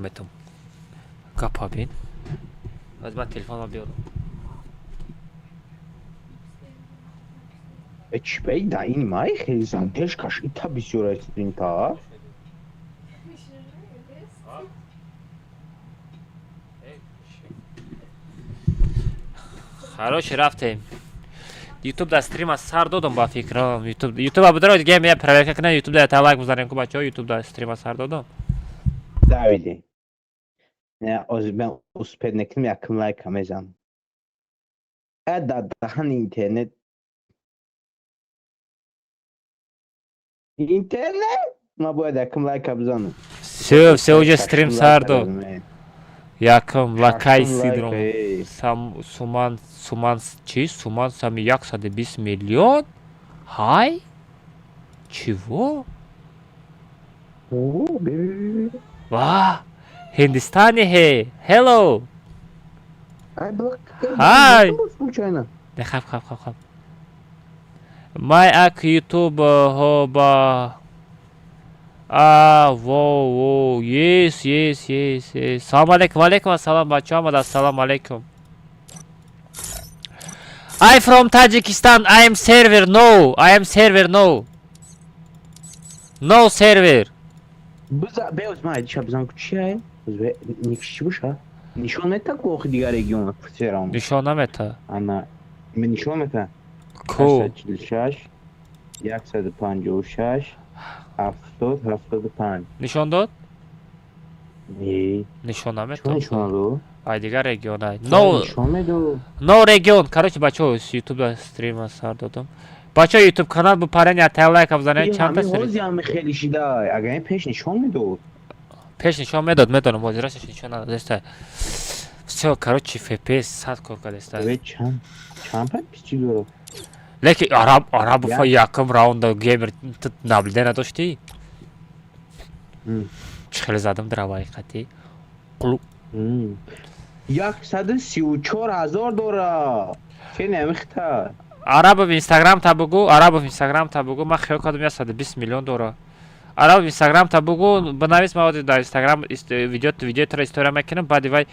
метам. Гапа бин. Аз ман телефонма биёрам. Чӣ баи да ин май хеле задержкаш ита бисёр аст инта. Хороши, рафтем. Ютуб да стрима сар додам, ба фикрам. Ютуб Ютуб абудро гем я проверка кунам, Ютуб да та лайк бизанем ку, бачаҳо, Ютуб да стрима сар додам. Давиди. Не, оз мен успеть накунам, якм лайка мезанам. Э да даҳани интернет. Интернет? Ма бояд якм лайка бизанам. Всё, всё, уже стрим Шашум сар лайка дод. дадам, э. Якм лакай Шашум сидром. лайка, э. Сам суман суман чи суман сами 120 миллион? Ҳай? Чего? О, бе, бе, бе, бе. Ва! Ҳиндистани хе. Hello. Ай, блак. Ҳай. Случайно. Не, хаб хаб хаб хаб. Май ак YouTube ҳо ба А, во, во, yes, yes, yes, yes. Салом алейкум, алейкум ассалом, бачаҳо, омада, ассалому алейкум. I from Tajikistan, I am server, no, I am server, no. No server. Биза, беоз ман айдиша бизан ку чи ай? Бе, никш чӣ боша? Нишон мета ку охи дигар регион ферам. Нишон намета. Ана, мен нишон мета. Ку. 846 156 70 75. Нишон дод? Не, Нишон чӣ намета. нишон дод? Ай дигар регион ай. No, Нишон медод. no регион. Короче, бачаҳо, YouTube да стрима сар додам. Бачаҳо, YouTube канал бупарен, я та лайк бизанед, чанд та Ҳамин стрим. ҳози ҳами хеле шида. Агар ин пеш нишон медод. Пеш нишон медод, медонам, ҳозирашаш нишон надоста. Всё, короче, FPS 100 кор кардеста. Бе чанд подписчик дорад? Лекин араб арабов якум раунда геймер ту наблюдение надоштӣ? Чӣ хеле задам драваи қатӣ. 134 000 дора. Хеле ҳамихта. Арабов Инстаграм та бугу, Арабов Инстаграм та бугу, ман хиёл кардам 120 миллион дора. Арабов Инстаграм та бугу, бинавис, ман дар Инстаграм видео тра история мекунам, баъди вай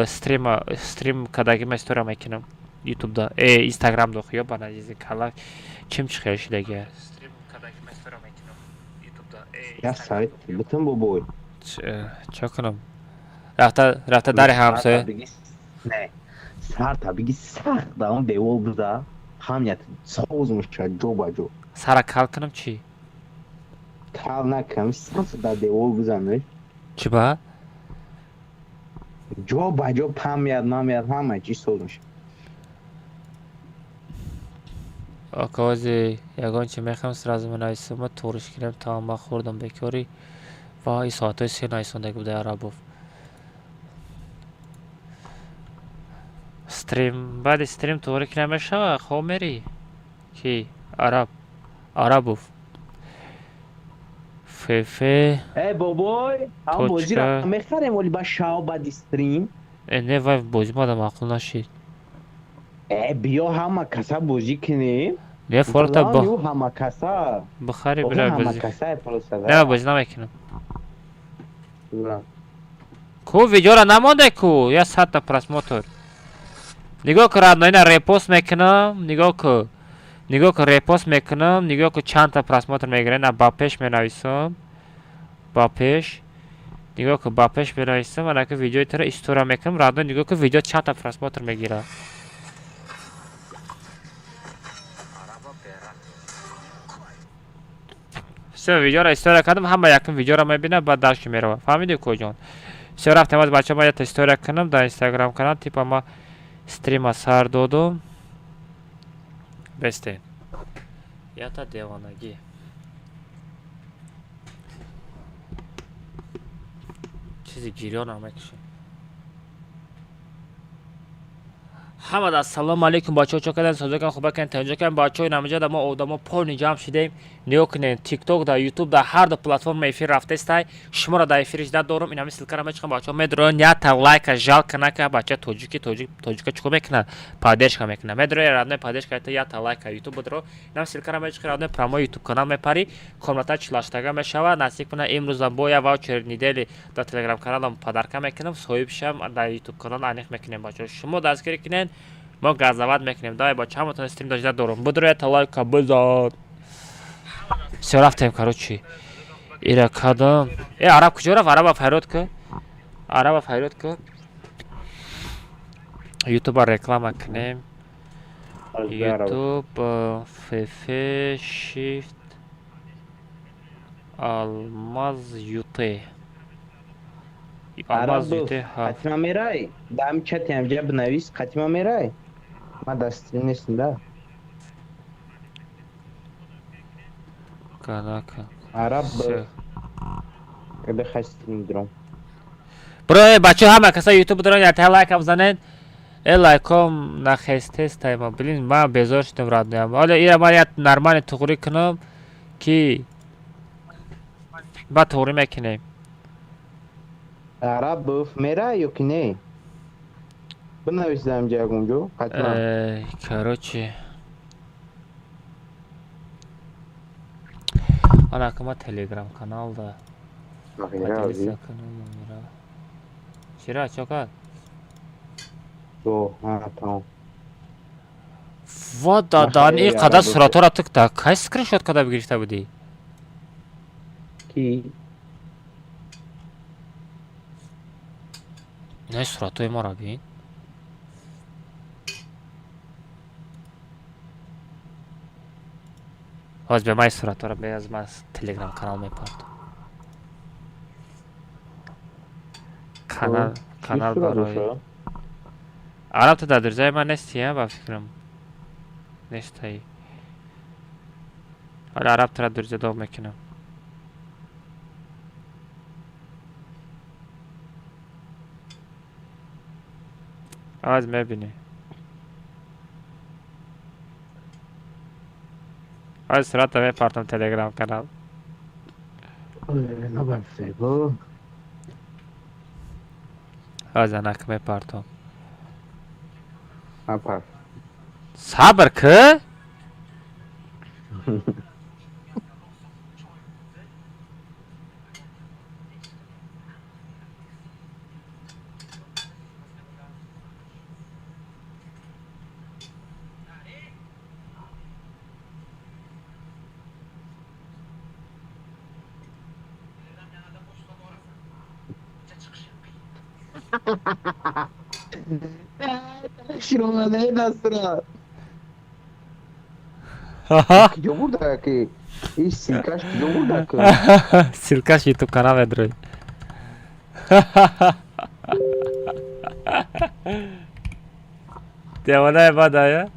стрима стрим кадаги ма история мекунам. YouTube да, Инстаграм до хиё баназизи кала чим чӣ хел шидаги. Стрим кадаги ма история мекунам. YouTube да, Я сайт битун бобой. Чо кунам? Рафта рафта дари ҳамсоя. Не. Сар та биги сахт да он девол буда. Ҳамят соз меша ҷо ба ҷо. Сара кал кунам чӣ? Кал накам, сахт да девол бизанеш. Чӣ ба? Ҷо ба ҷо памяд, мамяд ҳама чиз соз меша. Окази ягон чи мехоҳам, сразу менависам, ма туриш кунем, тамом, ман хӯрдам бекорӣ. Ва и соатҳои се нависондаги будаи Арабов. Стрим баъди стрим туғри ки намешава, хоб мерӣ? Ки? Араб. Арабов. ФФ Э бобой, ҳам бозиро Точка. мехарем, вале ба шав баъди стрим. Э не, вай бозӣ мада маъқул нашид. Э биё ҳама каса бозӣ кунем. Не, форта Главное, ҳама каса. бихари Охи бирай ҳама бозӣ. каса просто. Не, ман бозӣ намекунам. Ку видеора намонде ку, я садта просмотр. Нигоҳ ку, родной, ина репост мекунам, нигоҳ ку. Нигоҳ ку, репост мекунам, нигоҳ ку чандта просмотр мегирад, ина ба пеш менависам. Ба пеш. Нигоҳ ку, ба пеш менависам, ана ки видеои туро история мекунам, родной, нигоҳ ку видео чандта просмотр мегирад. Всё, видеоро история кардам, ҳама якум видеоро мебинад, баъд дальше меравад. Фаҳмидӣ, куҷон? Всё, рафтем, аз бачаҳо ма якта история кунам дар Инстаграм канал, типа ма стрима сар додум. Бестен. Ята девонагӣ. Чизи гирёнам мекушем. Ҳамад, ассалому алайкум, бачаҳо, чо кардем, созакан, хубакан, танҷакан, бачаҳо. Намиҷа мо одамо полный ҷамъ шидем. Нигоҳ кунед, Тикток да, Ютуб да, ҳар ду платформа эфир рафтестай. Шуморо дар эфир жда дорум. Инами ссылка ра мечиқам, бачаҳо медроян. Ята лайка жалко нака, бача тоҷики, тоҷик тоҷика чико мекунад? Поддержка мекунад. Медроя, родной, поддержка ята лайка. Ютуб бодро, инам ссылка ра мечиқи, родной, прямой Ютуб канал мепари, комната чилаштага мешава. Насиб кунад, имрӯзам бо я ваучер недели дар Телеграм каналам подарка мекунам. Соҳибшам дар Ютуб канал аниқ мекунем. Бачаҳо, шумо дастгирӣ кунед, мо газават мекунем. Давай, бача, ҳаматон стрим дожда дорум. Будро, ята лайка бизан. Всё, рафтем. Короче, ира кадам. Э, араб куҷо рафт? Араба файрод ку, араба файрод ку. Ютуба реклама кунем. Ютуб фф shift алмаз ют, алмаз ют. Қатима мерай? Дам чати ҳамҷа бинавис, қатима мерай? Ман дар стрим нестам да. Канака. Араб бихай, стрим дуром. Бро, бачаҳо, ҳама каса Ютуб доран, ята лайка бизанед. Э, лайком нахестестайма. Блин, ман безор шудам, родной ям. Ҳоло ира ман як нормально туғрӣ кунам, ки баъд туғрӣ мекунем. Араб мерай ё ки не? Бинавис ҳамҷа ягонҷо қатима. Короче, анака ма Телеграм каналда поделиться кунам. Чира, чо кард? Тамом. Ва дадан, ин қадар суратҳоро ту кай скриншот карда гирифта будӣ? Ки? Не, суратҳои моро бин. Ҳоз бе, ман суратҳоро аз ман Телеграм канал мепартам. Канал, канал барои араб. Ту дар дурзаи ман нести, а? Ба фикрам, нестаи. Ҳоли араб тура дурза доғ мекунам. Аз мебинӣ. Аз сурата мепартам Телеграм канал. Набафего. Аз анак мепартам. Апар. Сабр ки. Широмадаи дастура. Куҷо бурда ки? Иш ссылка ш куҷо бурда ки? Ссылка ш Ютуб канал медрои. Девонаи бадая.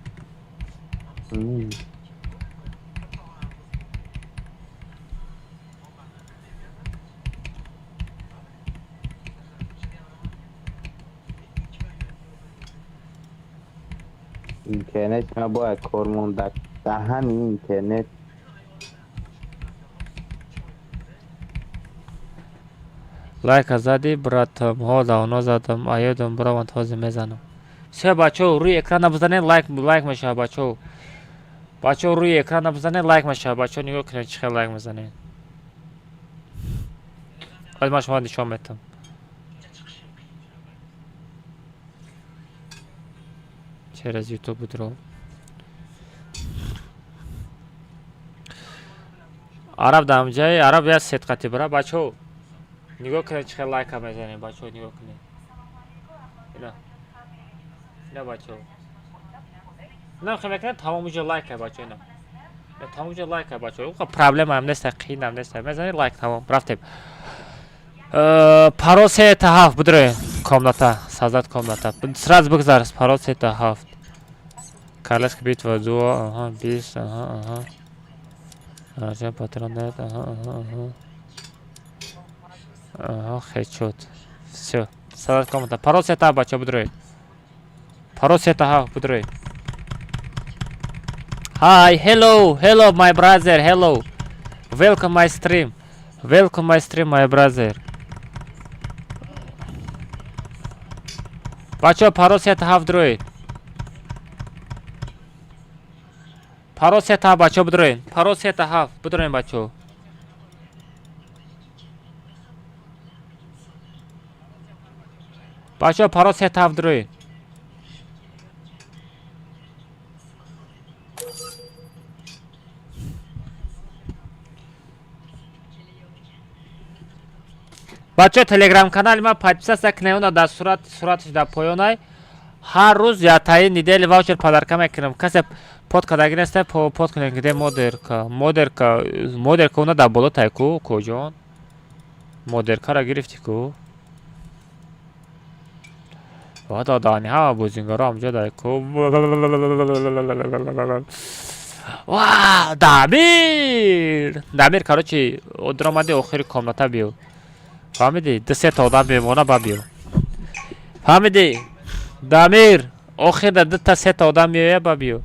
Интернет ма бояд кор монда. Даҳани интернет. Лайка задӣ, братам? Ҳо, давно задам, аёдам бираванд, ҳозир мезанам. Всё, бачаҳо, рӯи экрана бизанед, лайк, лайк мешавад. Бачаҳо, бачаҳо, рӯи экрана бизанед, лайк мешавад. Бачаҳо, нигоҳ кунед, чӣ хел лайк мезанед. Ҳозир ман шумо нишон метам через Ютуб будро. Араб дамҷаи араб як сетқати бира. Бачаҳо, нигоҳ кунед, чӣ хел лайка мезанем. Бачаҳо, нигоҳ кунед, ина, ина, бачаҳо, ина хел мекунед, тамом уҷа лайка. Бачаҳо, ина, тамом уҷа лайка. Бачаҳо, проблемаам неста, қиинам неста, мезанед, лайк, тамом. Рафтем. Парол сета ҳафт. Будроен, комната, создать комната, сразу бигзар. Парол сета ҳафт. Королевская битва дуо, аҳа, бист, аҳа, аҳа. Аҷаб, патронет, аҳа, аҳа, аҳа. Аҳа, хедшот. Всё. Создать комната. Парол сета, бача, будроед. Парол сета ҳафт, будроед. Hi, hello, hello, my brother, hello. Welcome my stream. Welcome my stream, my brother. Бачаҳо, парол сета ҳафт, дроед. Парол сета ҳафт, бачаҳо, бидроед. Парол сета ҳафт, бидроед, бачаҳо. Бачаҳо, парол сета ҳафт, дроед. Бачаҳо, телеграм канали ман подписаться кунед, она дар сурат, сураташ дар поёнай. Ҳар рӯз я таи недели ваучер подарка мекунам. Касе под кадаги неста, под кунед. Где модерка? Модерка, модерка, уна дар боло тай ку, коҷон? Модеркаро гирифтӣ ку? Ва додани ҳама бозингаро ҳамҷо дай ку. Ва Дамир! Дамир, короче, одромади охири комната биё. Фаҳмидӣ? Ду сета одам мемона, ба биё. Фаҳмидӣ? Дамир, охир дута сета одам меоя, ба биё.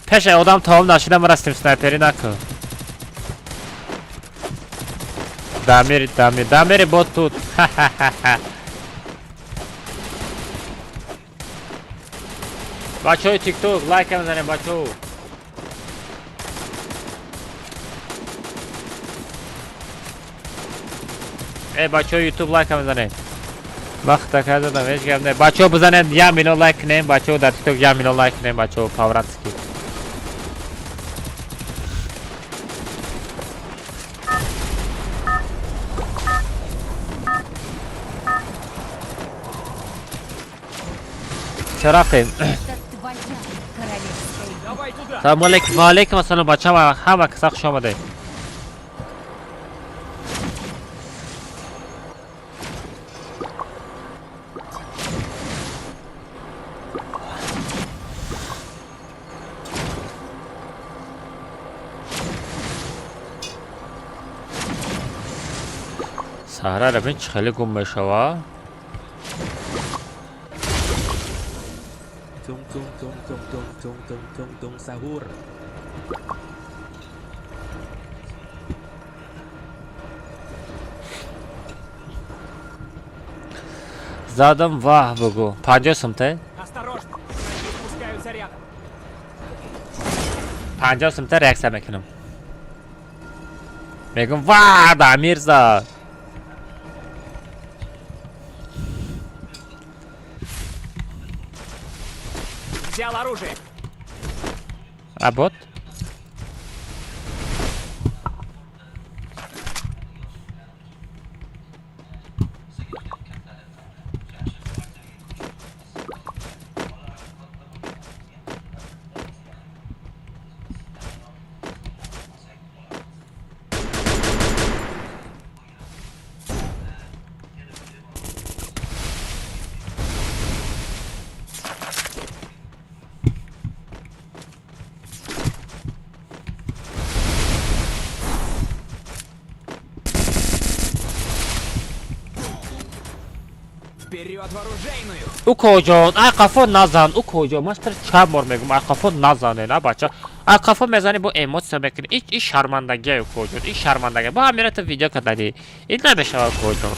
Пеша одам тамом нашида марастим, снайпери накун. Дамир, Дамир, Дамири бот тут. Бачаҳои тикток, лайка мезанем, бачаҳо. Э, бачаҳои ютуб, лайка мезанем. Вақта кардам, ҳеҷ гап не. Бачаҳо, бизанед, 1 миллион лайк кунем, бачаҳо дар тикток 1 миллион лайк кунем, бачаҳо, по-братски. Чо рафтем? Это твоя королевская битва. Давай туда! Салому алейкум, ва алейкум ассалом, бачаҳо, ҳама каса хуш омадед. Саҳрара бин, чӣ хеле гум мешава. Tung tung tung tung tung tung tung tung tung sahur. Задам, ваҳ, бугӯ. 50 сумте? Осторожно! Враги спускаются рядом. 50 сумта реаксия мекунам. Мегӯм: ва, Дамир зад. Взял оружие. А бот? Вперед в оружейную! Укоҷон, ай қафо назан, укоҷон. Ман тар чанд бор мегӯм, ай қафо назане, на бача. Ай қафо мезанӣ, бо эмоция мекунӣ. И шармандагия, укоҷон, и шармандагия. Бо ҳамира ту видео кардани. Ин намешавад, укоҷон.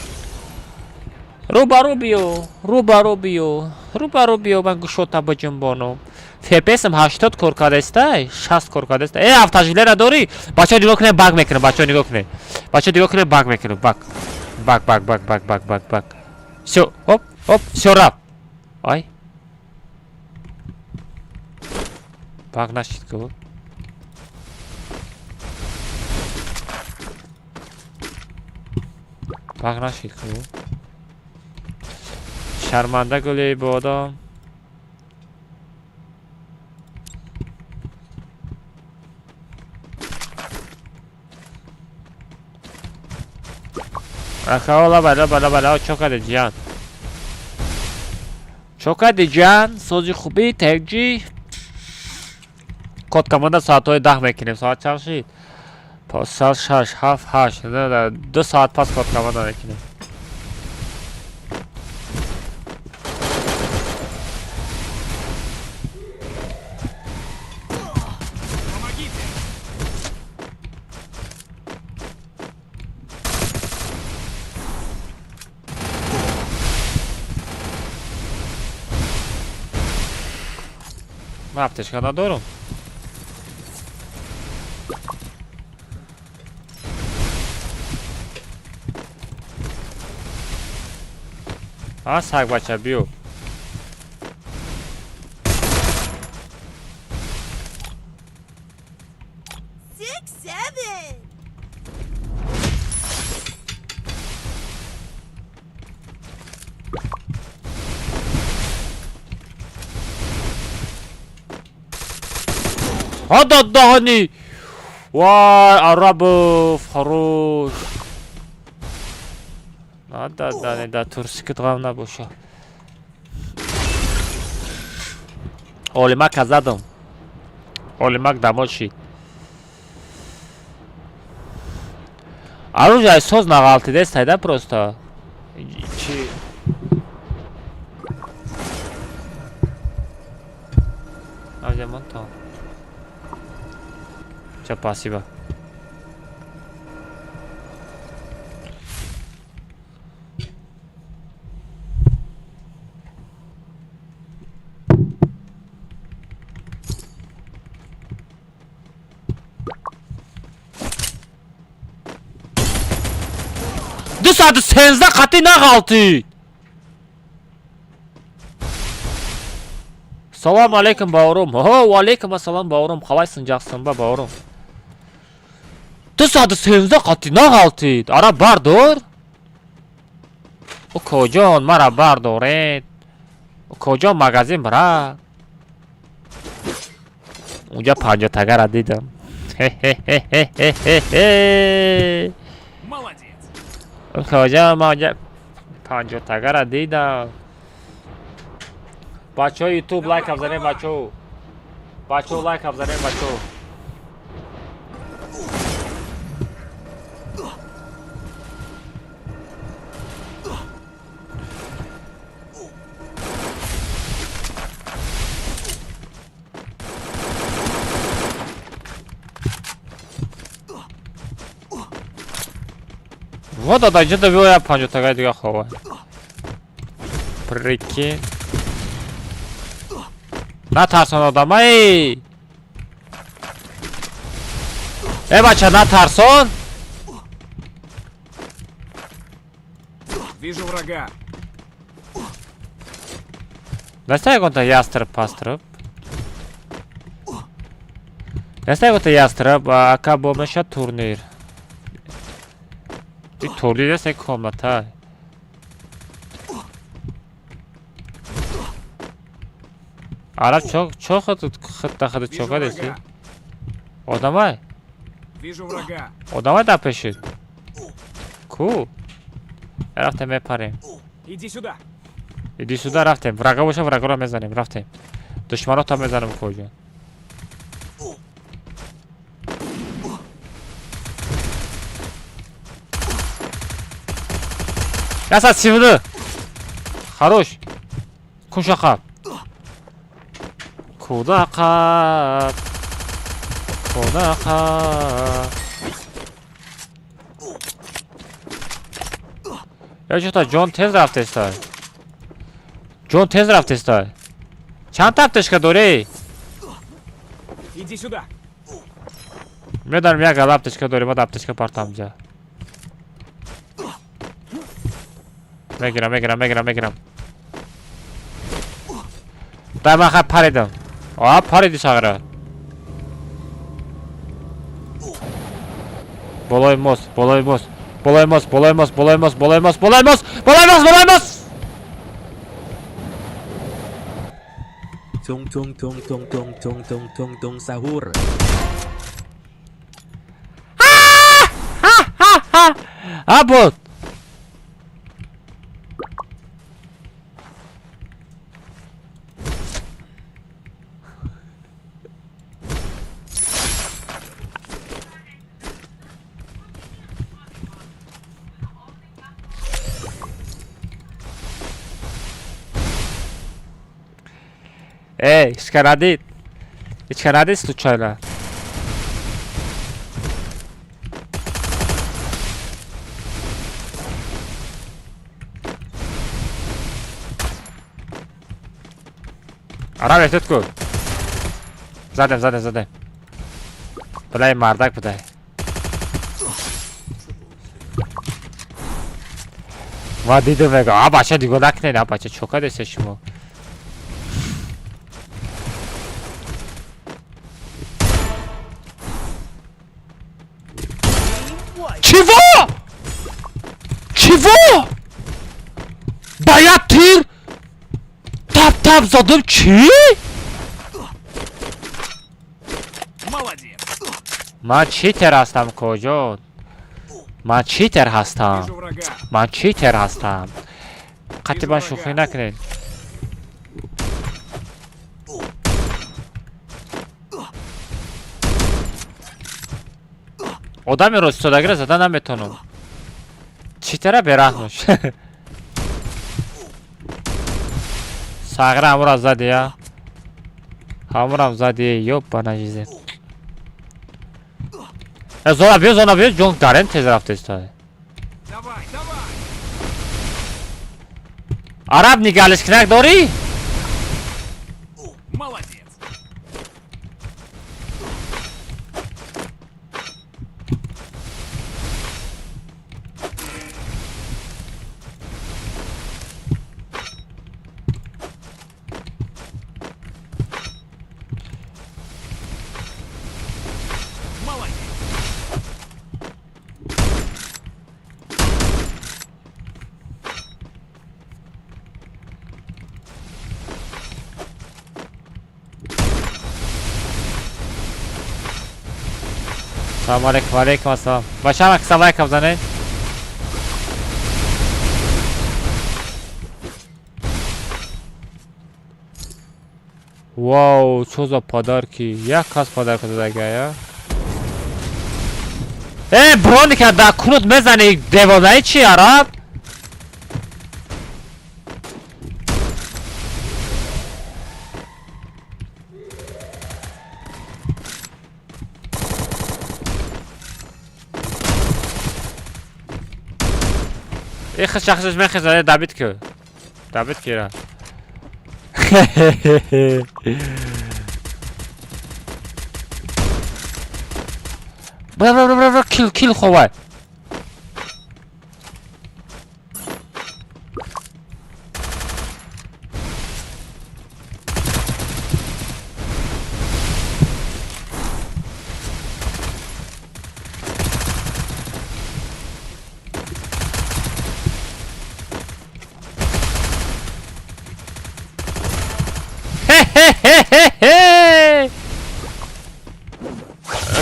Рӯбарӯ биё, рӯбарӯ биё, рӯбарӯ биё, ман гӯшота биҷунбонам. ФПСм 80 кор кардастай, 60 кор кардастай. Э, автожилера дорӣ? Бачаҳо, нигоҳ кунед, баг мекунам, бачаҳо, нигоҳ кунед. Бачаҳо, нигоҳ кунед, баг мекунам, баг. Баг, баг, баг, баг, баг, баг, баг. Всё, оп, оп, всё, рафт. Ай. Баг нашид ку. Баг нашид ку. Шарманда гули бодом. Акао, лаба, лаба, лаба, лаба, чо кади ҷиян? Чо кади ҷиян? Сози хубӣ, теҷи? Код команда соатҳои 10 мекунем. Соат чанд шид? Соат шаш, ҳафт, ҳашт. 2 соат пас код команда мекунем. Ман аптечка надорам. А сагбача биё. 6, 7. Ҳа даҳани! Вай, Арабов, хорош. На да, да, турсикит ғам набоша. Олимака задам. Олимак дамод шид. Оружие соз нағалтидест айда просто. Чи? Авзамон то. Всё, спасибо. 213 қатӣ нағалтид. Салом алейкум, бауырым. О, уалейкум ассалам, бауырым. Қалайсың, жақсың ба, бауырым? 213 қатӣ нағалтид. Ара бардор. Укоҷон, мара бардоред. Укоҷон, магазин бира. Унҷа 50 тагара дидам. Хе-хе-хе-хе-хе-хе. Молодец. Укоҷон, ман унҷа 50 тагара дидам. Бачаҳо, ютуб лайк абзанем, бачаҳо. Бачаҳо, лайк абзанем, бачаҳо. Вот ада инҷа биёя 50 тагаи дига хова. Прикинь. Натарсон одамай. Э бача, натарсон. Вижу врага. Наста ягонта ястреб пастреб. Наста ягонта ястреб, ака бо меша турнир. И турнир аст, як комната. Араб чо чо хад хад хад Вижу чока деси? врага. Одамай. Вижу врага. Одамай дар пешид. Ку? Рафтем мепарем. Иди сюда. Иди сюда, рафтем. Врага боша, врагоро мезанем, рафтем. Душманота мезанем, коҷон. 132. Хорош. Кунша қаб. Куда қаб. Куда қаб. Я чё-то ҷон тез рафтеста. Ҷон тез рафтеста. Чанд та аптечка дорӣ? Иди сюда. Медонам, як гала аптечка дорӣ, мад аптечка партам ҷа. Мегирам, мегирам, мегирам, мегирам. Дай, ман хай паридам. А, париди сағира. Болои мост, болои мост. Болои мост, болои мост, болои мост, болои мост, болои мост, болои мост, болои мост. Tung tung tung tung tung tung tung tung tung sahur. А бот. Эй, ҳичка надид? Ҳичка надид случайно? Араб, эҳтиёт кун. Задем, задем, задем. Билай, мардак будай. Ма дидум, мега, а бача, дигоҳ накунед, а бача, чо кардеста шумо? Чего? Чего? Ба як тир тап тап задум, чӣ? Молодец. Ман читер ҳастам, коҷон. Ман читер ҳастам. Вижу врага. Ман читер ҳастам. Қатъи ман шӯхӣ накунед. Одами ростодагиро зада наметонам. Читера бераҳмош. Сағира ҳамура зади, я? Ҳамурам зади, ёбана жизнь. Э, зона биё, зона биё, ҷон гарен тез рафтеста. Давай, давай. Араб, нигалишкинак дорӣ? Молодец. Молодец. Салому алейкум, алейкум ассалом. Бача, киса лайк бзанед. Вау, чё за подарки? Як кас подарка додагая? Э, броника да кунут мезани, девонаи чи, араб? Ихш шахсаш мехеза, добить ки. Добить кира. Бра бра бра бра, кил кил ховай. Хе-хе-хе-хе!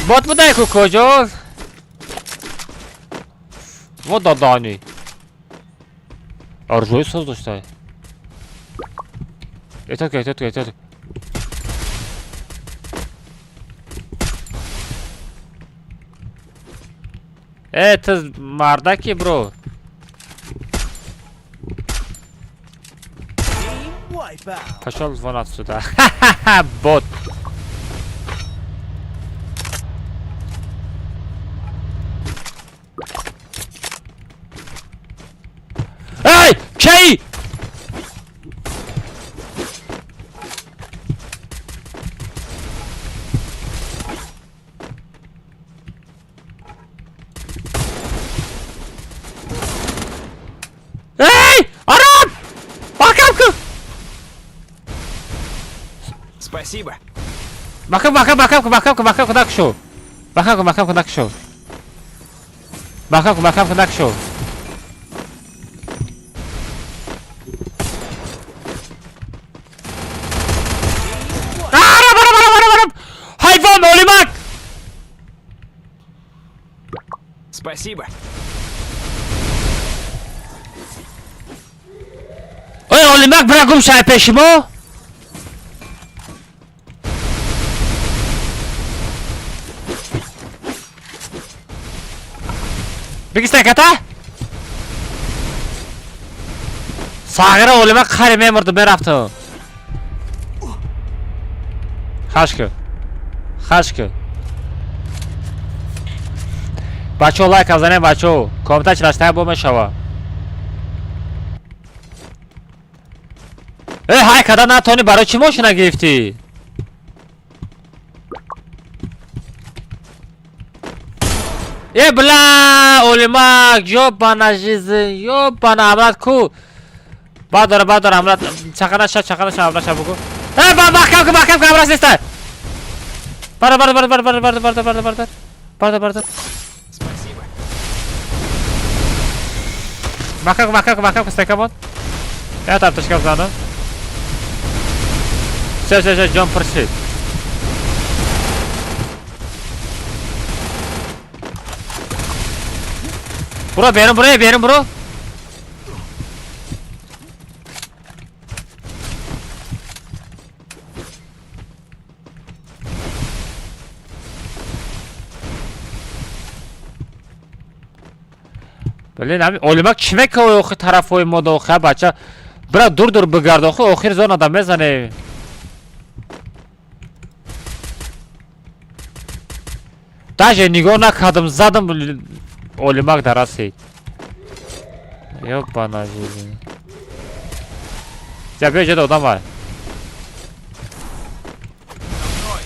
Бот будай ку куҷо? Во додани. Орзуи соз доштай. Эҳтиёт кун, эҳтиёт кун, эҳтиёт кун. Э, ту мардаки, бро. Пошел вон отсюда. Ха-ха-ха, бот. Эй, чай! Эй, араб! Маҳкам кун! Спасибо. Маҳкам, маҳкам, маҳкам кун, маҳкам кун, маҳкам кун, накушо. Маҳкам кун, маҳкам кун, накушо. Маҳкам кун, маҳкам кун, накушо. Араб, араб, араб, араб, араб! Ҳайвон, олимак! Спасибо. Ой, олимак, бира гум шай пеши мо? Бигистай ката? Сағира олимак хари мемурду, мерафту. Хаш ку. Хаш ку. Бачаҳо, лайк занем, бачаҳо. Комментар чилаштая бо мешава. Э, ҳай када натонӣ, барои чӣ мошина гирифтӣ? Э, бля, Олимак, ёбана жизнь, ёбана, амрат ку. Бадора, бадора, амрат, чақана ша, чақана ша, амрат ша бугу. Э, ба, маҳкам ку, маҳкам ку, амрат неста. Бара, бара, бара, бара, бара, бара, бара, бара, бара, бара, бара. Спасибо. Маҳкам ку, маҳкам ку, маҳкам ку, стека мон. Я там ташкам занам. Всё, всё, всё, ҷон пурсид. Буро, берун, буро, берун, буро. Блин, ҳами Олимак чӣ мекавӣ охи тарафҳои мо дохи, бача? Бира дур дур бигард охи, охир зонада мезане. Даже нигоҳ накардам, задам Олимак дарасид. Ёбана жизнь. Я биё ҷода одам вай. За мной.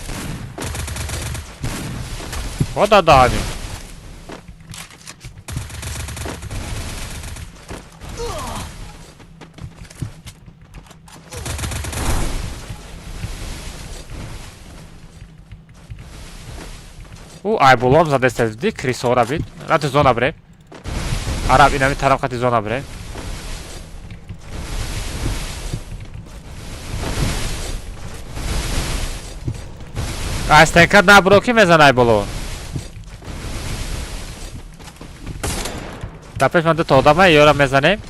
Вот да, ами. Ӯ айболом задеста ди крисора бит. Рати зона бре. Араб инами тараф қати зона бре. Астенка набро ки мезан айболо. Дар пеш ман дута одама ёра мезанем.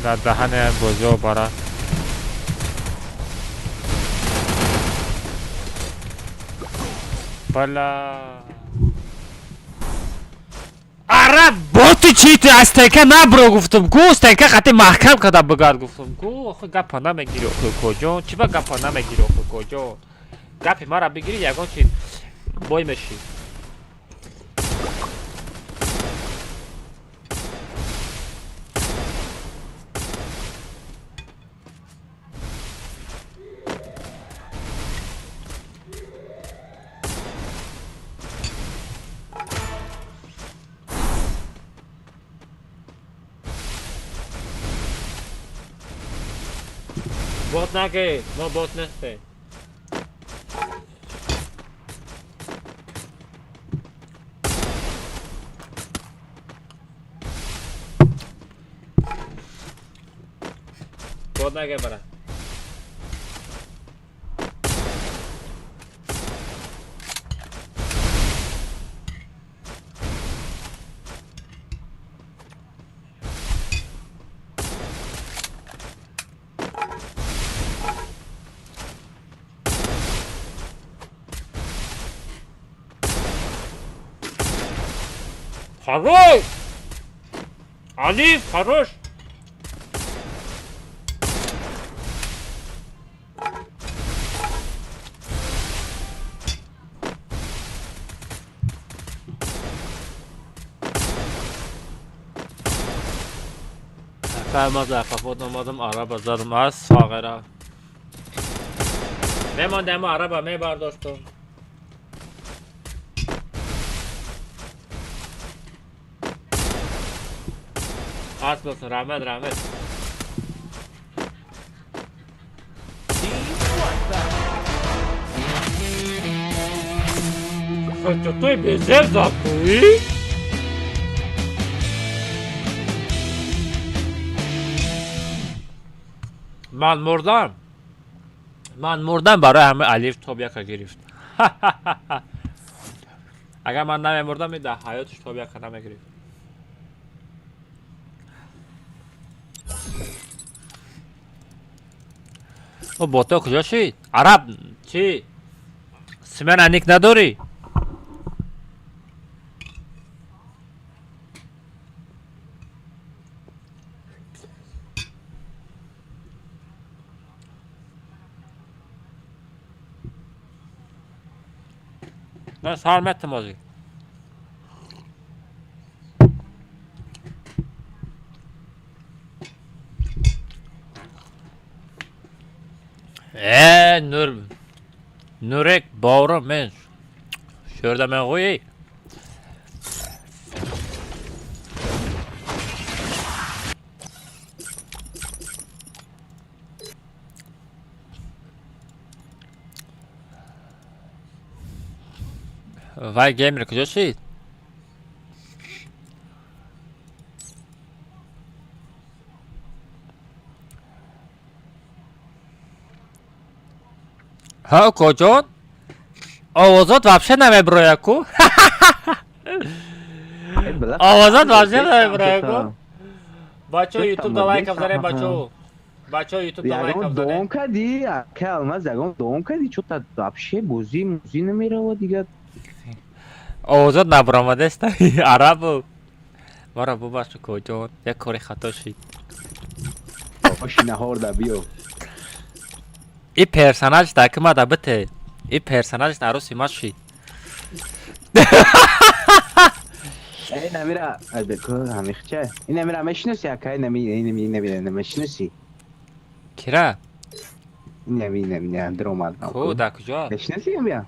Дар даҳане бозиҳо бара. Бала. Араб боти чи ту аз стенка набро гуфтум ку стенка қати маҳкам када бигард гуфтум ку охи гапа намегири охи коҷон чи ба гапа намегири охи коҷон гапи мара бигири ягон чи бой мешӣ. Бот наке, мо бот несте. Бот наке бара. Хорош! Алиф, хорош! Фармаза қафот омадам, араба задам аз фағира. Мемондам араба мебардоштум. Аз болсын, рахмат, рахмат. Той безер запи? Ман мурдам. Ман мурдам барои ҳама Алиф тоб яка гирифт. Агар ман намемурдам, дар ҳаётиш тоб яка намегирифт. О, бото куҷо шид? Араб, чӣ? Смена ник надорӣ? На сар меттем озӣ. Э, Нур, Нурек, боврим, men shu yerdaman g'oy. Вай, геймер куҷо шид? Ҳа, укоҷон, овозот вообще намебирояд ку. Овозот вообще намебирояд ку. Бачаҳо, ютуб да лайкам занед, бачаҳо. Бачаҳо, ютуб да Ягон лайкам занед. дом кади, ака Алмаз, ягон дом кади, чё-то вообще бозӣ музӣ намерава дигар. Овозот набаромадеста, арабу. Маро бубахш, укоҷон, як кори хато шид. Оши наҳорда биё. И персонаж даки мада бите. И персонаж аруси ма шид. Э, намира, ко ҳамихча. Ин намира мешиноси, ака, инами, инами, инами, намешиноси. Кира? Инами, инами, даромад. Ку, дар куҷо? Мешиноси ям?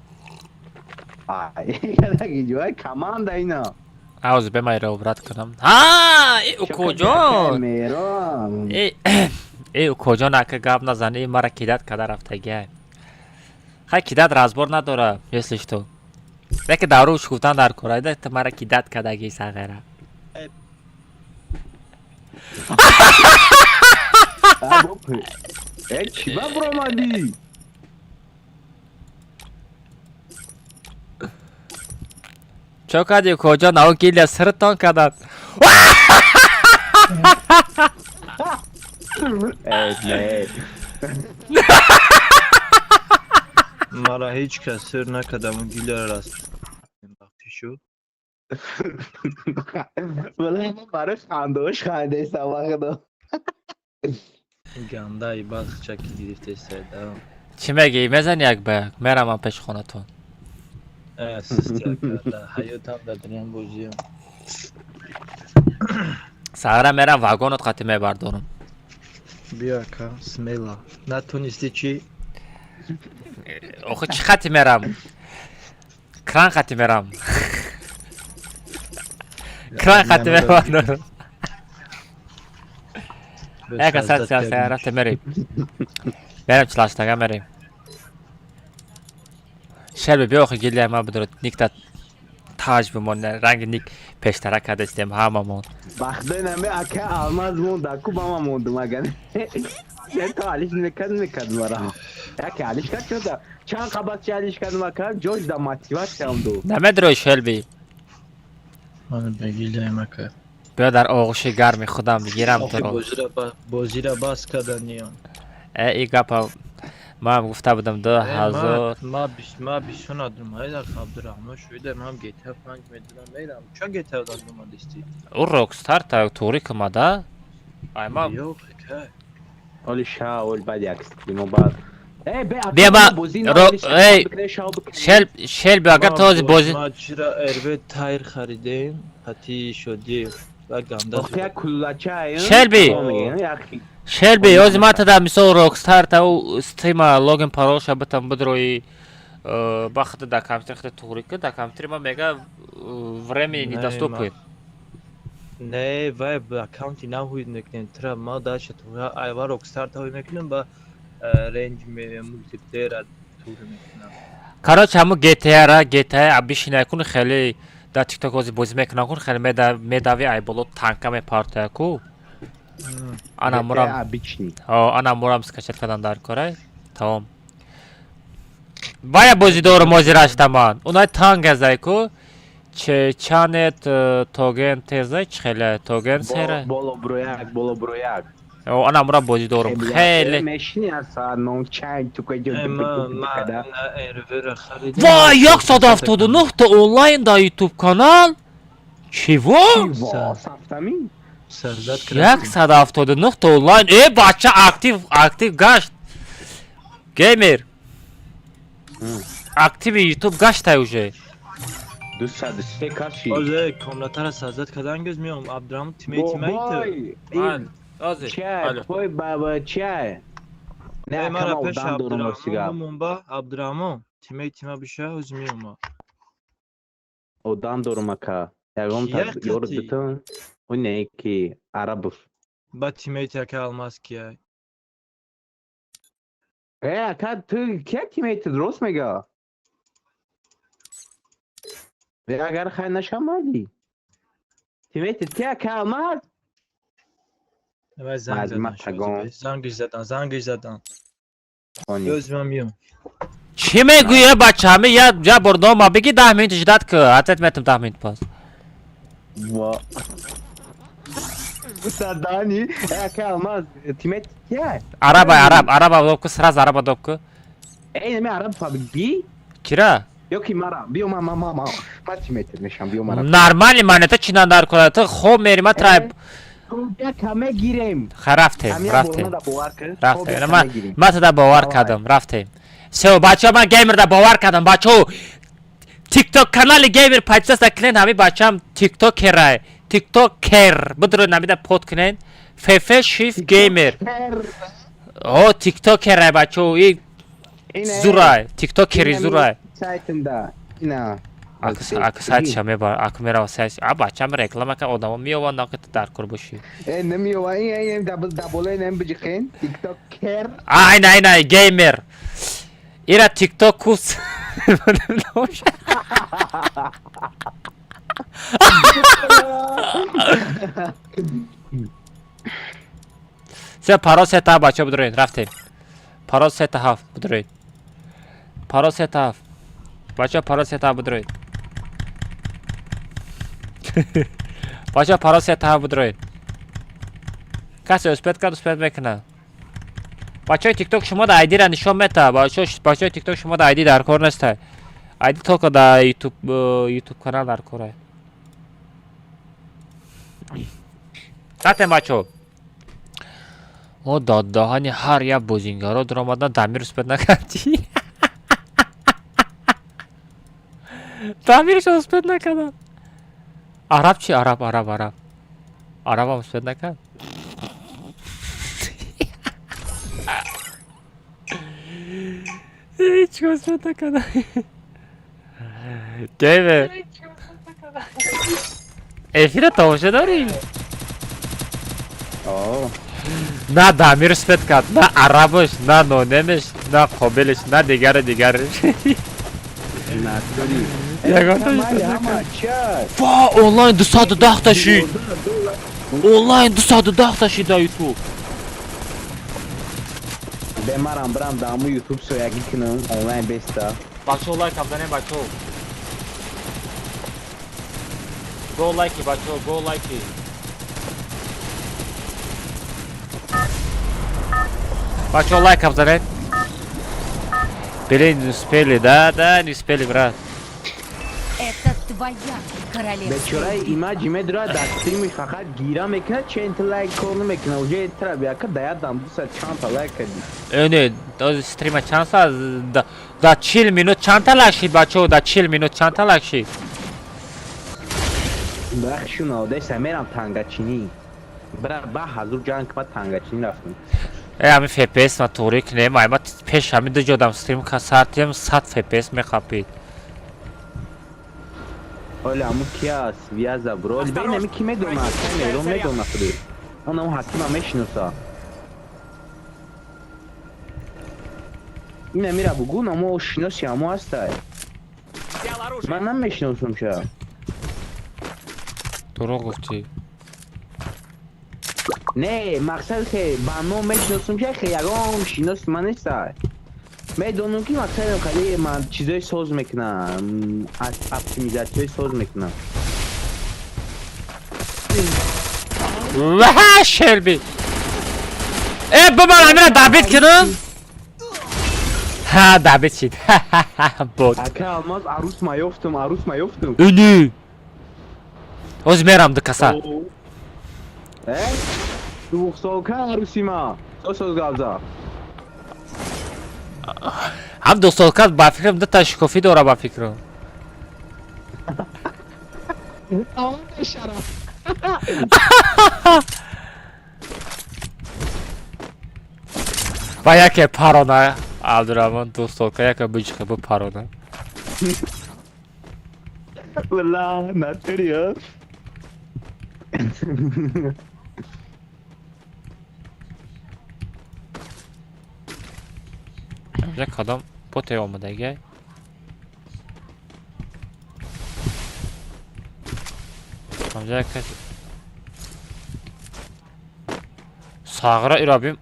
Ай, ядаги ҷой команда ина. Авз бемайра обрат кунам. Ҳа, и укоҷон. Мером. Э, укоҷон, ака, гап назан, и мара кидать када рафтагиай. Хай, кидать разбор надора, если что. Яке даруш гуфтан дар корайда, ту мара кидать кадаги, сағира. Э, чӣ ба буромадӣ? Чо кади, укоҷон, ав гилия сиртон кадад. Э, не. Мара ҳеҷ кас сир накардам, гилера раст. Вақти шуд. Вале барои хандош хандеста вақто. Гандаи бахчаки гирифтесайда. Чӣ мегӣ, мезани як ба як? Мерам ман пеши хонатон. Э, систя карда. Ҳаётам дар дунём бозиям. Сағира, мерам, вагонот қати мебардорам. Биё, ака, смело. Натонисти чӣ? Охи, чӣ қати мерам? Кран қати мерам. Кран қати мебардорам. Яка сат сиёса рафта мерем. Мерем, чилаштага мерем. Шелби, биё, охи, гилия ма бидорад, никта таҷ бимон, ранги ник пештара кардастем ҳамамон. Бахта нами ака Алмаз монда, ку ба ман мондум агар. Не, то алиш мекард мара. Яке алиш кард чода. Чанд қабат чи алиш кардам ака, ҷош да мотиватсиям ду. Намедрои, Шелби? Ман ба гилияем, ака. Биё, дар оғӯши гарми худам бигирам Охи туро. Бозира бас карданиям. Э, и гапа ман гуфта будам ду ҳазор. Ма бисёр надорам. Айда Абдурахмон шуида, ман GTA 5 медонам, мерам. Ча GTA дадумадисти? Ӯ Рокстар та туғри кумада? Ай ма Ёх, ка. Оли ша, ол баъд як стримо баъд. Э, бе, ака, Бия, бозӣ эй, бикне, шав бикне. Шелби, агар то ҳозир бозӣ Ма чира РВ тайр харидем, хати шодиев ва ганда. Охи, як куллача. Шелби! Шелби, ҳозир ман тада мисол Рокстар та ӯ стрима логин паролша битам, бидрои, ба худа дар компютер худа туғри ки, дар компютери ман мега времени Не, недоступен. Не, вай ба аккаунти нав ҳуй мекунем. Тра ма даша тура айва Rockstar та ҳуй мекунем, ба рейндж мултиплеера тур мекунам. Короче, ҳамун GTA-ра, GTA бишинай кун, хеле дар TikTok ҳозир бозӣ мекунам кун, хеле медави, ай боло танка мепартоя ку. Ана мурам. Обычный. О, ана мурам скачать кардан дар корай. Тамом. Бая бозӣ дорум ҳозир аштаман. Унай танк азай ку. Че чанет тоген тезай чи хеле тоген сера. Боло брояк, боло брояк. О, ана мурам бозӣ дорум. Хеле. Мешини аса, нон чай, тука Э, ма ма када. на РВ-ра харидем. Вай, 179 та онлайн дар YouTube канал. Чего? Во, сафтами? Сарзад кардем. 179 та онлайн. Э, бача, актив, актив гашт. Геймер. Активи YouTube гаштай уже. 203 каши. Озе комнатара сарзад кардан гез меом. Абдурахмон тимейти мейт. Бобой! Озир. Чай, твой баба чай. Не, Эй, мара акама пеш одам дорум ростига. Абдураҳмон бумонба, Абдураҳмон, тимаи тима биша, ҳози меома. Одам дорум ака. Ягон Кия ёр қати? битун. О не ки Арабов. Ба тимейти ака Алмаз кия. Э, ака ту кия teammate рост мега? Э, агар хай нашамади. Teammate кия ака Алмаз? Давай занг Мазима задан. тагон. Зангиш задан, зангиш задан. Они. Ҳози ман меом. Чӣ мегӯя, бача? Ҳами я бор нома бигӣ, 10 минут ждать ки, ответ метам 10 минут пас. Ва. Садани, э, ака Алмаз, teammate кия? Араба, араб, араба доб ку, сразу араба доб ку. Эй, нами араб фабги? Кира? Ё ки мара, биё ма ма ма ма. Ма teammate мешам, биё мара. Нормали манета чи надар кунад? Ту хоб мери, ма трай. Я каме гирем. Ха, рафтем, Ҳамин рафтем. борна да бовар кар. Рафтем. Хоб, Ма каме гирем. ма туда бовар Давай. кардам, рафтем. Всё, бачаҳо, ман геймерда бовар кардам, бачаҳо. Тикток канали геймер подписаться кунед, ҳами бачаам тиктокерай. Тиктокер. Бидро намида под кунед. ФФ Shift Gamer. О, тиктокерай, бачаҳо, и зурай, тиктокери зурай. Сайтында. Ина. Аку сайтша мебар, аку мерава сайт. А бачам реклама ка одамо меованд, аку ту дар кор бошӣ. Э, намеова, ин ин дабл даболай нам биҷихен. Тиктокер. А, айна, айна, геймер. Ира тикток кус. Се парол сета, бача, бидроед, рафтем. Парол сета ҳафт, бидроед. Парол сета ҳафт. Бача, парол сета ҳафт бидроед. Бача, парол сета ҳафт бидроед. Касе успеть кард, успеть мекунад. Бачаҳои тикток, шумо да айдира нишон мета. Бачаҳои тикток, шумо да айди дар кор нестай. Айди только да ютуб, ютуб канал дар корай. Рафтем, бачаҳо. О, доддаҳани ҳар як бозингаро дуромадан, Дамир успеть накардӣ. Дамиршо успеть накардан. Араб чи? Араб, араб, араб. Арабам успеть накард. Ҳеҷ успеть накардан. Геймер. Эфира тамошо дорӣ? О. На Дамир успеть кард, на арабаш, на нонемеш, на қобилиш, на дигари дигариш. Натури. Ягон Майли, ҳама ча? Ва, онлайн 210 та шид. Онлайн 210 та шид дар ютуб. Бе марам брам даму ютуб соягӣ кунам онлайн беста. Бачаҳо, лайк абзанем, бачаҳо. Го лайки, бачаҳо, го лайки. Бачаҳо, лайк абзанед. Блин, не успели, да, да, не успели, брат. Это твоя королевская Бечораи битва. имаҷи медора дар стримиш фақат гира мекунад, чента лайк кор намекунад. Уже тра бияка даядам дусад чандта лайк кардӣ. Э, не, дози стрима чанд саат? Да 40 минут чандта лайк шид, бачаҳо, да 40 минут чандта лайк шид? Бахшуна одеса мерам тангачинӣ. Бра ба ҳазур ҷанг ма тангачинӣ рафтам. Э, ҳамин FPS ма туғрӣ кунем, ай ма пеш ҳамин ду ҷодам стрим ка сартем 100 FPS меқапид. Оля аму кия связа бро. Бин ами ки медона, ка мерон медона худи. Он аму ҳакима мешиноса. Ин амира бугун аму шиноси аму ҳастай. Взял оружие. Ман намешиносам ша. Дурӯғ гуфтӣ. Не, мақсад хе ба ном мешиносам ша, хе ягон шиноси ман нестай. Медонам ки мақсадам хеле ман чизои соз мекунам, оптимизатсияи соз мекунам. Ва, Шелби. Э, бибар ҳамина добить кунам? Ҳа, добить шид. Бот. Ака Алмаз, арӯс ма ёфтум, арӯс ма ёфтум. Уни. Ҳозир мерам ду каса. Э? Двухсолка арӯси ма. Соз гавза. Ҳам дусолка ба фикрам дута шикофӣ дора ба фикрам. Шараф. Ва яке парона, Абдурахмон дӯстолка яке биҷиқа бипарона. Ла, натуриё. Як кадом боте омадагиай? Ҳамҷа як кас сағра иробим.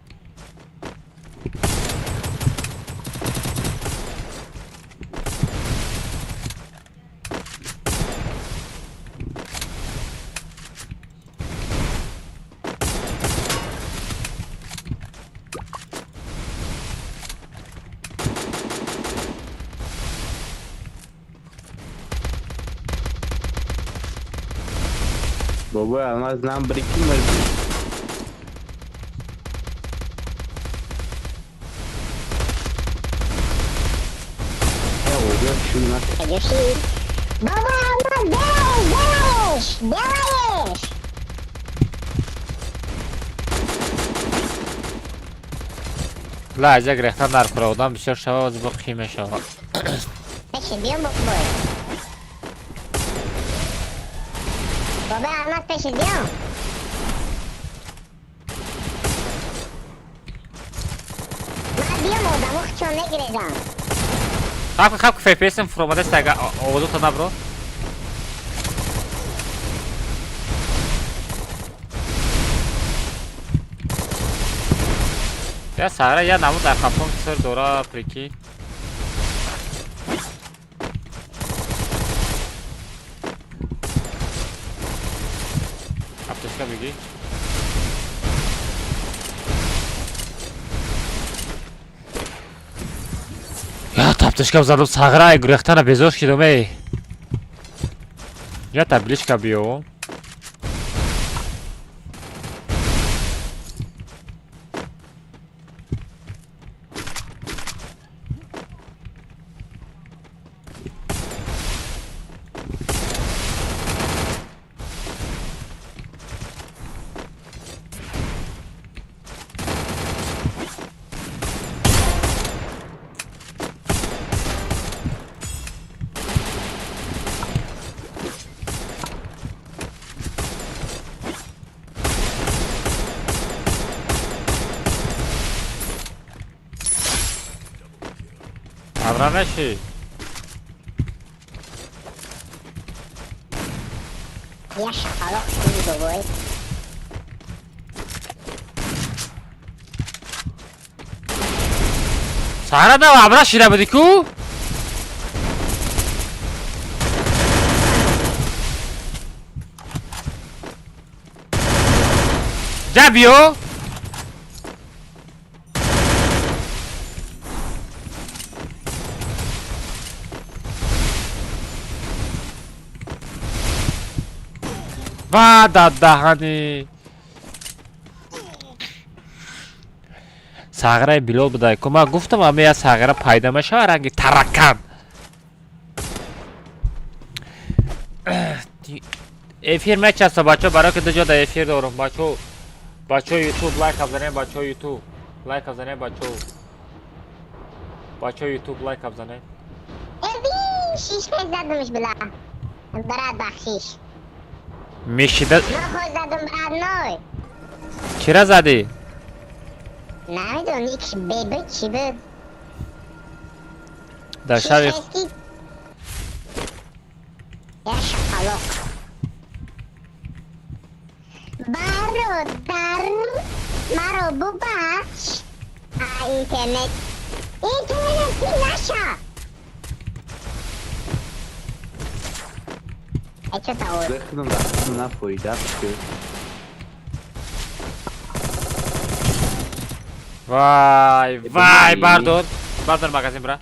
Бобои Алмаз нам брики мурди. Баба Алмаз, делаешь, делаешь, делаешь! Ла, аз як рехтан дар кура одам бисёр шава, оз бо қӣ мешава. Пеши биём бобой. Бобои Алмаз, пеши биём. Ман биём, одамо хчон мегирезам. Хаб хаб, FPS-м фуромадаст, ага овозото набро. Я сара я намуд дар қафом сир дора, прикинь. Аптечка бигӣ. Я таптишка задум, сағра гурехтана безор шидум эй. Я табличка биёвум. Абра наши. Я шақалоқ шуди, бобой. Сара да абра шира буди ку? Ҷа биё. Ва дар даҳани сағраи Билол будай ку. Ман гуфтам, ами я сағра пайдо мешава, ранги таракан. Эфир мечаста, бачо, барои ки ду ҷо дар эфир дорум, бачо. Бачо Ютуб, лайк абзанем, бачо Ютуб, лайк абзанем, бачо, бачо Ютуб, лайк абзанем. Эви, шиш хез задумш била. Брат, бахшиш. Мешида. Нохо задум, родной. Кира задӣ? Намедонам, икш бебе чӣ буд? Дар шаби Шиш хез ки я шақалоқ. Бародар, маро бубахш. А интернет. Интернет ти наша. Э, чё та Захидам да напоида. Вай, вай, Э, бардор, бардор, магазин бра.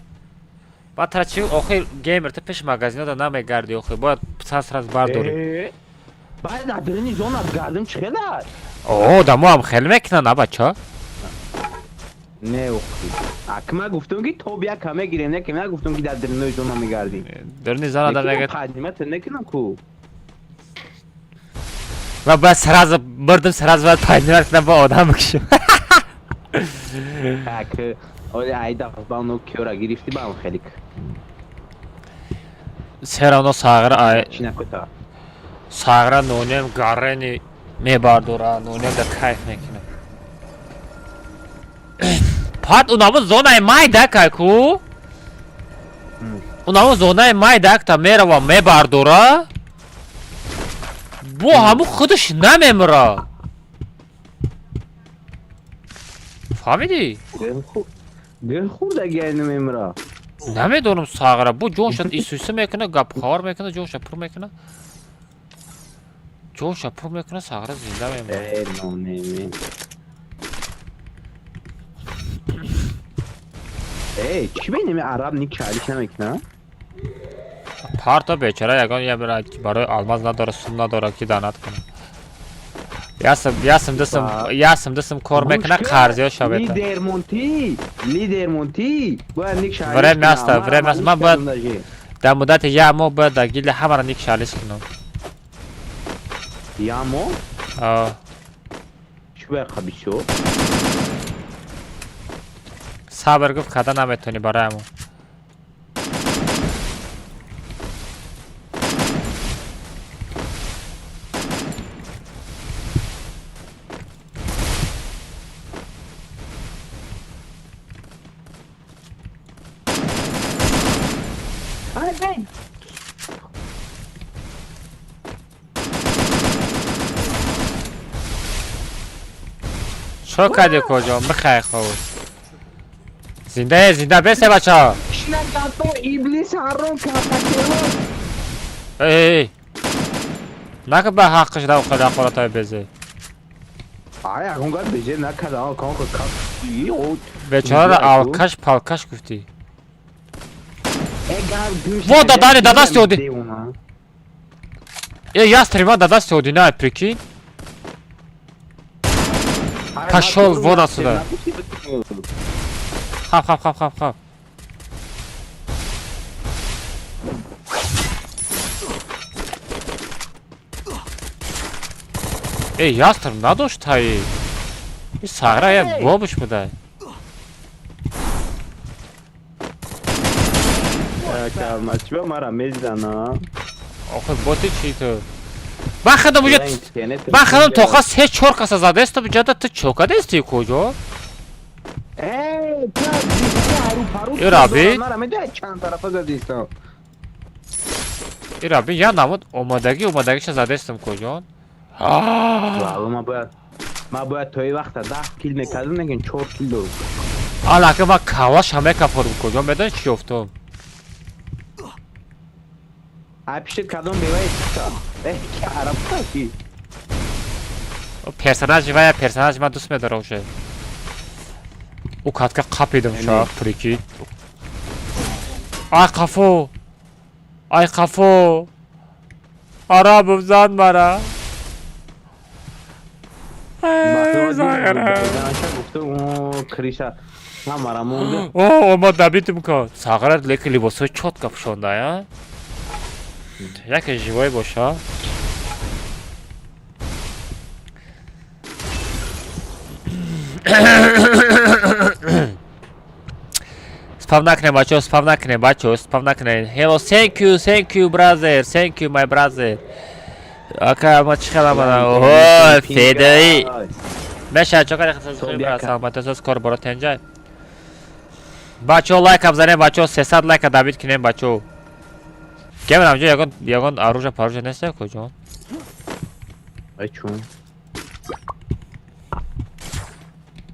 Баъд тара чи охир, геймер, ту пеши магазинода намегарди охир, бояд сас раз бардорӣ. Баъд дар дарини зона гардим, чӣ хела? О, одамо ҳам хеле мекунанд, а бача? Не, охи. Ак ма гуфтам, ки то бия каме гирем, не ки ма гуфтам, ки дар даринои зона мегардим. Дарини зона да мегар. Қадимата накунам ку. Ва бояд сразу бурдим, сразу бояд пайдо кунам, ба одам бикушам. Так, оли айда ба оно киёра гирифтӣ ба он хелик. Все равно сағра ай Чӣ накута? Сағра нонем гарени мебардора, нонем да кайф мекунам. Пат унамо зонаи майдак ку? Унамо зонаи майдак та мерава мебардора. Бо ҳаму худаш намемра. Фаҳмидӣ? Дилхурдаги ай намемра. Намедонам сағра бо ҷонша исуса мекуна, гапхор мекуна, ҷонша пур мекуна. Ҷонша пур мекуна, сағра зинда мемонад. Э, нонеми. Эй, чӣ бинеми араб ник чалиш намекуна? Парто бечора ягон я барои алмаз надора, сум надора ки данат кунад. Ясм, ясм дисм, ясм дисм кор мекуна, қарзиё шавета. Лидер Монти, лидер Монти, бояд ник шалиш. Время аста, время аст. Ман бояд дар муддати як моҳ бояд дар гилди ҳамаро ник шалиш кунам. Як моҳ? А. Чӣ бояд қабисё? Сабр гуфт када наметонӣ барои ҳамон. Чо кади куҷо? Михай хоб. Зинда зинда бесе бача. Иблис ҳаром капакело. Эй, нака ба ҳаққиш рав қада ҳақоратай безе. Ай, ягон гап безе накарда, кон кап. Бечорара алкаш палкаш гуфтӣ. Э, гап гӯш. Во дадани дадасти оди. Э, ястрима дадасти одина, прикинь. Пошел вон отсюда. Хап, хап, хап, хап, хап. Эй, ястрм надошт таи. И сағра я бобуш будай. Чӣ мара мезана? Охир боти чӣ ту? Ман худам уҷа ман худам тоқа се чор каса задестам ҷада ту чо кадести куҷо? Э, Э, раби? Мара медояд чанд тарафа задистам. И раби я намуд омадагӣ омадагиша задестам куҷон? Валло ма бояд то и вақта 10 кил мекардам, лекин 4 кил дорам. Алака ман каваша мекафорам куҷон, медонӣ чӣ ёфтум? Ай пишет кадом беваи сука. Э, ки араб ки? Персонажи вая персонажи ман дӯст медорам уже. Ӯ катка қапидам ша, прикинь. Ай қафо. Ай қафо. Арабов зан мара. Ай, сағра. Гуфтам, криша ҳамара монда. О, омад дабитим ка. Сағра лекин либосҳои чётко пӯшонда, я? Яке живой боша. Спам накунем, бачаҳо, спам накунем, бачаҳо, спам накунем. Hello, thank you, thank you, brother, thank you, my brother. Ака, ма чӣ хел амада? Оҳо, федаи. Меша, чо кади саломат асос кор боро тенҷай. Бачаҳо лайк абзанем, бачаҳо 300 лайка дабит кунем, бачаҳо. Гемерам ҷо ягон ягон оружие паружие нест куҷо? Ай чун.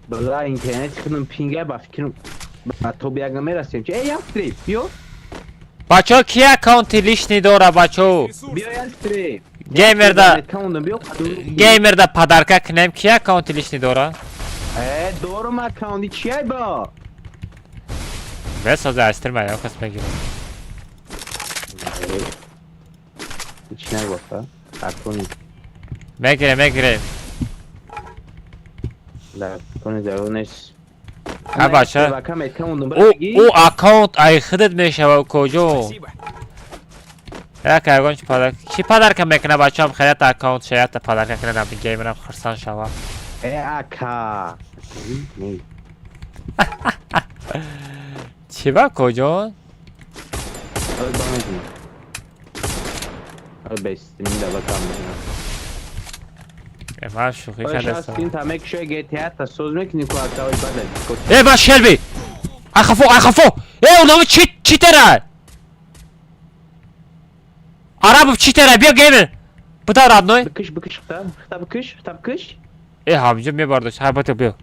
Бала интернет кунам пинга ба фикрам ба то биягам мерасем. Чи эй ястреб, биё. Бачаҳо ки аккаунти лишний дора, бачаҳо? Биё ястреб. Геймерда геймерда подарка кунем, ки аккаунти лишний дора? Э, дорум аккаунти чи ай ба? Бесоза астирма, ягон кас мегирам. Ҳеч нагуфта. Акуни. Мегирем, мегирем. Лакуни зарур нест. А бача. Ӯ аккаунт ай худат мешава куҷо? Спасибо. Як ягон чи подарка. Чӣ подарка мекуна бачаам? Хаята аккаунт шаята подарка кунад, ами геймерам хурсанд шава. Ака. Не. Чӣ ба коҷон? Ой, ба мезанам. Ой, бестим да ба кам мезанам. Ман шӯхӣ Ой, кардастам. шастин та мекушой GTA та соз мекунӣ ку ака, ой, бада. Э, ба Шелби! Ай хафо, ай хафо! Э, унави чи читера? Арабов читера, биё геймер! Буда родной. Бикиш, бикиш, хта, хта бикиш, хта бикиш. Э, ҳамҷо мебардошт. Ҳай, бата биё.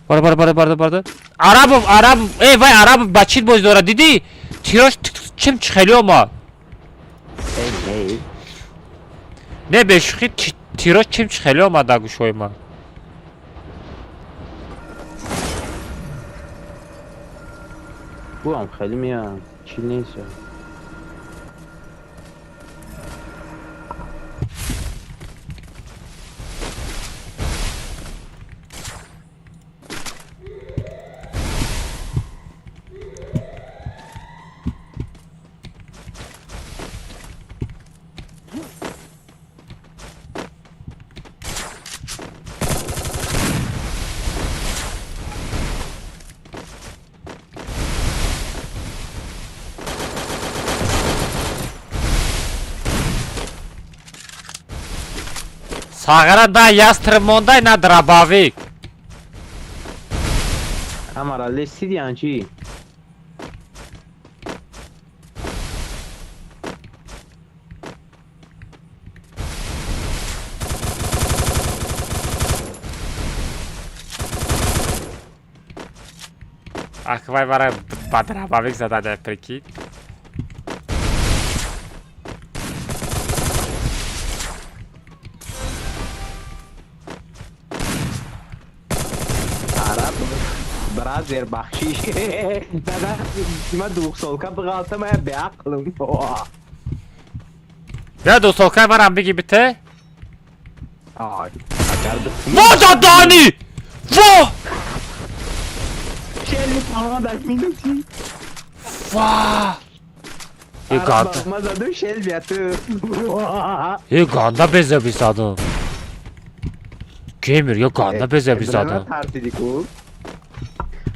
Бара, бара, бара, бара, бара. Арабов, Арабов, э, вай Арабов ба чит боз дорад, дидӣ? Тирош чим хеле омад. Эй, эй. Не, бешӯхӣ тирош чим хеле омад дар гӯшҳои ман. Буам хеле меяд. Чӣ нест. Сағара да ястреб мондай на дробовик. Амара лесидиан чӣ? Ах, вай вара ба дробовик задада, прикинь. Араб бразер бахшиш. Дада, ма двухсолка биғалтам, я беақлм. Биё дусолкаи марам биги бите. Ай, агар Во дадани! Во! Шелли памадаш минути. Ва! Е ганда. Ма заду шелби ту. Е ганда безаби задам. Геймер, я ганда безаби задам. Тарсиди ку.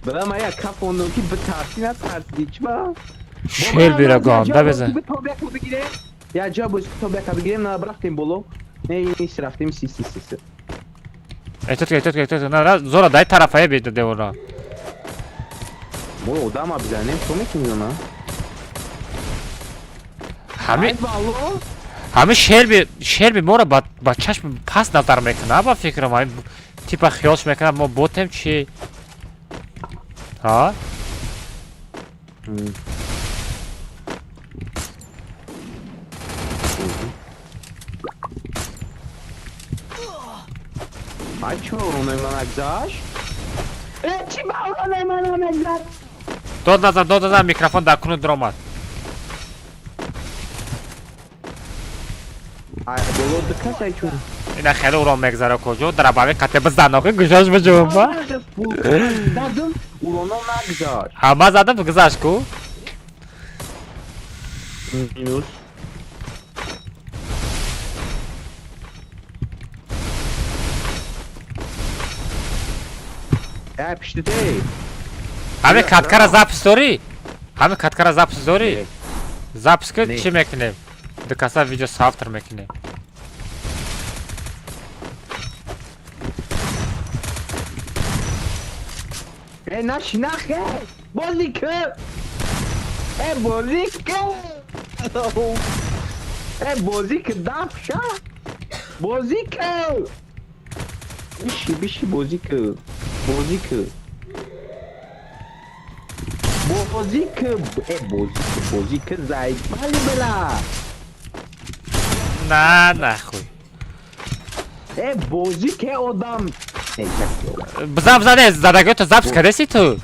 Бра ма я кафондум ки битарси натарсиди чиба? Шелбира ганда беза. Я ҷа боз ки тобяка бигирем, на рафтем боло. Не, нест рафтем си си си си. Этот, этот, этот, на зора дай тарафае бида девора. Мо одама бизанем, то мекунӣ на? Ҳами Ай валло. Ҳами Шелби моро ба чашми паст назар мекунад, ба фикрам, ҳами типа хиёлш мекунад, мо ботем чи? Ҳа? Ай чӣ уронои ман гузашт? Э, чӣ ба уронои ман мегузашт? Дод назан, дод назан, микрофон дар кунут даромад. Ай боло дикас ай чун. Ина хеле урон мегзара куҷо, дробовик қате бизан, охи гӯшаш биҷумба. Задум, уроно нагузашт. Ҳама задам гузашт ку? Минус. Э, пишти те. Ҳами каткара запись дорӣ? Ҳами каткара запись дорӣ? Не. Запись ки Не. чӣ мекунем? Дукаса видео савтр мекунем. Э, наши нах, э! Бозӣ ку! Э, бозӣ ку! Э, бозӣ ку, дафша! Бозӣ ку! Биши, биши, бозӣ ку. Бозӣ ку. Бозӣ ку. Э, бозӣ ку, бозӣ ку, заебали била! На нахуй. Э, бозӣ ке одам! Э, як Бизан, бизан, не, задагиёто запись кардеси ту?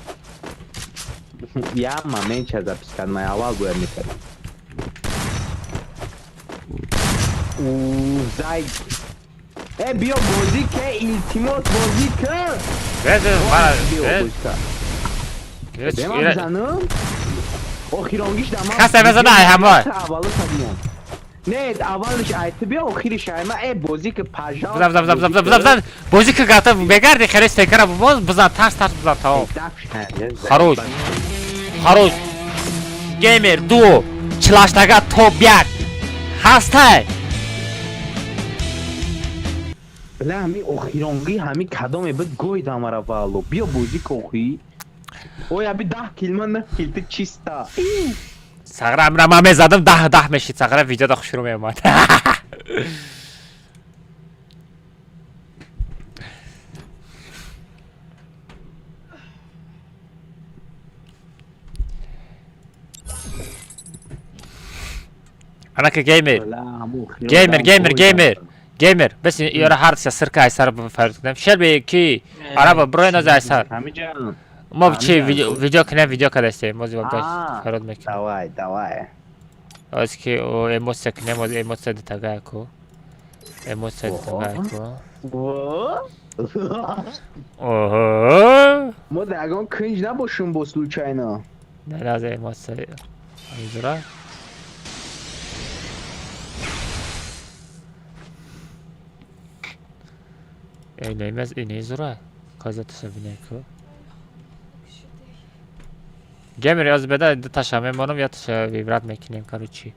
Я момент запись кардам, ман аввал бояд мекардам. У, зай. Э, биё бозӣ ке, илтимос бозӣ ке! Бе, мара, Биё бе, бозӣ ке. бе, Бе ман бизанам? Охиронгиш да ман. Касе бизана, ай ҳама. Аввало табиям. Не, аввалиш айти биё, охириш айма. Э, бозӣ ки, пожалуйста. Бизан, бизан, бизан, бизан, бизан. Бозӣ ки гата мегарди, хеле стекара бумоз, бизан, тарс тарс бизан, тамом. Хорош. Хорош. Геймер ду, чилаштага топ як. Ҳастай. Бля, ҳами охиронгӣ ҳами кадоме буд гой дамара вало. Биё бозӣ ки охи. Ой, аби 10 кил ман 9 кил ту чиста. Сағра амра ман мезадам 10 10 мешид. Сағра видеода хушрӯ меомад. Анака геймер. Геймер, геймер, геймер. Геймер, бес ёра ҳар сирка айсар фарид кунем. Шерби ки араба брои нози айсар. Ҳамиҷа. Мо чи видео кунем, видео кадастем. Мо зиба фарод мекунем. Давай, давай. Оз ки эмоция кунем, оз эмоция дитага ку. Эмоция дитага ку. Ого. Мо дар ягон кринж набошем бо случайно. Не, аз эмоция. Амизура. Инемаз инезура. Каза ташабине ку. Геймер аз беда ду таша мемонам, я таша вибрат мекунем, короче.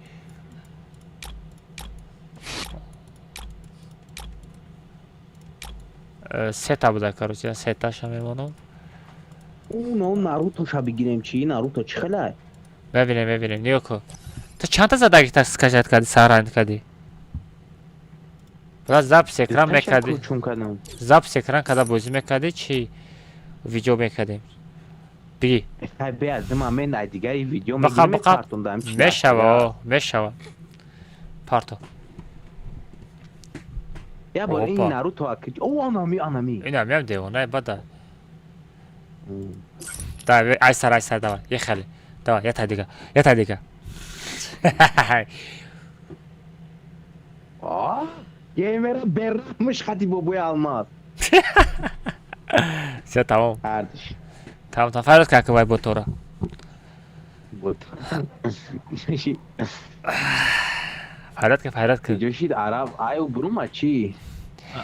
Сета буда, короче, сеташа мемонам. Уно Наруто-ша бигирем чи? Наруто чӣ хелай? Мебинем, мебинем. Нигоҳ кун. Ту чандта задаги та скачать кардӣ, саранд кардӣ? Баъд запись экран мекардӣ. Чун кардам. Запись экран карда бозӣ мекардӣ чи видео мекардем? Биги. Хай бе аз ма мен ай дигари видео Бақа мегирем бақа партондам чи. Мешава, мешава. Парто. Я бор ин Опа. Наруто ак. О, анами, анами. Ин ҳам девонаи бада. Давай, айсар, айсар, давай. Ехали. Давай, я та дига. Я та дига. А? Геймера берамш хати бобои алмаз. Всё, тамом. Ардиш. Тамом, тамом. Фарёд как вай ботора. Бот. Фарёд ка, фарёд ка. Ҷошид араб аю бурума чи?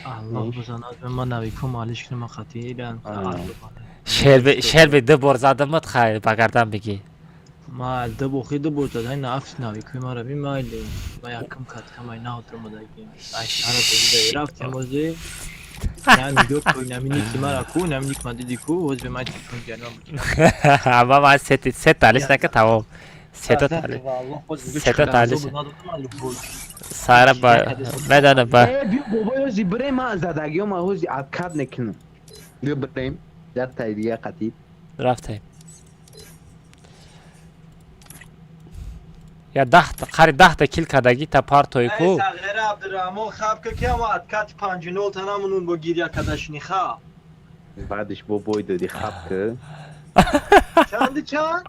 Аллоҳ бизанад, ман навикум алиш кунам қатидан. Шерби, шерби ду бор задамат хай, ба гардан бигӣ. Ма ду бохи ду бор задай нафт навикуи мара би майли. Ма якум каткам ай наотромадаги. Ай шара бозида рафтем ози. Я нигоҳ кун, нами ники мара ку, нами ник ма диди ку, оз бе май телефон гармам. Ама ман сети сет алиш нака тамом. Сета тали. Сета талиш. Сара ба медана ба. Э, биё бобои ози бирем, ман задагиё ма ҳози откат мекунам. Биё бирем. Як тай дига қатӣ. Рафтем. Я 10 қари 10 кил кардагӣ та партои ку. Сағира Абдурраҳмон хаб ка ки ама откат 5-0 танамунун бо гиря кадашни ха. Баъдиш бобой доди хаб ки. Чанди чанд?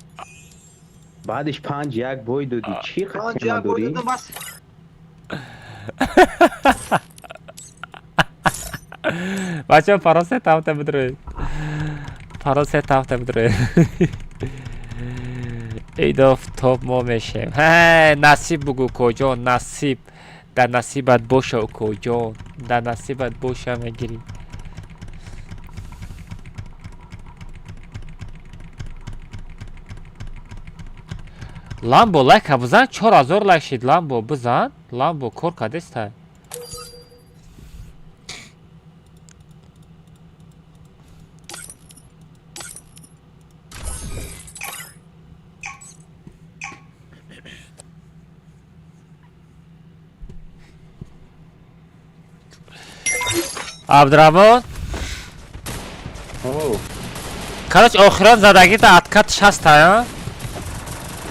Баъдиш 5-1 бой доди. Чӣ Панҷ қатима як бой дорӣ? додам бас. Бачаҳо паро се тафта бидроед. Паро се тафта бидроед. Идоф топ мо мешем. Ҳе, насиб бугу коҷон, насиб. Дар насибат боша укоҷон. Дар насибат боша мегирӣ. Ламбо лайка бизан, 4000 лайк шид ламбо бизан. Ламбо кор кардеста. Абдураҳмон. О, Короче, охирон задагита откат 60 та,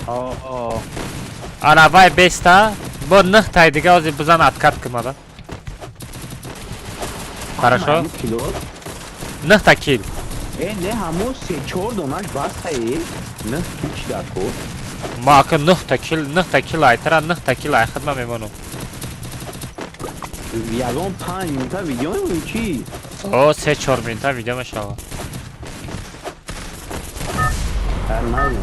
о, о. ана вай 20 та, бо 9 тай дига ози бизан откат кунада. Хорошо? Кило? 9 та кил. Э, не, ҳамо се чор донаш бастае. Не, кил чи дар кор? Ма ака 9 та кил, 9 та кил айтара, 9 та кил ай хидма мемонам. Ягон 5 минута видео мемонӣ чи? О, 3-4 минута видео мешава. Нормально.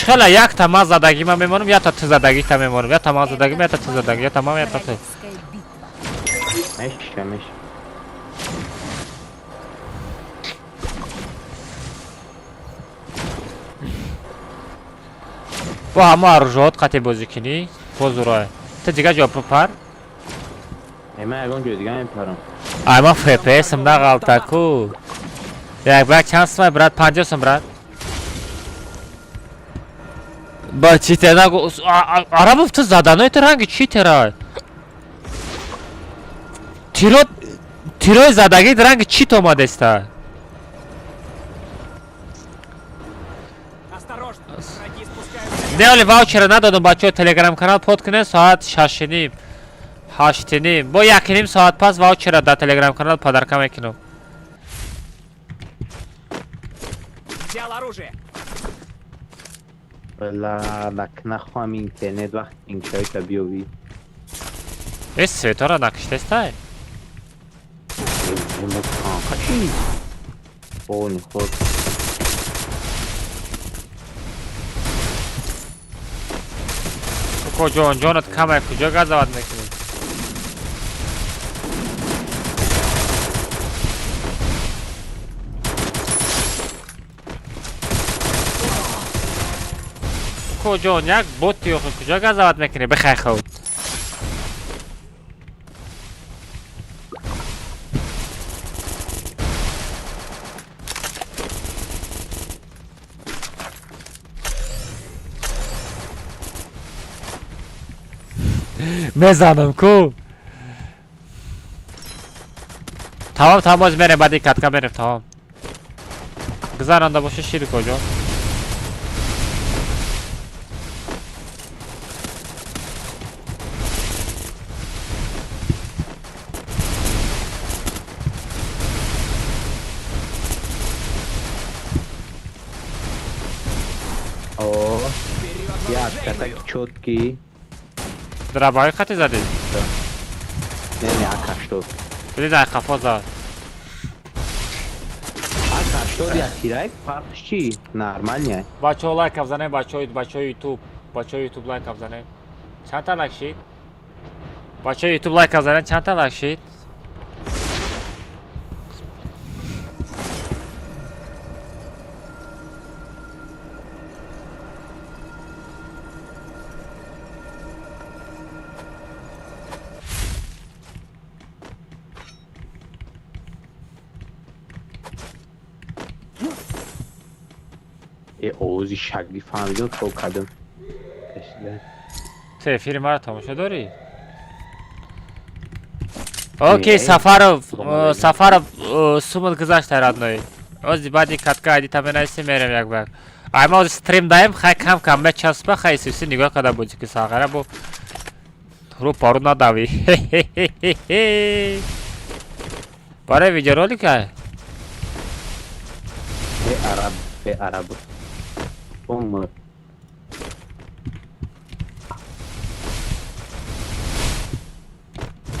Чӣ хела якта ман задагӣ ман мемонам, якта ту задагита мемонам, якта ман задагӣ, якта ту задагӣ, якта ман, якта ту. Королевская битва. Меша, меша. Бо ҳама оружоот қатъи бозӣ кунӣ, бозурое. Ту дигар ҷо пар? Э, ман ягон ҷои дига мепарам. Ай, ман ФПС-м нағалта ку. Як брат чанд сумай, брат? 50 сум, брат. Ба читер нагу. Арабов, ту заданои ту ранги читера. Тиро тирои задагит ранги чит омадеста. Осторожно, враги спускаются. Не, оли ваучера надодум, бачаҳо, телеграм канал под кунед, соат 6:30, 8:30, бо 1:30 соат пас ваучера дар телеграм канал подарка мекунам. Взял оружие. Бла, лак нахоҳам интернет вақт иншоита биёвӣ. Э, светора накиштестай? Қачи? О, ниход. Куҷо ҷонат камай, куҷо газават мекунӣ? Куҷон як боти охи, куҷо газават мекунӣ? Бихай худ. Мезанам ку. Тамом, тамом, боз мерем, баъди катка мерем, тамом. Гузаранда боша шири куҷо? О, Вперед в як оружейную. катаки чёткий. Драбаи хати задӣ? Не, не, ак 80. Диди, дар қафо зад. Ак 80 як тирай, фарқш чӣ? Нормальный. Бачаҳо, лайк бзанед, бачаҳои бачаҳои ютуб, бачаҳои ютуб, лайк бзанед. Чанд та лайк шид? Бачаҳои ютуб, лайк бзанед, чанд та лайк шид? Э, овози шакли фаҳмидам, то кардам. Кашида. Ту эфири маро тамошо дорӣ? Окей, Не. Сафаров, Салом алейкум. Сафаров, сумат гузашта, родной. Ози баъди катка айдита менависем, мерем як ба як. Ай, ма ози стрим даем, хай кам кам мечаспа, хай сиси нигоҳ када бози ки сағара бо рӯ пару надавӣ. Барои видеоролика? Э, араб, э, араб. Омар.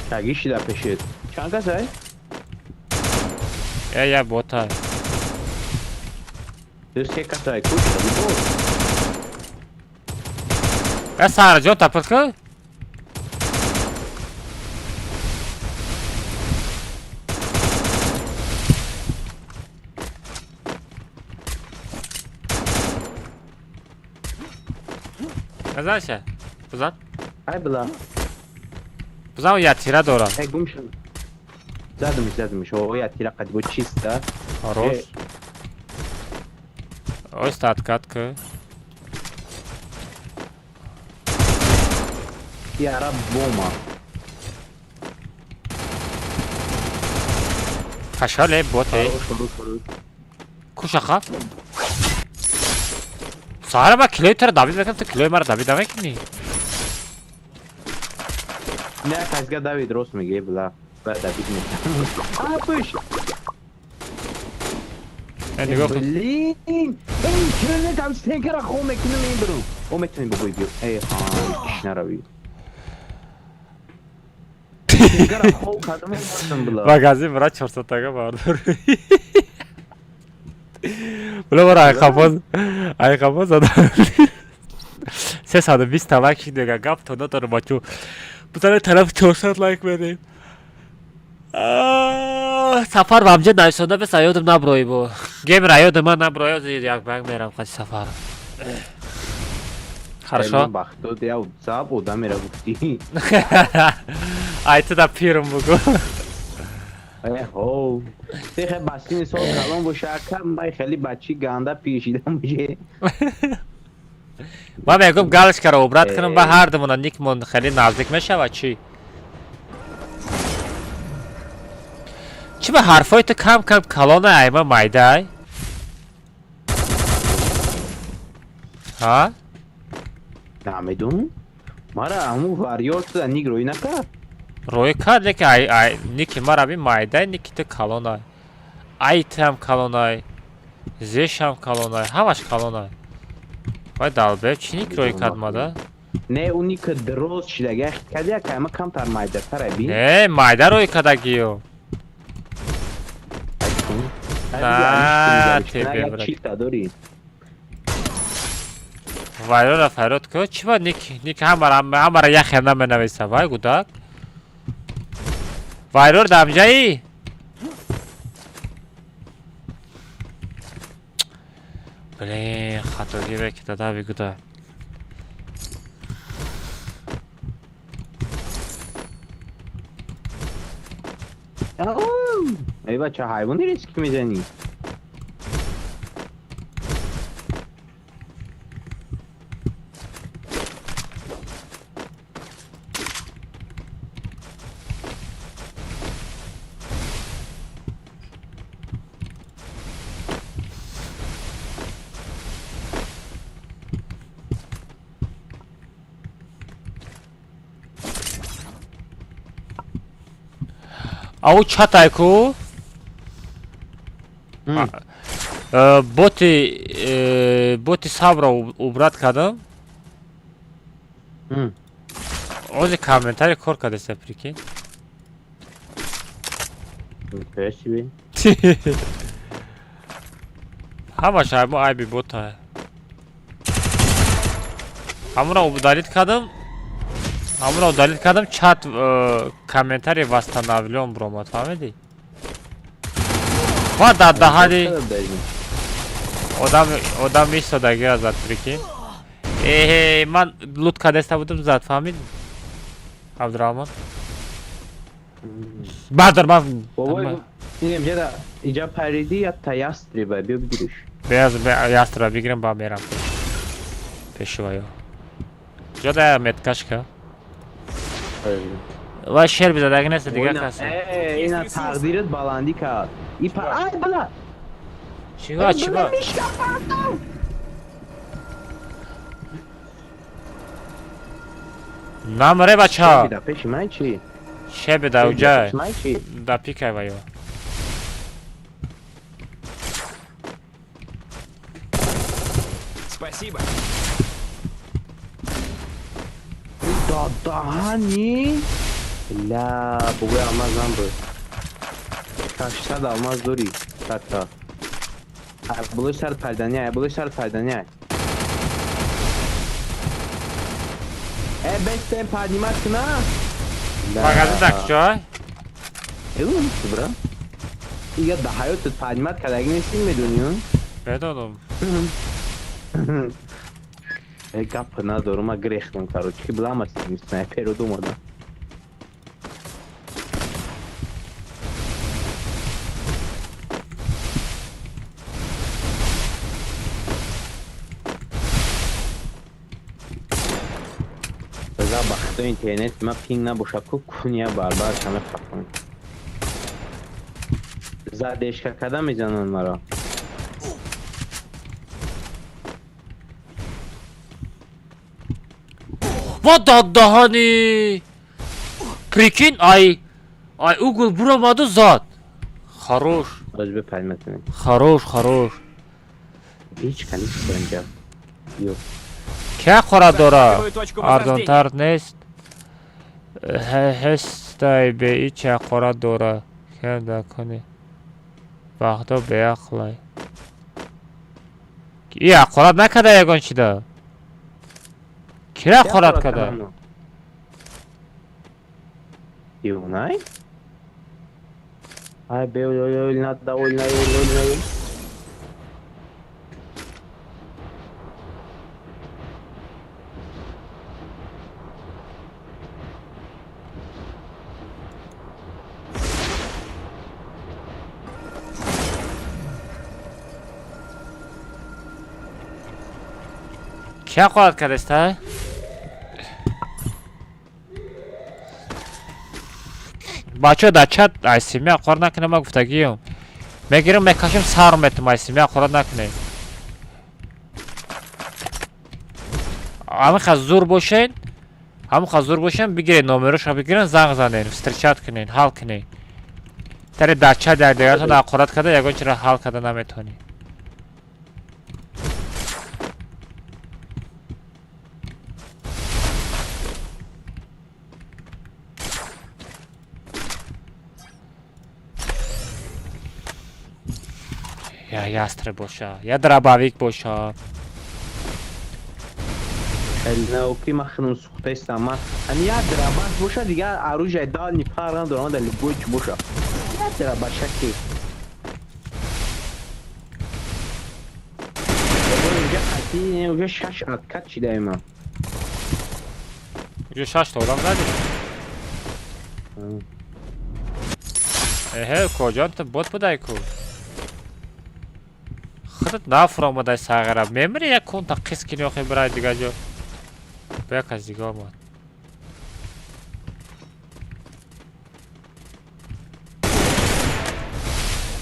Шаги шида пешет. Чанд кас ай? Э, я бота. Ду се кас ай, ку шаги бо. Э, Сараҷон, тапил ку? Назанша. Бизан. Ай била. Бизан, я тира дора. Ай гум шуд. Задумиш, задумиш. О, я тира қад бо чиста. Хорош. Э. Оста откат ку. Я араб бома. Кашале боте. Хорош, хорош, хорош. Кушаха. Сара, ба килои туро давид мекунам, ту килои маро давид намекунӣ. Не, касга Давид рост меге, била. Ба Давид мекунам. А, пуш. Э, нигоҳ кун. Блин! Эй, чиро там стенкара хом мекунам, мебарам. О, метавонӣ бигӯй биё. Эй, ҳа, киш наравӣ. Стенкара хом кардам, мебарам, била. Магазин брат 400 тага бардор. Била бара айқафоз айқафоз зада. 320 та лайк шид дега гап то надорам бачо. Бизане тарафи 400 лайк берем. Сафар ба ҳамҷа нависонда бес аёдам наброи бо. Геймер аёдам ман наброи ози як банг мерам қаси сафар. Хорошо? Бахто я саб одамера гуфтӣ. Ай ту да пирм бугу. Эҳо. Техе басини сол калон боша ака май хеле бачи ганда пишидам боже. Ман мегӯм галочкаро обрат кунам ба ҳар думона никмон хеле наздик мешавад чӣ? Чӣ ба ҳарфҳои ту кам кам калона айма майдай? Ҳа? Намедонам. Мара ҳамун варёр туда ник рӯй накард. Рӯй кард, лекин ай ай ники мара би майдай, ники ту калонай. Ай ту ҳам калонай. Зешам калонай, ҳамаш калонай. Вай далбе чӣ ник рӯй кард мада? Не, ӯ ник дроз шидаги кади ака ама камтар майдатара би. Не, майда рӯй кардагиё. На, тебе, брат. Чита дорӣ. Вайрора фарёд ку чӣ ба ник ник ҳамара ҳамара як хел наменависа вай гудак. Вайрор дамҷаи? Блин, хатогӣ веки дада бигуда. Эй бача ҳайвони риски мезанӣ. Ау чатай ку? Боти боти сабро убрат кардам. Ози комментарий кор кардеса прикинь. Спасибо. Ҳамаш айбо айби бота. Ҳамонро удалить кардам. Ҳамонро удалить кардам, чат комментарий восстановлен буромад, фаҳмидӣ? Ва дар даҳани одам одам истодагиро зад прикинь. Эҳе, ман лут кардеста будам зад, фаҳмидӣ? Абдурахмон. Бардор ман Бобой, инем ҷада иҷа париди я та ястреба биё бигириш. Беаз ястреба бигирам ба мерам. Пеши ваё. Ҷода меткашка. Вай шер бизадаги нест дигар касе. Э, ина тақдират баландӣ кард. И па ай бала. Чиба чиба? Намре бача. Да пеши ман чӣ? Шебе да уҷа. Пеши ман чӣ? Да пикай ваё. Спасибо. Да даҳани. Ла, бобой алмаз набуд. 600 алмаз дорӣ. Садта. Ай, булои сар пайдани, ай, булои сар пайдани, ай. Э, бестен поднимать куна? Магазин дар куҷой? Эу, бра. Ига да ҳаётат поднимать кардаги нестӣ медонӣ? Медонам. Э, гап надорум, ма грехтам, короче, ки блама снайперу думада. За бахто интернет ма пинг набоша ку куния барбар шаме хафон. Задешка када мезананд маро. Ва даҳани! Прикинь, ай ай угол буромаду зад. Хорош. Роҷбе пальматини. Хорош, хорош. Ҳеҷ кани инҷа. Ё. Кя қора дора? Захватываю точку возрождения. Арзонтар нест. Ҳестай бе ича қора дора. Кя дакони. Вақто беақлай. И ҳақорат накарда ягон чида? Кира ҳақорат карда? Девонай? Ай, бе, ой, ой, ой, надо, ой, ой, ой, ой. Ки ҳақорат кардаста? Бачаҳо, дар чат айсими ҳақорат накунед, ман гуфтагиём. Мегирам, мекашам, сар метум, айсими ҳақорат накунед. Ҳамин зур бошед, ҳамин зур бошен, бигиред номерошро, бигирен, занг занед, встречать кунед, ҳал кунед. Тари дар чат якдигаратон ҳақорат карда, ягон чиро ҳал карда наметавонед. Я ястреб боша, я дробовик боша. Науки ман худам сухтаистам. Ман ами як дробаш боша, дигар оружие дальний фарқ надорам, дар любой чи боша. Як дробашаки. Уже хати, уже шаш откат шидаем ман. Уже шаш та одам задӣ? Эҳе, коҷон, ту бот будай ку? Худат нафуромадай сағира. Мемири як кунта қис кини охи бирай дига ҷо. Ба як аз дига омад.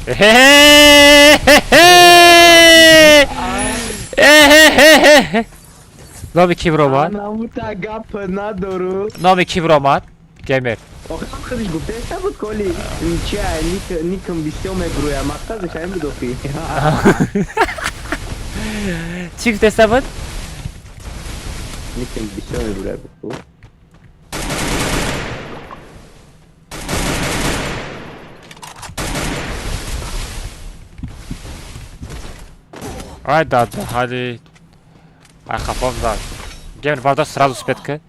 Эҳе! Эҳе! Номи ки биромад? Намута гап надору. Номи ки биромад? Геймер. Охирам худиш гуфтаиста буд коли чи ник никам бисёр мебруя. Мақсадаш ҳамин буд охи. Чӣ гуфтаиста буд? Никам бисёр мебруя буд. Ай да, да, ҳали. Ай хафом зад. Геймер бардошт сразу спет ки.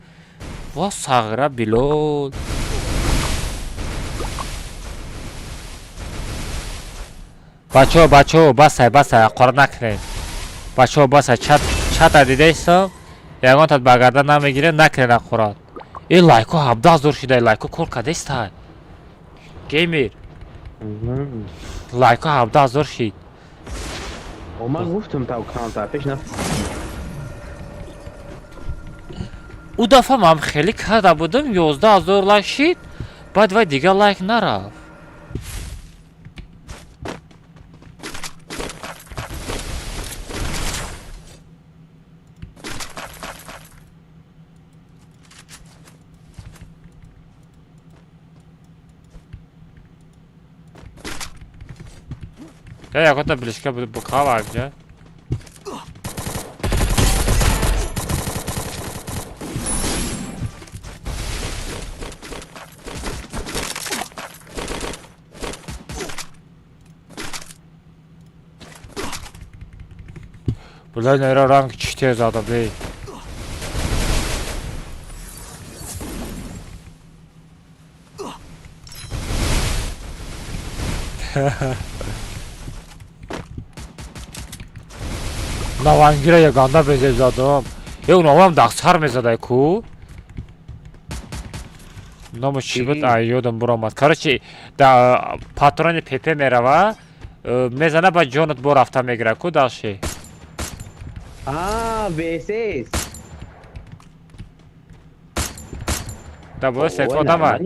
Во сағира Билол. Бачаҳо, бачаҳо, басай, басай, ҳақорат накунед. Бачаҳо, басай, чат чата дидаистам, ягонтат ба гардан намегиред, накунед ҳақорат. Э, лайко 17 000 шуда, лайко кор кардестай. Геймер, лайко 17 000 шид. О, ман гуфтам та аккаунта пеш на. Ӯ дафъа ман хеле карда будам, 11 000 лайк шид, баъд вай дигар лайк нарафт. Я ягота близко буду букава, где? Бля, наверное, ранг 4 зада, бей. Навангира яганда безеб задам. Е, унавам дақсар мезадай ку? Номаш чӣ буд? Ай, ёдам буромад. Короче, да патрони ПП мерава, мезана, ба ҷонат бо рафта мегира ку дальше. А, VSS. Да бо се одама.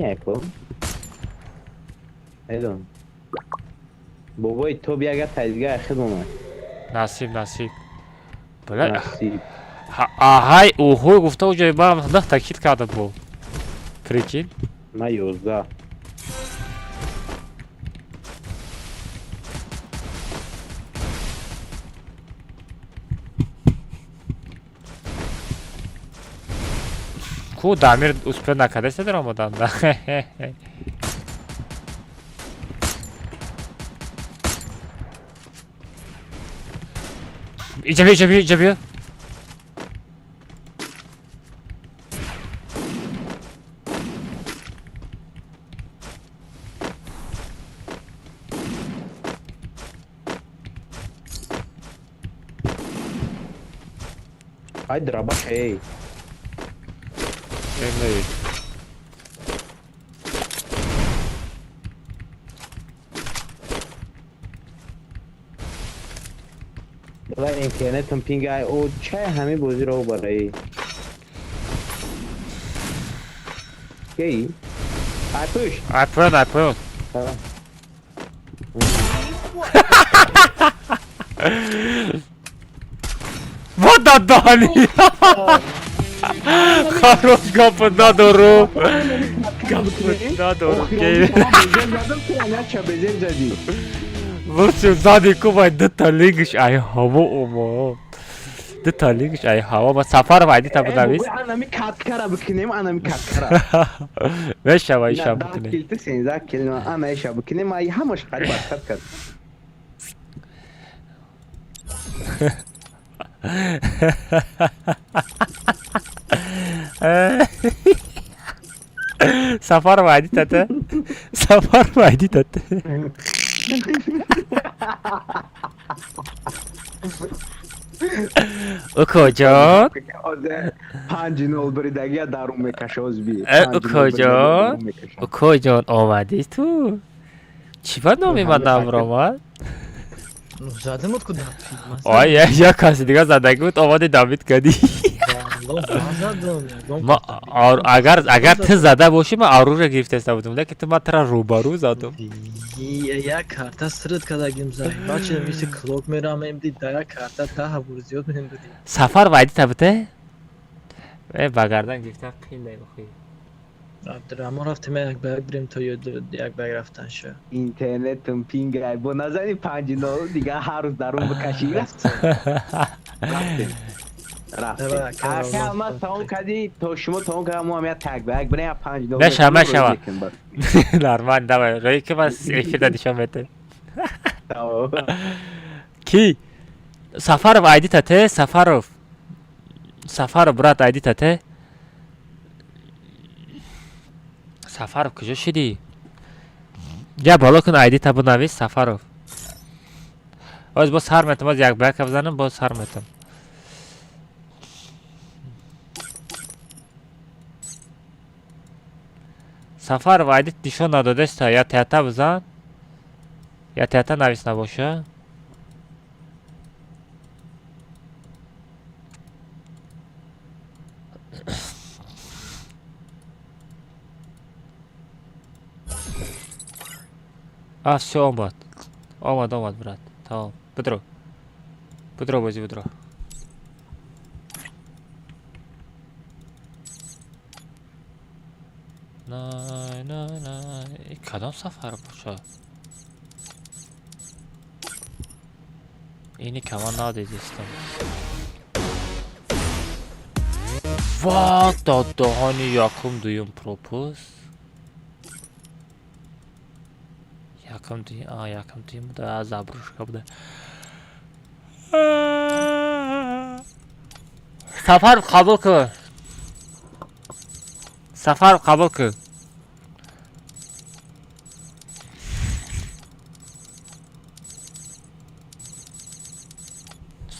Медонам. Бобои то биага таизга хид омад. Насиб, насиб. Бля, Насиб. Аҳай, уҳуй гуфта уҷои барам нах такид карда бу. Прикинь. Ма 11. Ку Дамир успел накардаиста дар омаданда. Иҷа биё, иҷа биё, иҷа биё. Ай дробаш, эй. Давай интернетам пинг ай о чай ҳами бозиро барои. Кей? Ай пуш. Ай поён, ай поён. Вот додали! Хорош, гапа надору. Гапа надору. Лучше зади кубай дута лингш ай ҳаво омо. Дута лингш ай ҳаво. Ма Сафаров айди та бинавис. Анами каткара бикунем, анами каткара. Мешава иша бикунем. Кил ту сенза кил ана иша бикунем, ай ҳамаш қариб аз кат кард. Сафаров айди тата. Сафаров айди тата. Укоҷон. 5-0 буридагия дарун мекаша озби. Укоҷон. Укоҷон омадӣ ту? Чӣ ба номи ман намромад? Задам от куда? Ой, як каси дига задагӣ буд, омади давид кардӣ. Ма агар ту зада бошӣ, ман оружие гирифтаиста будам, лекин ту ман тура рӯбарӯ задам. Як карта сирт кардагим зай. Бача мисли клок мерам, ди да як карта 10 бор зиёд мембудӣ. Сафар вайди табите? Э, ба гардан гирифтан қин намехоҳӣ. Абдурахмон рафтем як ба як бирем то як ба як рафтан ша. Интернетам пинг ай бо назани 5-0 дига ҳар рӯз дарун бикашӣ. Рафтем. Рафтем. Ака ма тамом кардӣ, то шумо тамом кардам, мо ҳам як так ба як бирем 5-0. Мешава, мешава. Нормально, давай. Рӯи ки ман эфирда нишон медиҳем. Тамом. Ки? Сафаров айди тате, Сафаров. Сафаров брат айди тате. Сафаров куҷо шидӣ? Я боло кун айди та бинавис Сафаров. Оз боз сар метам, оз як ба як бизанам, боз сар метам. Сафаров айди нишон надодаста, я тета бизан. Я тета навис набоша. А, всё, омад. Омад, омад, брат. Тамом. Бидро. Бидро бозӣ, бидро. Най, най, най. Кадом сафар боша? Ини кама надидистам. Ва, дадаҳани якум дуюм пропуск. Якум дуюм, а, якум дуюм буда, забрушка буда. Сафаров қабул кун. Сафаров қабул кун.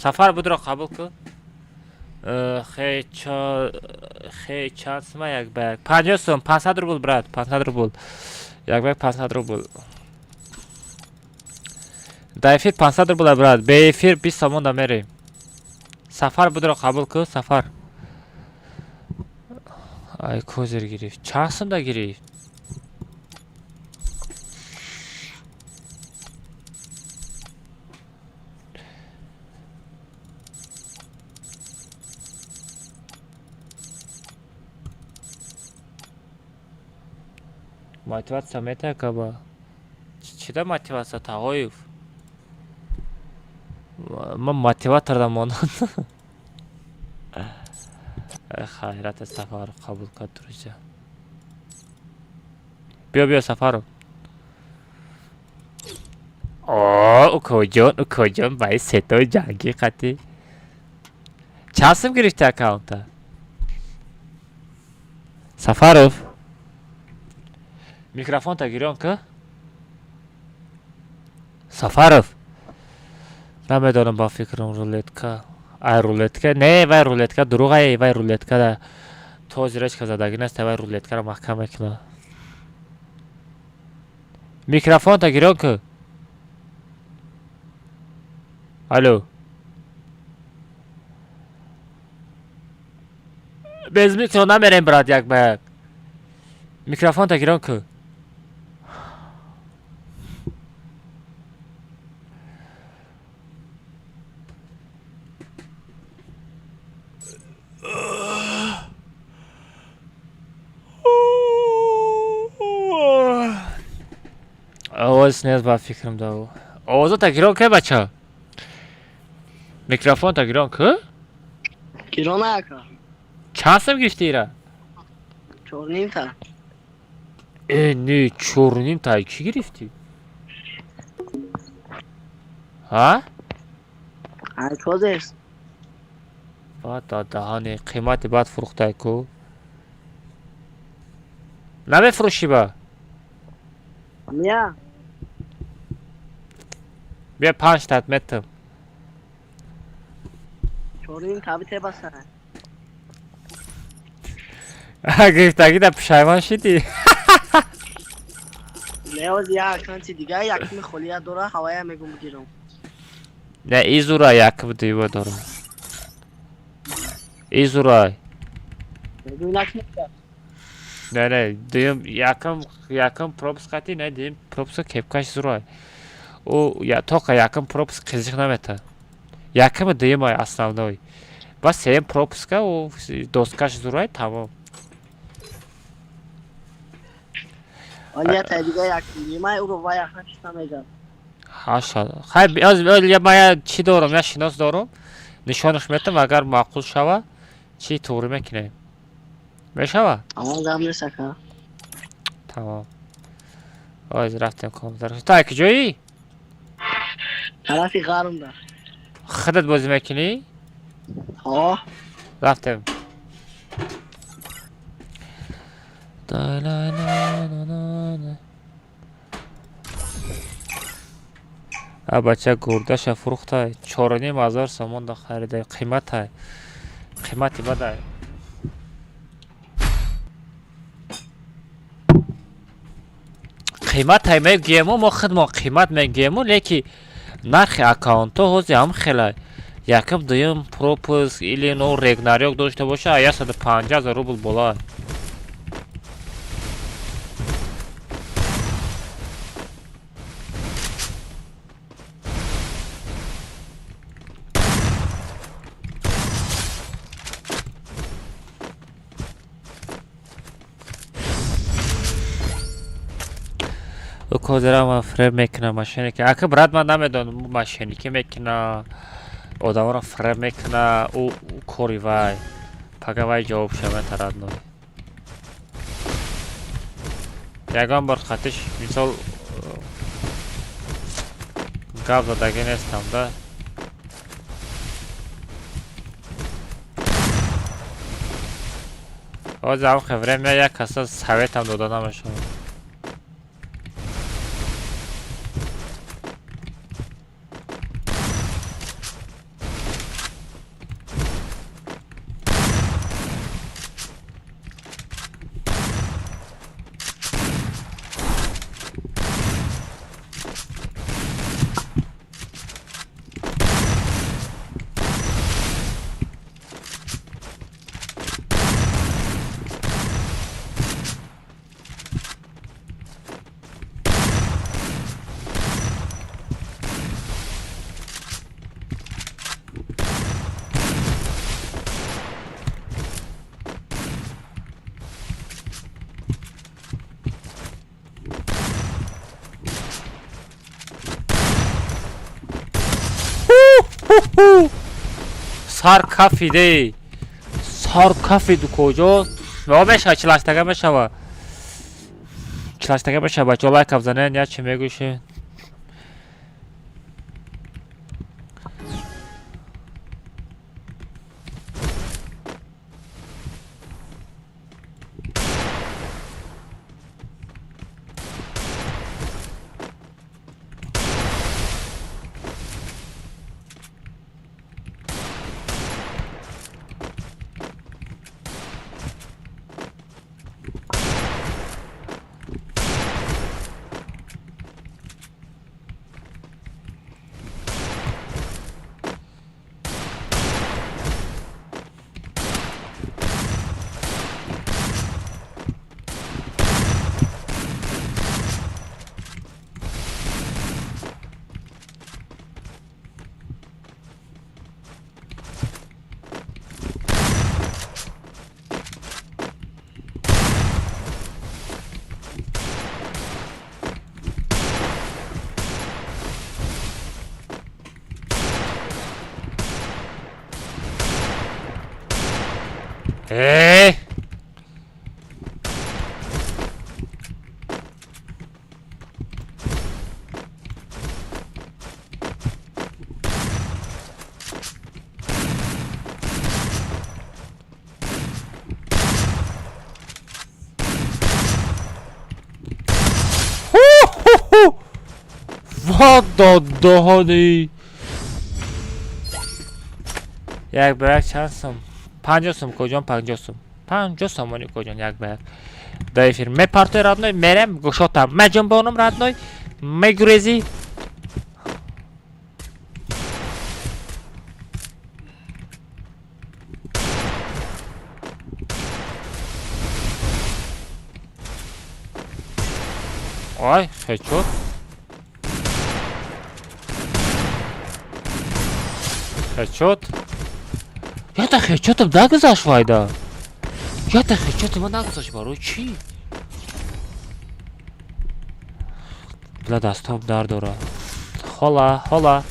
Сафар будро қабул кун. Хе чанд сима як ба як? 50 сум, 500 рубл, брат, 500 рубл. Як ба як 500 рубл. Да эфир 500 рубл, брат. Бе эфир 20 сомон да мерем. Сафар будро қабул кун, Сафар. Ай, козир гирифт. Чанд сум да гирифт? Мотиватсия метакаба. Чида мотиватсия Тағоев? Ман мотиваторда монанд. Хайрат Сафаров қабул кард, друзья. Биё, биё, Сафаров. О, укоҷон, укоҷон, баи сетои ҷангӣ қатӣ. Чанд сум гирифти аккаунта? Сафаров, микрофонта гирён ка. Сафаров, намедонам, ба фикрам, рулетка, ай, рулетка не, вай рулетка дурӯғ, вай рулетка то зирачка задагӣ нест, вай рулеткаро маҳкам мекунад. Микрофонта гирён ку. Алло, без микро намерем, брат, як ба як. Микрофонта гирён ку. Овоз нест, ба фикрам, да. Овозота гирён ку, бача, микрофонта гирён ку. Гирона, ака. Чанд сум гирифти ира? Чорнимта. Э, не, чорним та кӣ гирифтӣ, ҳа? Ай, козерс. Баъд даҳани қимати баъд фурӯхтай ку. Намефурӯшӣ ба? Ния. Бия, панҷ тат метам. Чорним таби тебаса. Гирифтагида пушаймон шидӣ? Леоз я аккаунти дига якми холия дора, ҳавая мегум, бигирам. Не, изура якм дива дора, изурай. Мегум, инак. Не, дуюм, якм пропуск қати, не, дуюм пропуска кепкаш зурай. Ӯ тоқа якм пропуск қизиқ намета. Якми дуюмай основной, ба сеюм пропуска ӯ доскаш зурай, тамом. Валия тай дига якм димай уро вая ҳашта мегам. Ҳаша, хай, ман я чӣ дорам, я шинос дорам, нишонаш метам, агар маъқул шава, чӣ туғрӣ мекунем, мешава? Амон, гап нест, ака. Тамом, оз рафтем компютер. Ту ай куҷоӣ? Тарафи ғармда. Худат бозӣ мекунӣ? Ҳо. Рафтем. А бача гурдаша фурӯхтай, 4500 сомон да харидай, қиматай, қимати бадай. Қиматай мегӯему, мо худмон қимат мегӯему, леки нархи аккаунтҳо ҳозир ҳам хелай. Якум, дуюм пропуск или но регнарёк дошта боша, 150 000 рубл болай. Козира фреб мекуна, мошенники. Ака, брат, ман намедонам, мошенники мекуна, одаморо фреб мекуна, ӯ кори вай. Пага вай ҷавоб шава тарадной. Ягон бор хатиш, мисол, гап задагӣ нестам да. Ҳозир ҳамхе время як каса советам дода намешавад. Сар кафиде, сар кафиду. Куҷо мешава? Чилаштага мешава, чилаштага мешава. Бачо, лайка бзанен, я чи мегӯши? Э! Ху-ху-ху! Ва даҳани! Як ба як чанд сум? 50 сум, коҷон, 50 сум. 50 сомони, коҷон, як ба як. Дар эфир мепартой, родной, мерем, гӯшотам. Меҷунбонум, родной, мегурезӣ. Ой, хечот. Хечот. Ята хечотам нагузашт вайда. Ята хечотама нагузашт барои чӣ? Била дастом дард дора. Хола, хола.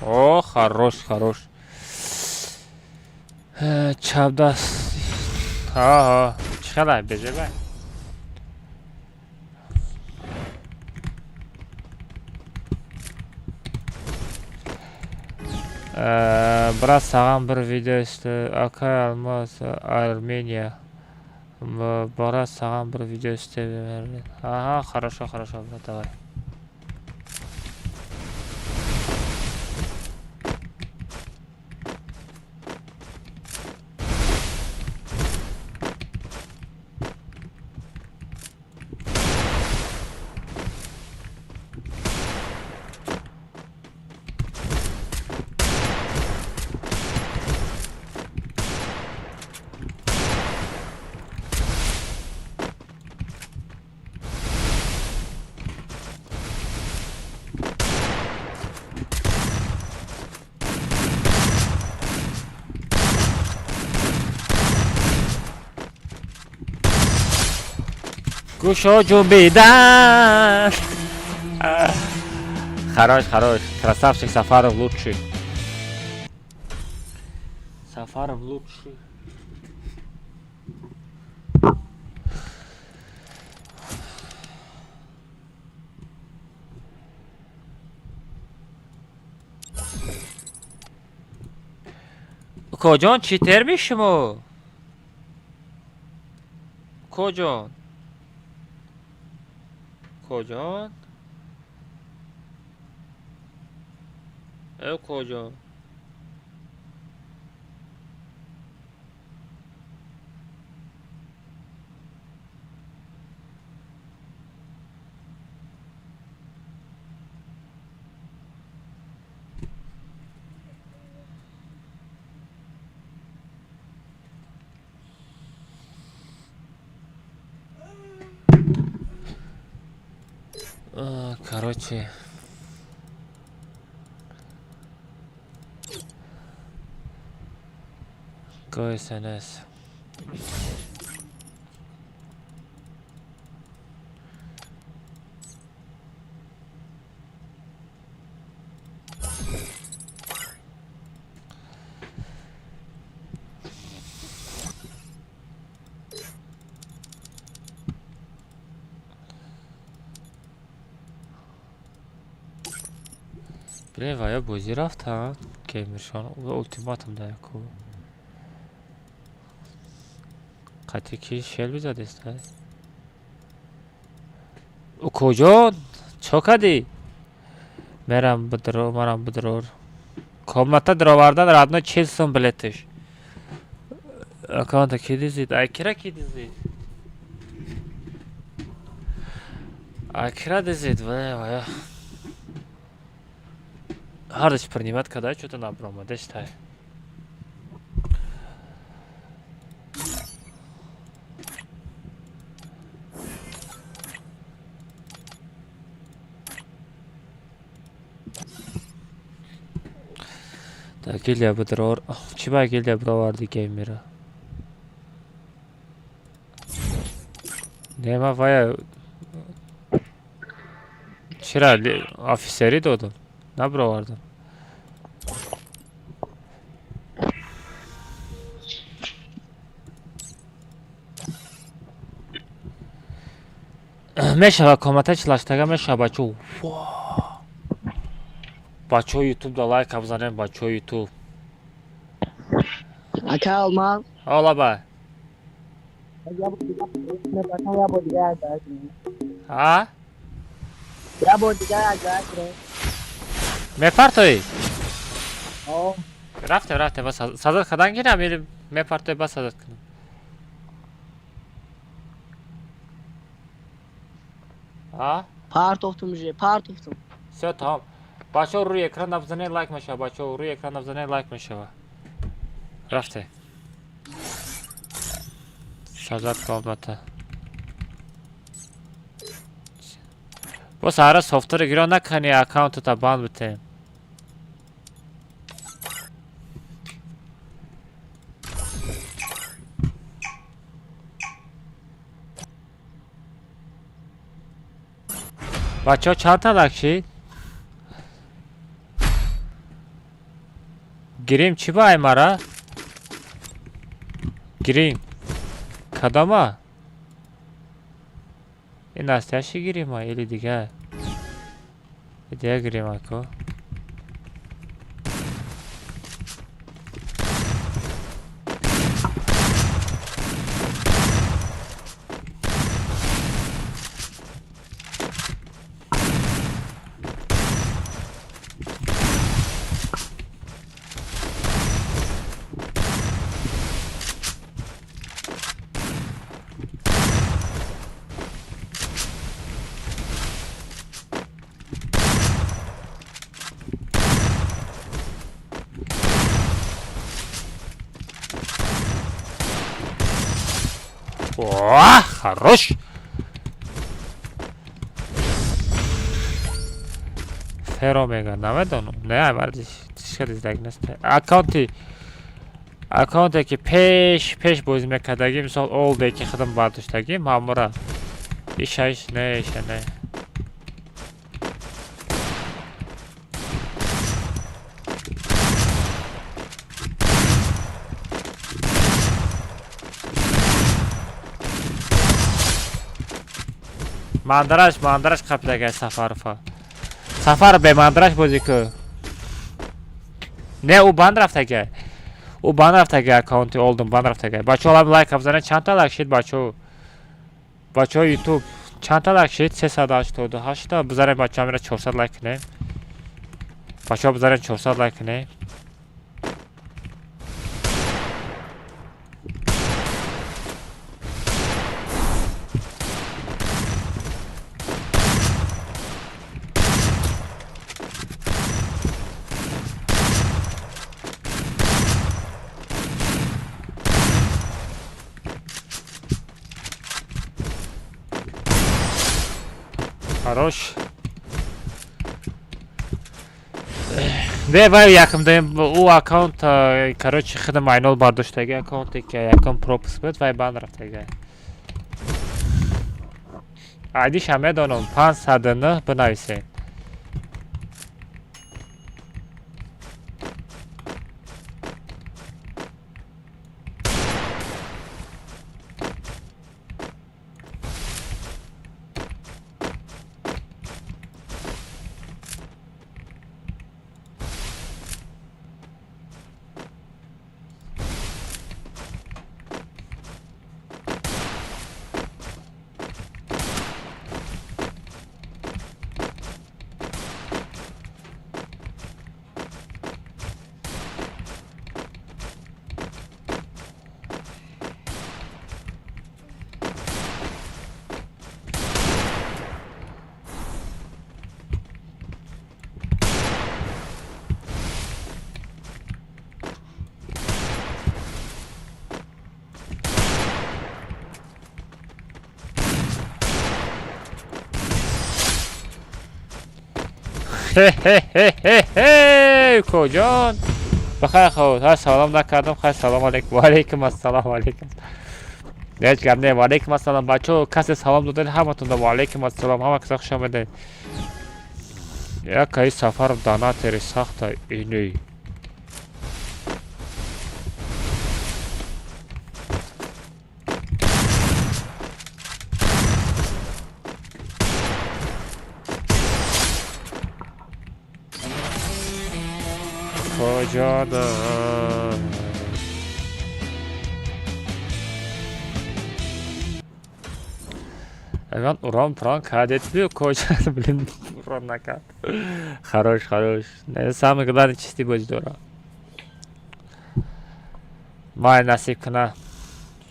О, хорош, хорош. Чапдаст. Ҳа, ҳа. Чӣ хелай, бежебай? Брат, саған бір видео істе. Акай Алмаз, Армения. Брат, саған бір видео істе. Ага, хорошо, хорошо, брат, давай. Гӯшо ҷунбидан. Хорош, хорош. Красавчик Сафаров лучший. Сафаров лучший. Коҷон, читер мешумо? Коҷон? Коҷон? Э, коҷон? Короче. Go SNS. Блин, ва ё бозӣ рафтанд геймершон ултиматум да яку. Қатъи ки шел бизадеста? Укоҷон, чо кардӣ? Мерам бидро, марам бидрор. Комната даровардан родной 40 сум билетиш. Аккаунта ки дизид? Ай кира ки дизид? Ай кира дизид? Вай, вай. Ҳардаш принимать када, чё-то набромадестай. Да гильдия бидрор. Чӣ ба гильдия бироварди геймера? Не, ма вая чира офисерӣ додам, набировардам. Мешава комната чилаштага мешава, бачо. Бачаҳо, ютуб да лайка бизанем, бачаҳо, ютуб. Ака Алмаз. Олаба. Я бор дига як ҷоя кунем. А? Я бор дига як ҷоя кунем. Мепартоӣ? О. Рафтем, рафтем, ба сазад кардан гирам или мепартоӣ, ба сазад кунам? А? Партофтум уже, партофтум. Всё, тамом. Бачаҳо, рӯи экран набзанед, лайк мешава, бачаҳо, рӯи экран набзанед, лайк мешава. Рафте. Сазад комната. Бо саҳара софтвера гирон накунӣ, аккаунтата банд битем. Бачаҳо, чанд та лайк шид? Гирим чӣ ба аймара? Гирим. Кадома? Ин настоящий гирима или дигар? Дига гирима ку? О, хорош! Феро мега, намедонам. Не, варди чишка диздаг нест. Аккаунте ки пеш пеш бозӣ мекардагӣ, мисол олде ки худам бардоштагӣ, мамура. Ишаиш не, иша не. Мандараш, мандараш қапидагай Сафарова. Сафар бе мандараш бозӣ ку. Не, ӯ банд рафтагай. Ӯ банд рафтагай, аккаунти олдум банд рафтагай. Бачаҳо, лам лайк бизанед, чанд та лайк шид, бачаҳо? Бачаҳо, ютуб чанд та лайк шид? 388 та. Бизанед, бачаҳо, амира 400 лайк кунем. Бачаҳо, бизанед, 400 лайк кунем. Хорош. Не, вай якм даем ӯ аккаунт, короче, худам айнол бардоштаги аккаунте ки якм пропуск буд, вай банд рафтага. Айдиша медонам, 509 бинависед. Хе-хе-хе-хе-хе, куҷон? Бахайр хо, ҳа салом накардам, хай салом алейкум. Ва алейкум ассалом, ва алейкум. Ҳеҷ гап не, ва алейкум ассалом. Бачаҳо, касе салом додед, ҳаматонда ва алейкум ассалом, ҳама каса хуш омадед. Якаи сафар донатери сахта ини. Куҷода? Ягон урон пурон кардед бю куҷо, блин, урон накард. Хорош, хорош. Не, самое главное чистый бозӣ дора. Май насиб куна.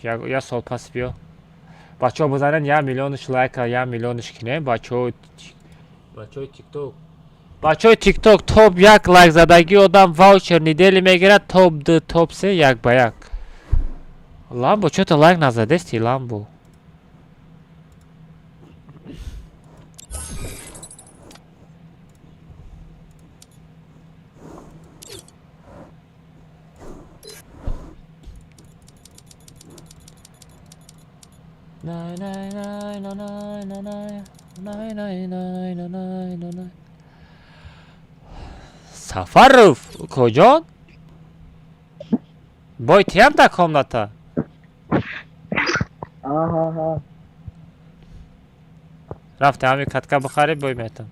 Як сол пас биё. Бачаҳо бизанед 1 миллионш лайка, 1 миллионш кинем, бачаҳо бачаҳои TikTok. Бачаҳои TikTok топ 1 лайк задагӣ одам ваучер недели мегирад, топ 2, топ 3 як ба як. Ламбо, чё-то лайк назадести, Ламбо. Най най най най най най най най най най най най най. Сафаров, куҷон? Бой тиям дар комната? Аҳа. Рафте ҳами катка бихарӣ, бой метам.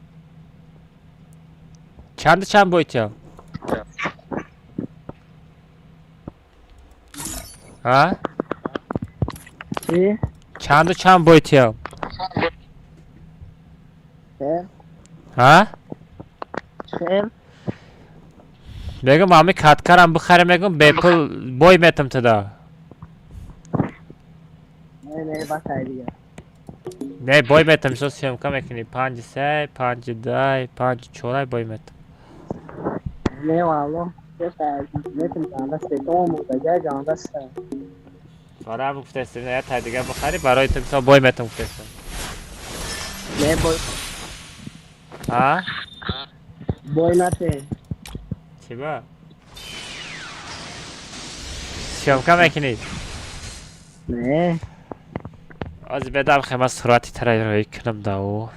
Чанду чанд бой тиям? А? Чӣ? Чанду чанд бой тиям? Хел? А? Хел? Мегум ҳами каткарам бихарӣ, мегум бепул бой метам туда. Не, не, басай дига. Не, бой метам, мисол съёмка мекунӣ 5 3, 5 2, 5 4 бой метам. Не, валло. Метам ҷанда се, то омодага ҷанда се. Барои ҳамин гуфтаистем, як тай дига бихарӣ, барои ту мисол бой метам гуфтаистем. Не, бой. А? Бой нате. Чӣ ба? Съёмка мекунӣ? Не. Ози бедам хема сурати тара роӣ кунам да ӯ.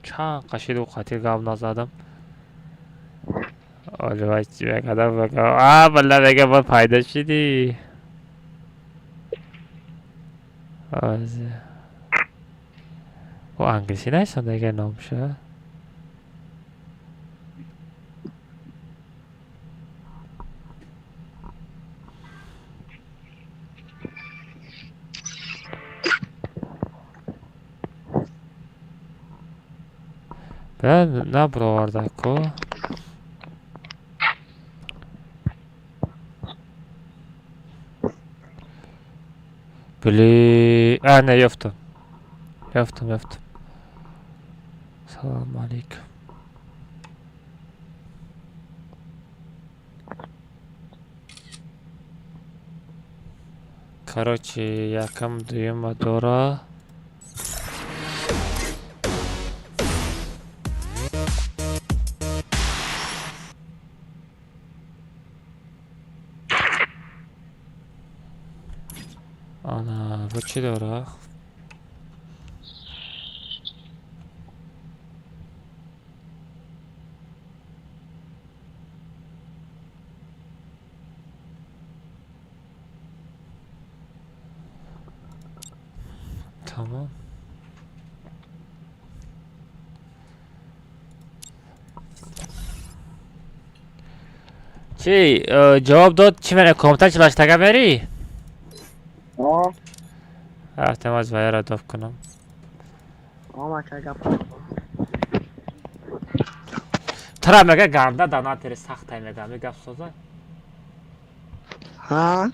Чанд қашиду қатир гап назадам. Оли вай чӣ мекардам, мегам, а, бала мегам, бо пайдо шидӣ. Ози. Ӯ англисӣ наисон дега номша? Бля, наброварда ку. Бли, а, не, ёфтам. Ёфтам, ёфтам. Салом алейкум. Короче, якам дуюма дора. Ана, бу чӣ дора? Тамом. Чӣ, ҷавоб дод, чӣ мене комната чӣ лаштага мерӣ? О, Рафтам аз ваяра доб кунам. о, мака гап. Тара мега ганда донатери сахтай мега, ми гап соза. Ҳа?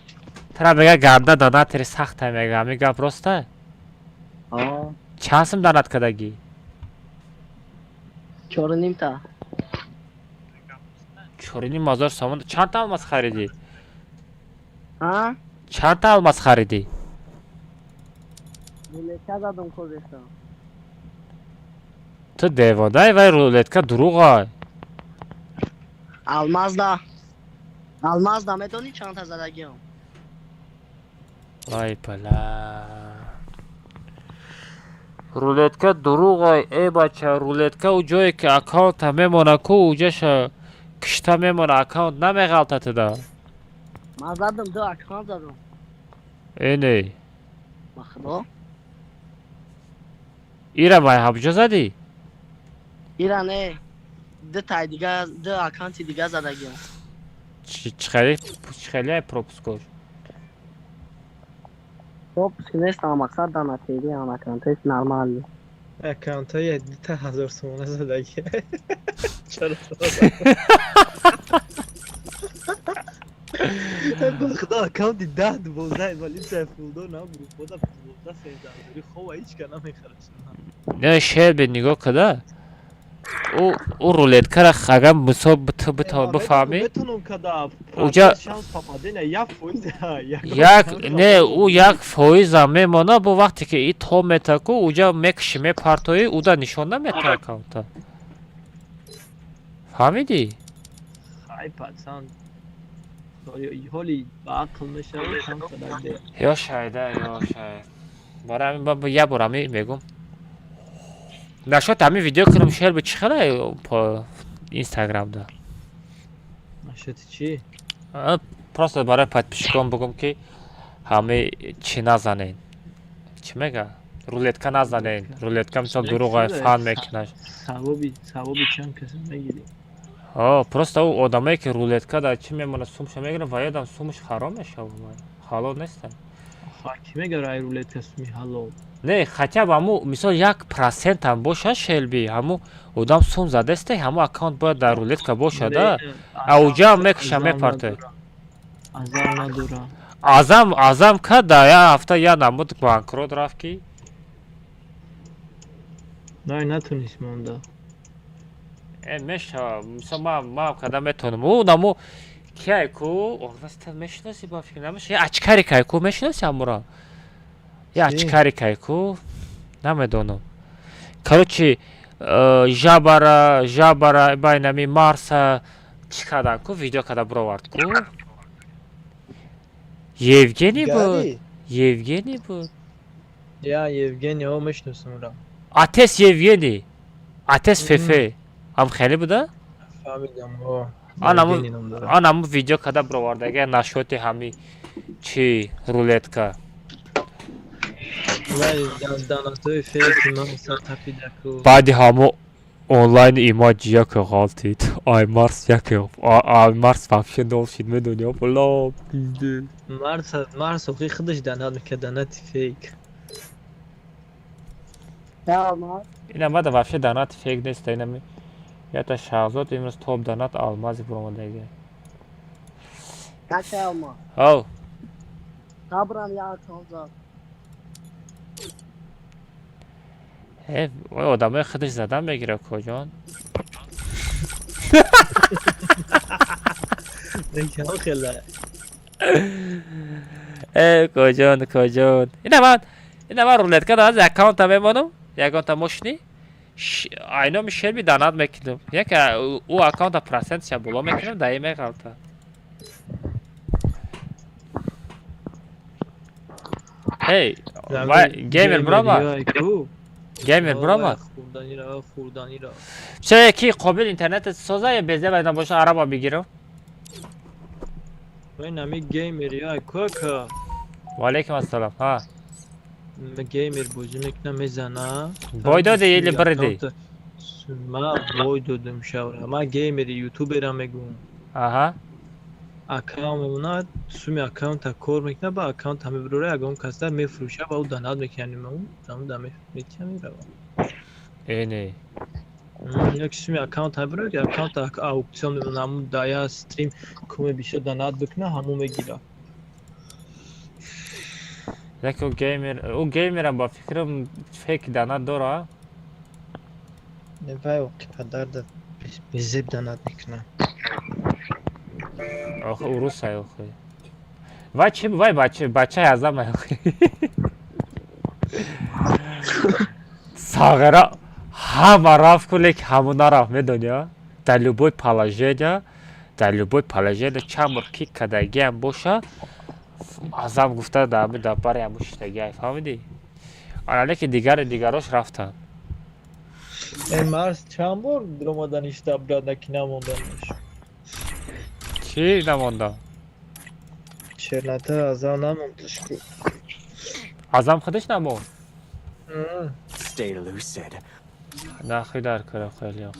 Тара мега ганда донатери сахтай мега, ми гап роста? О, Чанд сум донат кардагӣ? 4,5 та. 4,5 ҳазор сомон. Чанд та алмаз харидӣ? Ҳа? Чанд та алмаз харидӣ? Рулетка задум козеста. Ту девонаи, вай рулетка дурӯғай. Алмаз да. Алмаз да медонӣ чанд та задагиам? Вай бала. Рулетка дурӯғай, э бача, рулетка ӯ ҷое ки аккаунта мемона ку, уҷаша кишта мемона, аккаунт намеғалта туда. Ман задам, ду аккаунт задам. Э не. Ба худо. Ира май ҳабҷо задӣ? Ира не. Ду тай дига, ду аккаунти дига задагиам. Чӣ хеле ай пропускош? Пропуск нестам, мақсад да натери ам аккаунтои нормальный. Аккаунтҳои дута ҳазор сомона задаги. Чаро? Ба худо, аккаунти 10-12 вали сайфулдо набуд. Бода 12-13 ҳазори хова ҳеч ка намехарад. Не, шер бе нигоҳ када. Ӯ рулеткара агар мисол ту бифаҳмӣ, Метонам када. Уҷа- Шанс попадения 1%. Як не, ӯ 1%-ам мемона, бо вақте ки и то мета ку, уҷа мекуши, мепартоӣ, уда нишон намета аккаунта. Фаҳмидӣ? Ай пацан. Ҳоли ба ақл мешавад, кам қадар де. Ё шайда, ё шайд. Барои ҳамин ба як бор ҳамин мегум. Нашод ҳамин видео кунам, шер бе чӣ хела по инстаграмда. Нашоти чӣ? Просто барои подписчикон бигум, ки ҳами чӣ назанен. Чӣ мега? Рулетка назанен. Рулетка мисол дурӯғай, фан мекунаш. Савоби чанд каса мегирӣ? О, просто ӯ одамое ки рулетка дар чӣ мемонад, сумша мегирад ва ёдам сумаш ҳаром мешавад. Ҳалол нестам. Ха, ки мегара ай рулетка суми ҳалол? Не, хотя бы ҳаму мисол 1%-ам боша, шелби, ҳаму одам сум задесте, ҳаму аккаунт бояд дар рулетка боша да. А уҷа мекуша, мепарте. Азам надора. Азам ка да як ҳафта як намуд банкрот рафт ки. Най, натонист монда. Э, мешава, мисол ман када метонам. Ӯ наму кияй ку, орнаста мешиноси, ба фикр намеша. Я ачкари кай ку мешиноси ҳамура? Я Чи? ачкари кай ку? Намедонам. Короче, жабара байнами Марса чӣ кардан ку, видео када бировард ку? Евгений буд. Евгений буд. Я Евгений, о, мешиносам ра. Отец Евгений. Отец Мгм. Фефе. Ҳам хеле буда? Фаҳмидам, о. Ана Евгений ном дорад. Анаму видео када бировардага нашоти ҳами чи рулетка. Вай данатои фейки ман тапида ку. Баъди ҳамо онлайн имаҷ яке ғалтид. Ай Марс яке, ай Марс вообще нол шид, медони, бла пизде. Марс охи худаш данат мекард, данати фейк. Я Алмаз. Ина мада вообще данат фейк нест, инами. Ята Шаҳзод имрӯз топ данат алмази буромадаги. Кака Алмаз. Ҳав, Сабрам я аккаунт зад. э, ой одамои худаш задан мегира коҷон. Кам хела. Э, коҷон, коҷон. Ина ман рулетка дар аккаунта мемонам, ягонта мошини айноми шерби данат мекунам. Яке ӯ аккаунта процентша боло мекунам, даи меғалта. Эй, вай геймер биромад. Геймер биромад. Хурданира, хурданира. Ча ки қобил интернет соза ё безе байда боша, араба бигирам. Вай нами геймер я ку ака. Ва алейкум ассалом. Ҳа. Геймер бозӣ мекуна, мезана. Бой доди или бирди? Ма бой додам шавра. Ма геймери ютубера мегӯм. Аҳа. Аккаунт мемонад, суми аккаунта кор мекунад, ба аккаунт ҳаме бирора ягон касда мефурӯша ва ӯ данат мекунад, ӯ да метия мерава. Э не. Як суми аккаунт ҳаме бирора, ки аккаунт аукцион мемонад, ҳамун да я стрим куме бисёр данат бикуна, ҳамун мегира. Яке ӯ геймерам ба фикрам фейк данат дора. Вай оқи падарда безеб данат мекунад. Охи урусай охи. Вай чи вай бача бачаи азам охи. Сағира ҳама рафт ку, лекин ҳамун нарафт, медони, а? Дар любой положение, Дар любой положение чанд бор кик кардагиам боша, Азам гуфта дар дар бари ҳамун шиштагиай, фаҳмидӣ? Ана, лекин дигари дигарош рафтанд. Э, Марс чанд бор омадан ишта брат, наки намонданаш. Чӣ намонда? Черната Азам намондаш ку. Азам худаш намонд. Stay lucid. Нахи дар кора хеле.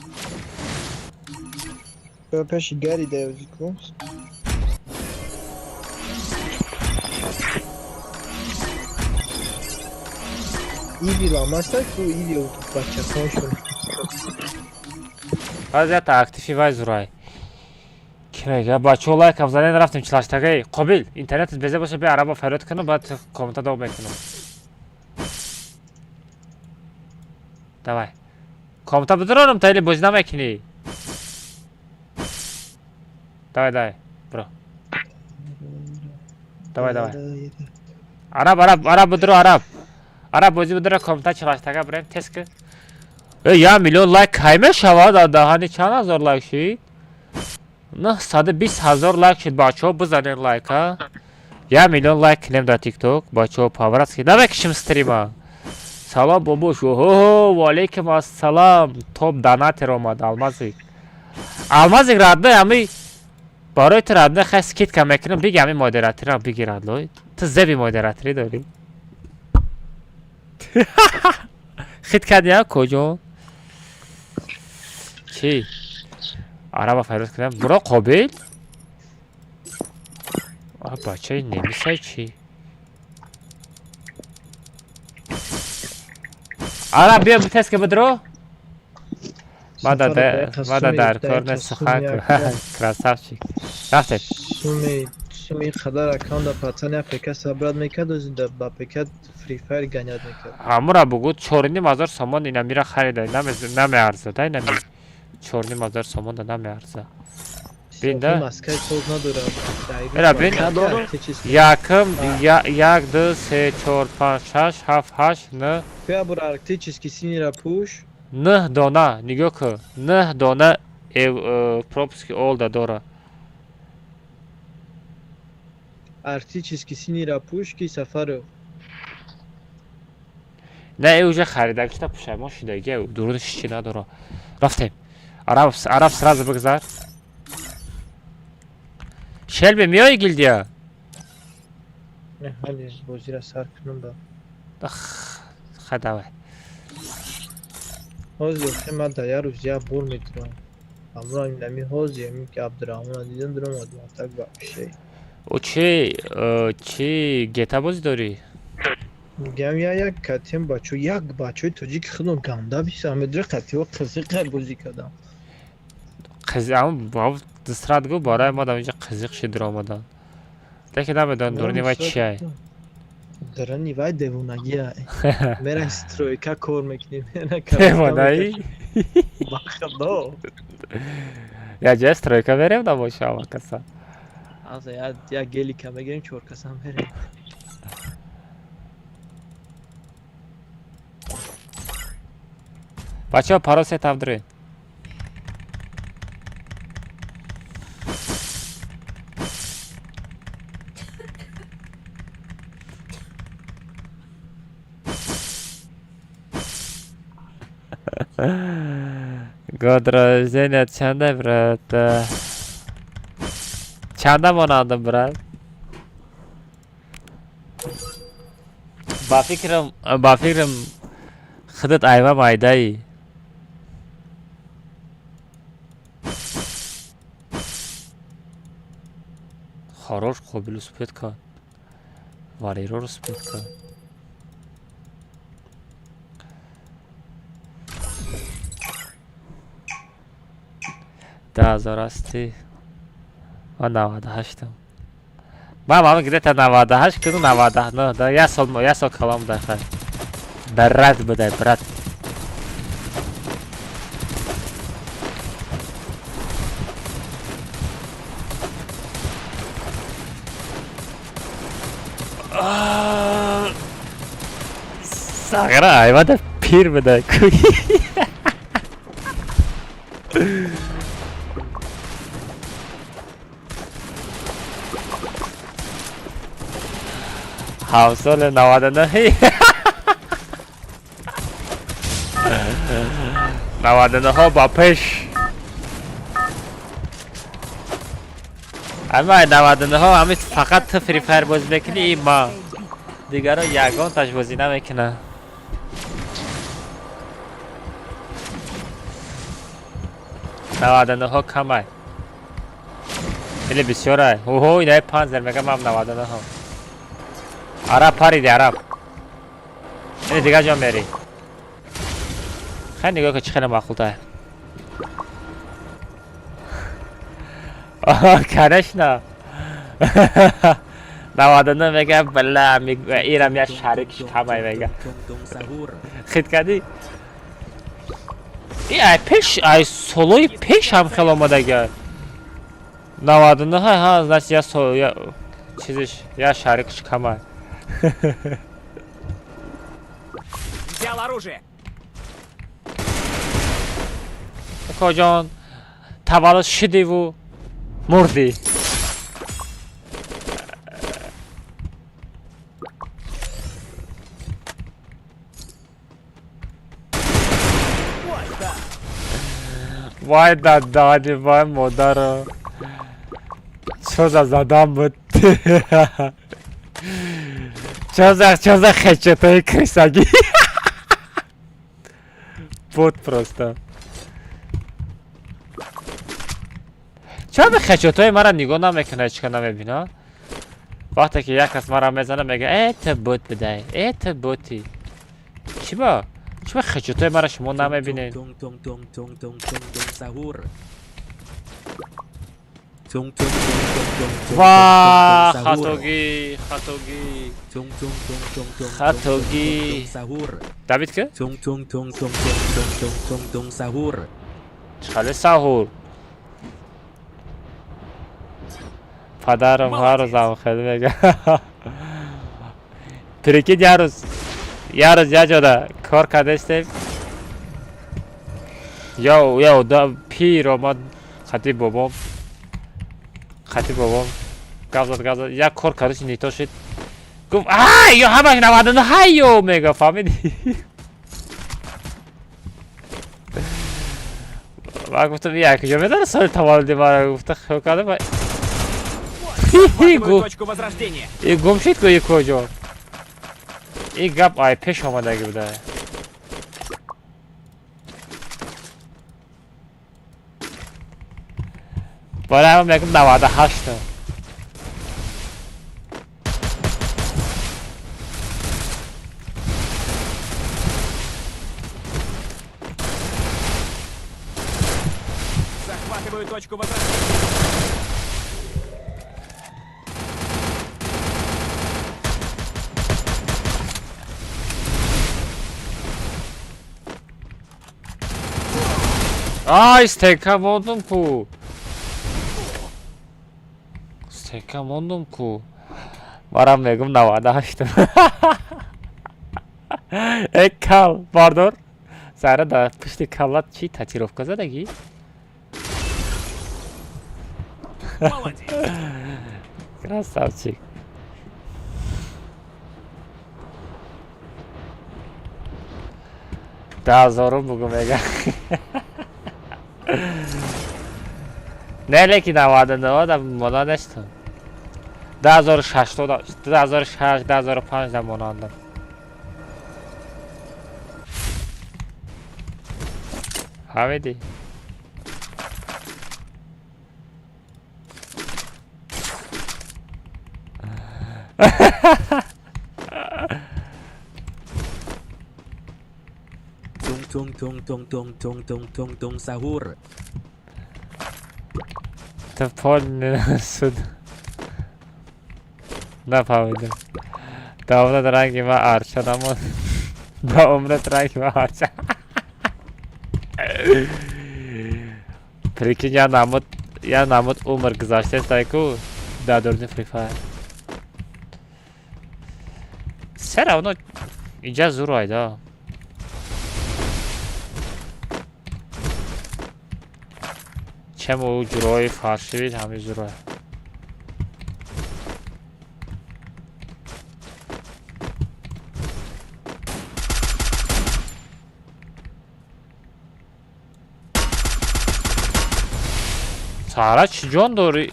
Ба пеши гари девзи ку. Ивил амаста ку, Ивил бачаҳошон. Вазъията актив и вай зурай. Ки мега, бачаҳо, лайкам занед, рафтем чилаштагаи. Қобил, интернетат беза боша, бе араба фарёд кунам, баъд комната доб мекунам. Давай. Комната бидронам, та или бозӣ намекунӣ? Давай, давай, бро. Давай, давай. Араб, араб, араб бидро, араб. Араб бозӣ бидро, комната чилаштага бирем, тез ки. Э, 1 миллион лайк кай мешавад? Даҳани чанд ҳазор лайк шид? 920 000 лайк шид, бачаҳо, бизанед лайка. 1 миллион лайк кунем дар тикток, бачаҳо, по-братски. Намекишим стрима. Салом, бобош. Оҳо, ваалейкум ассалам. Топ донатер омад, Алмазик. Алмазик, родной, ами барои ту, родной, хай скидка мекунам, биги ами модераторам биги, родной. Ту зеби модераторӣ дорӣ. Хит кардӣ, а куҷо? Чӣ? Араба фарёд кунам. Буро қобил? А бачаи немисай чӣ? Араб биё, тез ки бидро. Мада дар кор нест, сухан кун. Красавчик. Рафтем. Суми суми қадар аккаунт да пацан я ПК собрать мекард, ози да ба ПК Free Fire гонять мекард. Ҳамура бугу, 4,5 ҳазор сомон ина мира харида, намеарзад, ай нами. 4,5 ҳазор сомон да намеарзад. Бин да. Маскаи соз надорад. Эра бин. Якм, як, ду, се, чор, панҷ, шаш, ҳафт, ҳашт, нӯ. Бия бур арктический синий ра пӯш. Нӯҳ дона, нигоҳ кун. Нӯҳ дона пропуски олда дора. Арктический синий ра пӯш ки сафару. Не, э уже харидагишта пушаймон шидаги, дуруниш чӣ надора. Рафтем. Араб, араб, сразу бигзар. Шелби, миёи гилдия? Не, ҳали бозира сар кунам ба. Ха, давай. Ҳозир охи ман дар як рӯз як бор метавонам. Ҳамроҳ нами ҳозир ами ки Абдураҳмона дидам, дуромадам так вообще. О чи чи гета бозӣ дорӣ? Мегӯям, я як катем бачо, як бачои тоҷики худам ганда бисам, медури қативо қизиқ бозӣ кардам. Қизи дисрат гу, барои мо дар инҷа қизиқ шид омадан. Лекин намедонам дуруни вай чиай. Дарани вай девонагиай. Мера стройка кор мекунем. Девонаи? Ба худо. Я ҷоя стройка мерем набоша ама каса. Аза як гелика мегирем, чор каса мерем. Бачаҳо, паро се тавдре. Год рождения чанда, брат? Чанда монандам, брат? Ба фикрам худат айва майдаӣ. Хорош, қобил успеть кард. Валеро успеть кард. 10 000 ҳастӣ. Ман 98-ам. Ман ман где-то 98 куну 99 да, як сол, як сол калом дар хай. Брат будай, брат. Сағра айвада пир будай. Ҳавсоли 99. 99-ҳо ба пеш. Ама 99-ҳо ҳами фақат ту Free Fire бозӣ мекунӣ, и ма. Дигаро ягонташ бозӣ намекунад. 99-ҳо камай. Хеле бисёрай. Оҳо, инаи панзер мегам ман 99-ҳо. Араб париди, араб. Ине дигар ҷо мери. Хеле нигоҳ кун, чӣ хеле маъқултай. Конечно. 99 мега, бла, ирам я шарикш камай мега. Хит кардӣ? И ай пеш, ай солои пеш ҳам хеле омадага. 99 ҳа, значит я сол, я чизиш, я шарикш камай. Взял оружие. Акоҷон, таваллуд шидиву мурдӣ. Вай дадани, вай модаро. Чо за задам буд? Чо за хечетои крисагӣ? Буд просто. Чаро ме хечетои мара нигоҳ намекунад, ҳеч ка намебина? Вақте ки як кас мара мезана, мега, э, ту бут бидай, э, ту бути. Чӣ ба? Чӣ ба хечетои мара шумо намебинед? Ва, хатогӣ, хатогӣ. Хатогӣ. Давид ки? Чӣ саҳур? Падарам ҳар рӯзам хеле мега. Прикинь, як рӯз як ҷода кор кардастем. Я одам пир омад хати бобом. Хати бобом. Гап зад, гап зад. Як кор кардаш нито шид. Гуфт, ай, ё ҳамаш 99 ҳайё мега, фаҳмидӣ? Ман гуфтам, як куҷо медонӣ соли таваллуди мара? Гуфта, хиёл кардам. Захватываю точку возрождения. И гум шид ку, и куҷо? И гап ай пеш омадаги буда. Барои ҳамин мегӯм 98. Захватываю точку возрождения. Ай, стека мондум ку. Стека мондум ку. Марам мегум 98. Э, кал, бардор. Зара да пушти каллат чӣ татуировка задагӣ? Молодец. Красавчик. Даҳазорум бугу мега. Не, леки 99 да мона нестам. 2006, 2006, 2005 да монандам. Фаҳмидӣ? Tung tung tung tung tung tung tung tung tung sahur. Та пол суд. Нафаҳмидам. Да умрат ранги ма арча намонд. Да умрат ранги ма арча. Прикинь, я намуд умр гузаштаест ку дар дурни Free Fire. Все равно инҷа зур айда. Чем ӯ ҷурои фаршивид ҳами зурай. Саҳра чӣ ҷон дорӣ?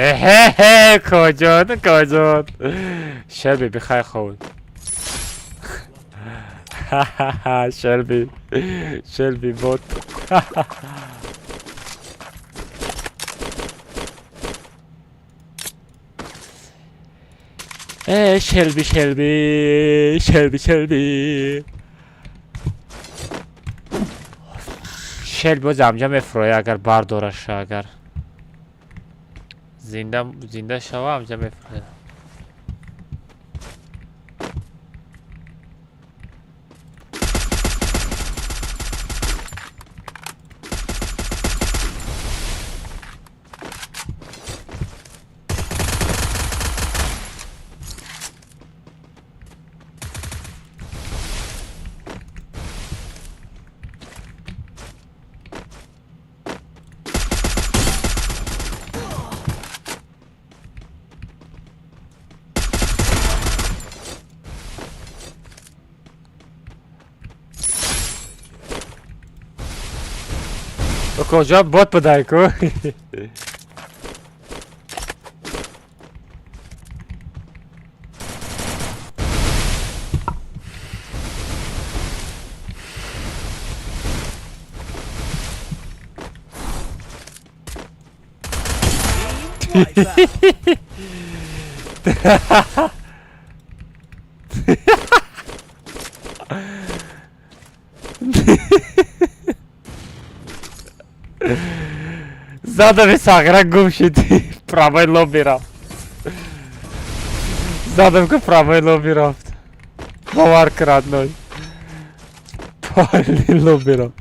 Эхе, коҷон, коҷон. Шелби, бихай ховуд. Шелби, Шелби бот. Э, Шелби, Шелби, Шелби, Шелби. Шелби боз амҷа мефурояд, агар бардораша, агар. Зинда, зинда шава, амҷа мефурояд. Куҷо бот будай ку? Задами сағра гум шуд. Правой лобби рафт. Задам ку правой лобби рафт. Бовар кун, родной. Правильный лобби рафт.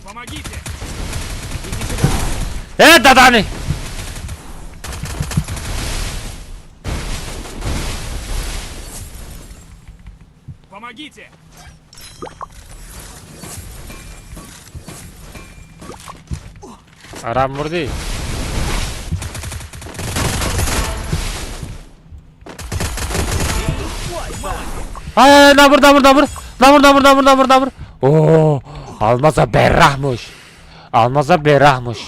Помогите! Иди сюда! Э, дадани! Помогите! Араб мурдӣ? Ай, ай, набур, набур, набур, набур, набур, набур, набур, набур. О, алмаза бераҳмуш. Алмаза бераҳмуш.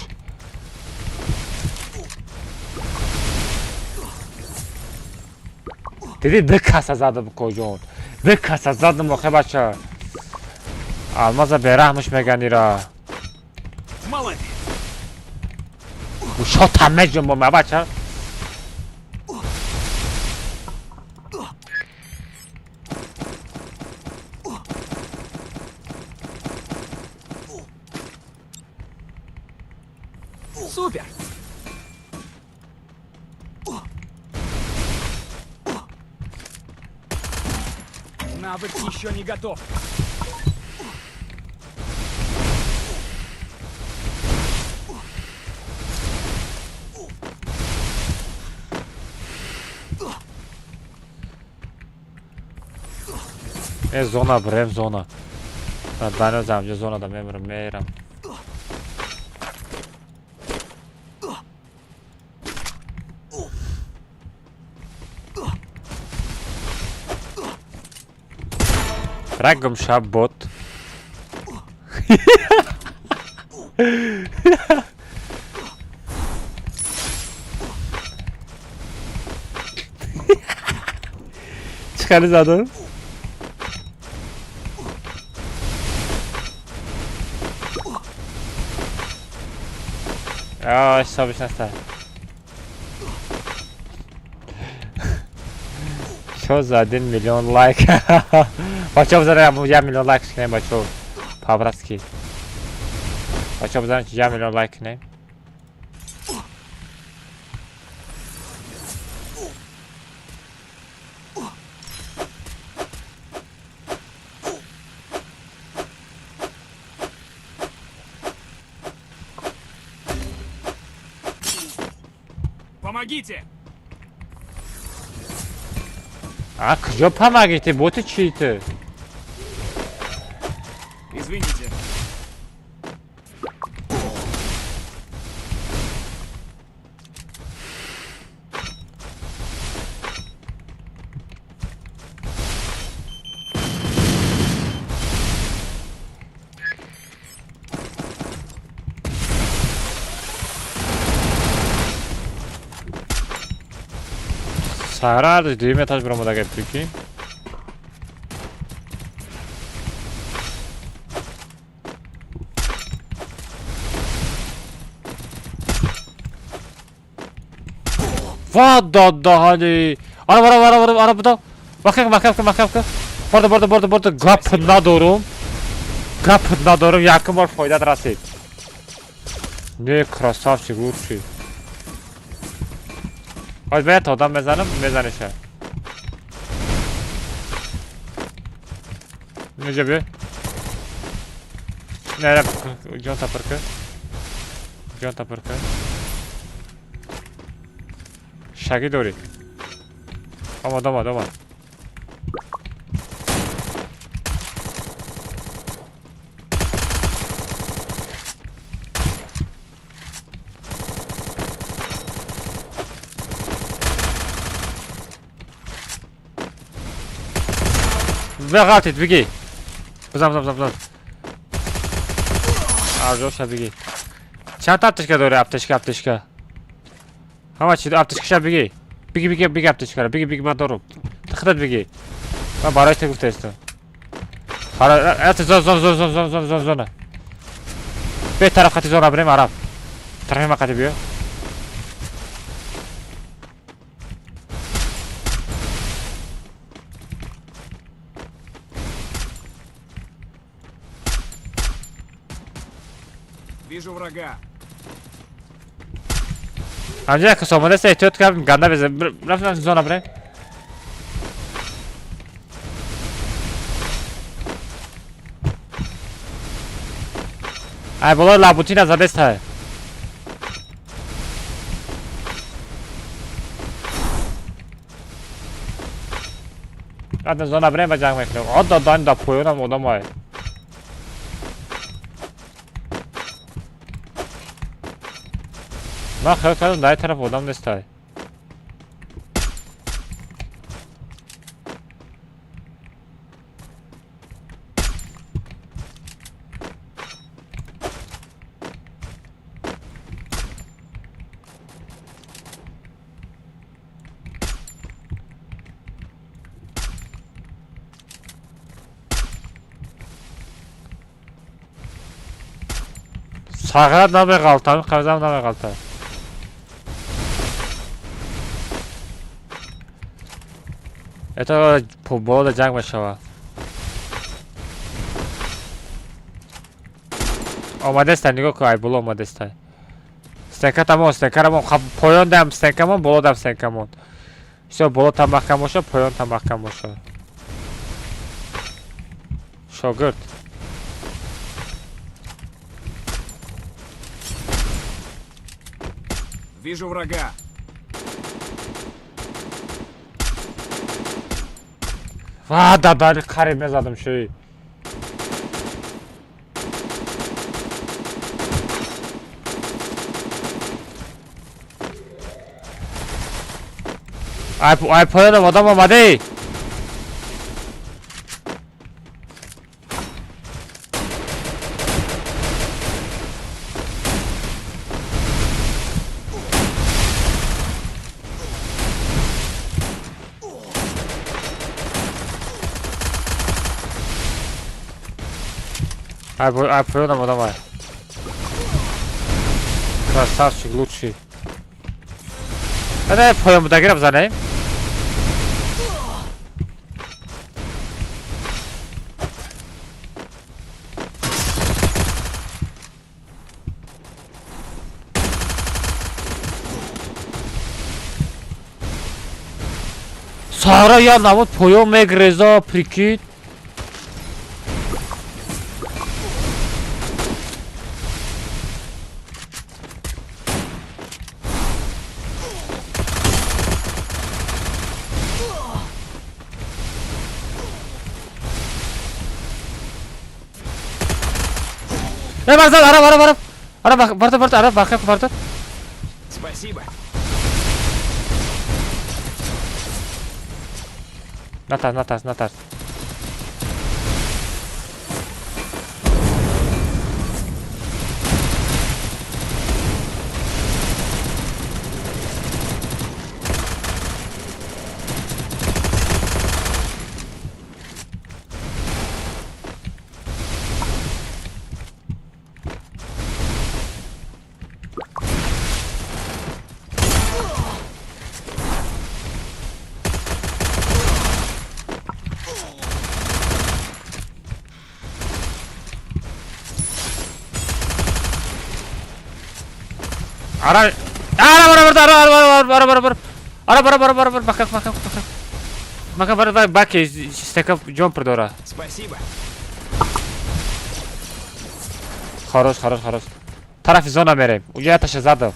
Диди ду каса задам коҷон. Ду каса задам охе бача. Алмаза бераҳмуш меган ира. Молодец! Гӯшотам меҷунбом бача. Супер! Навык еще не готов. Э, зона брем, зона. Данио замҷа зона да мемирам, мерам. Рагом шаб бот. Чӣ хеле задам? Ҳисобиш наста. Чо за 1 миллион лайк? Бачаҳо, бизанед, 1 миллион лайк кунем, бачаҳо. По-братски. Бачаҳо, бизанед, 1 миллион лайк кунем. Помогите! А куҷо помогите? Боти чӣ ту? Извините. Сара дуюм этаж биромада, прикинь. Ва дадаҳани! Ара, ара, ара, ара, ара, буда. Маҳкам, маҳкам, маҳкам. Борда, борда, борда, борда, гап надорум. Гап надорум, якум бор фоидат расид. Не, красавчик, лучший. Ҳоз ба як одам мезанам, мезаниша. Инҷа биё. Не, не, ҷон тапирка. Ҷон тапирка. Шагӣ дорӣ. Омад, омад, омад. Беғалтид, бигӣ. Бизан, бизан, бизан, бизан. Арҷоша бигӣ. Чанд та аптечка дорӣ? Аптечка, аптечка. Ҳама чи аптечкаша бигӣ. Бигӣ, бигӣ, бигӣ аптечкара. Бигӣ, бигӣ, ман дорум. Ту худат бигӣ. Ман барои ту гуфтаистам. Зон, зон, зон, зон, зон, зон, зон, зона. Бе тараф қати зона бирем, араб. Тарафи ман қати биё. Вижу врага. Ҳамҷа кас омадаст, эҳтиёт кардем, ганда беза. Рафтам зона бирем. Ай болои лабутина задеста. Рафтам зона бирем ва ҷанг мекунем. О дадан да поёнам одамай. Ман хаёл кардам дар тараф одам нестай. Сағырат намеғалтам, қазам намеғалтам. Это болода ҷанг мешавад. Омадеста, нигоҳ кун, ай боло омадеста. Стенка тамом, стенкарамон, поён дам стенкамон, боло дам стенкамон. Всё, боло там маҳкам боша, поён там маҳкам боша. Шогирд. Вижу врага. Ва дадани қариб мезадам шуи. Ай ай поёнам одам омадӣ. Ай поёнам одам ай. Красавчик, лучший. Не, поён будагира бизанем. Сара я намуд поё мегреза, прикид. Э, барзад, араб, араб, араб. Араб, барта, барта, араб, бақа, барта. Спасибо. Натарс, натарс, натарс. Араб, араб, араб, араб, араб, араб, араб, араб, араб, араб, араб, бака, бака, бака. Мака, бар, баки, стека ҷон дора. Спасибо. Хорош, хорош, хорош. Тарафи зона мерем. Уҷа яташа задам.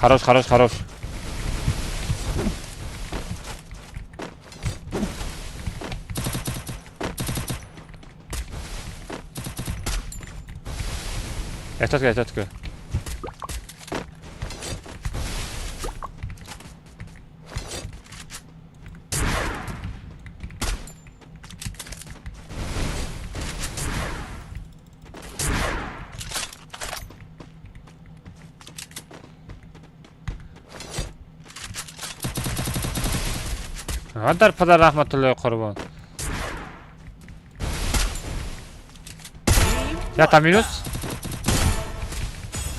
Хорош, хорош, хорош. Эҳтиёт кун, эҳтиёт кун. Дар падар раҳматуллои қурбон. Якта минус.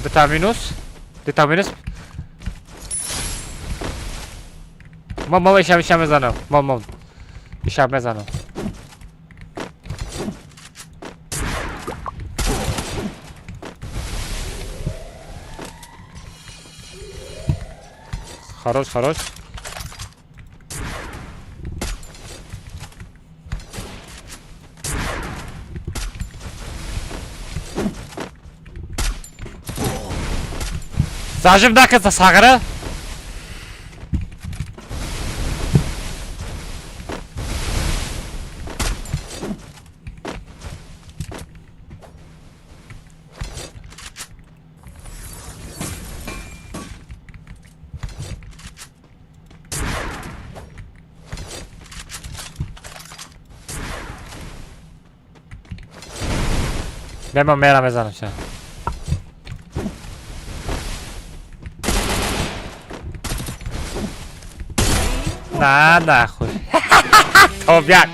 Дута минус. Дута минус. Мом, мом, ишам, ишам мезанам. Мом, мом. Ишам мезанам. Хорош, хорош. Зажим наказ сағыры. Мема мера мезанам ша. На нахуй. Тобяк.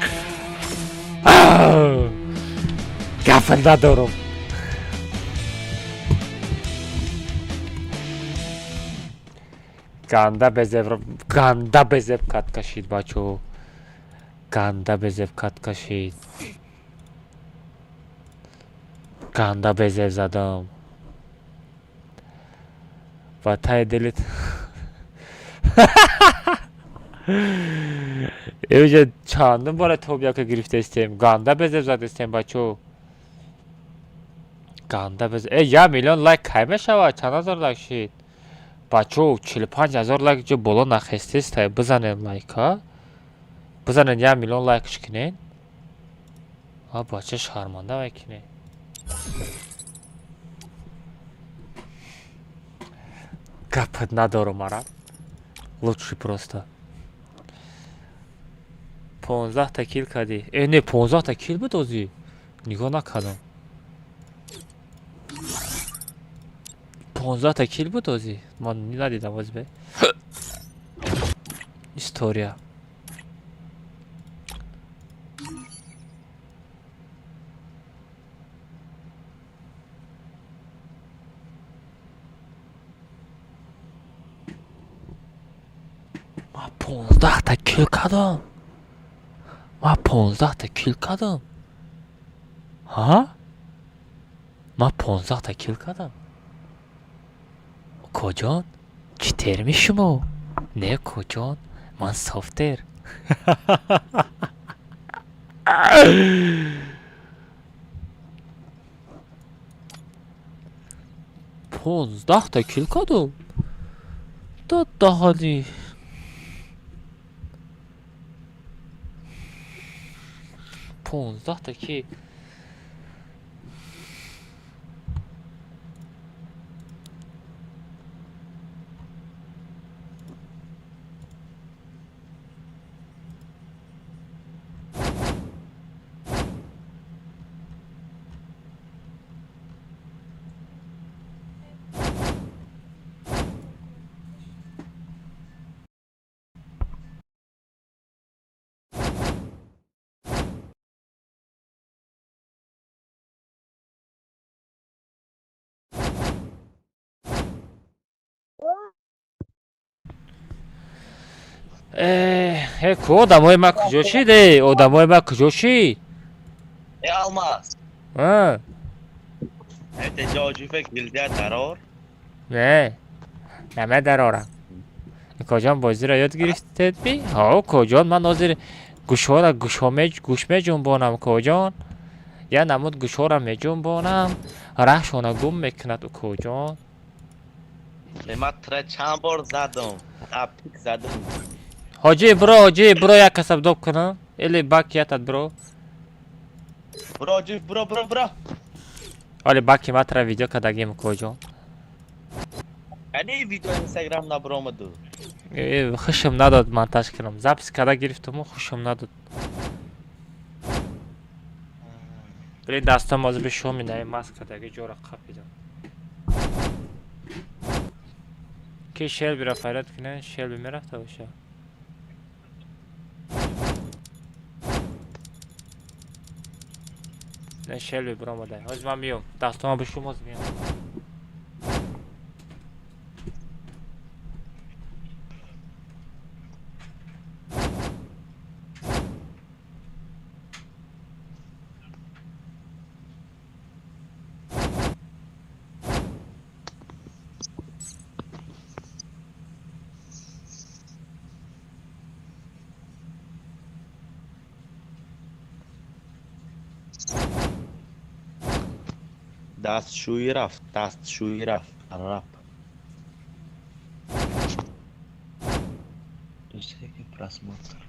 Гапа надорам. Ганда безеб, ганда безеб кат кашид, бачо. Ганда безеб кат кашид. Ганда безеб задам. Ва тай дилит. Эвҷа чандум бора тобяка гирифтаистем. Ганда безеб задистем, бачо. Ганда безеб. Э, я миллион лайк кай мешавад? Чанд ҳазор лайк шид? Бачо, 45 ҳазор лайк ҷо боло нахестест. Бизанем лайка. Бизанем 1 миллион лайкш кунед. А бача шарманда мекунед. Гапат надорам, араб. Лучший просто. 15 та кил кардӣ. Э, не, 15 та кил буд озӣ. Нигоҳ накардам. 15 та кил буд озӣ. Ман надидам оз бе. История. Ман 15 та кил кардам. Ман 15 та кил кардам. Ҳа? Ман 15-та кил кардам. Укоҷон, чӣ терми шумо? Не, укоҷон, ман софтер. 15-та кил кардам. Дод даҳани. 15-та ки. Э, ку одамои ма куҷо шид? Э, одамои ма куҷо шид? Э, Алмаз. А? Это ҷоҷифа гилдия дарор. Не, намедарорам. Укоҷон, бозиро ёд гирифтед би? Ҳо, укоҷон, ман ҳозир гӯшҳоро гӯшҳо гӯш меҷунбонам, укоҷон. Я намуд гӯшҳоро меҷунбонам, раҳшона гум мекунад, укоҷон. Э, ман тра чанд бор задам. Тапик задам. Ҳоҷӣ, бро, ҳоҷӣ, бро, як касаб доб кунам. Или бак ятат, бро. Бро, ҷиф, бро, бро, бро. Оли баки матра видео кардагим, укоҷон. Кани видео Инстаграм набромаду? Э, хушам надод монтаж кунам. Запись карда гирифтаму хушам надод. Блин, дастам ҳозир бишоми наи маска даги ҷора қапидам. Ки Шелбиро фарёд кунад, Шелби мерафта боша. Не, Шелби биромадай. Ҳозир ман миём. Дастама бишум, ҳозир миём. Дастшӯӣ рафт, дастшӯӣ рафт, араб. Просмотр.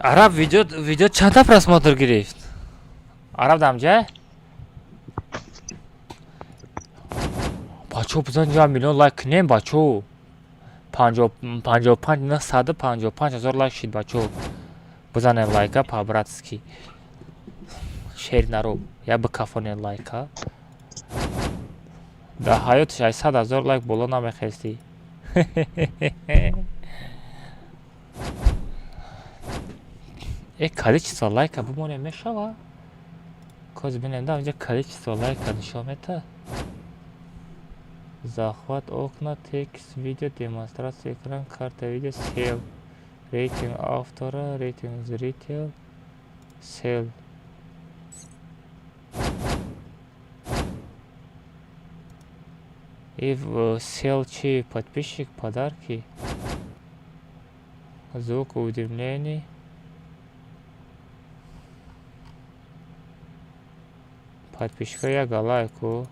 Араб, видео чанда просмотр гирифт? Араб дамҷа? Бачо, бизан я миллион лайк кунем, бачо. 55 955 ҳазор лайк шид, бачо. Бизанем лайка по-братски. Шер наро, я бикафонем лайка. Дар ҳаёти 600 ҳазор лайк боло намехестӣ. Э, количество лайка бимонем мешава? Коз бинем да, инҷа количество лайка нишон мета. Захват окна, текст, видео, демонстрация экран, карта видео, сел. Рейтинг автора, рейтинг зритель, сел. И сел чи подписчик, подарки. Звук уведомлений. Подписчика я галайку.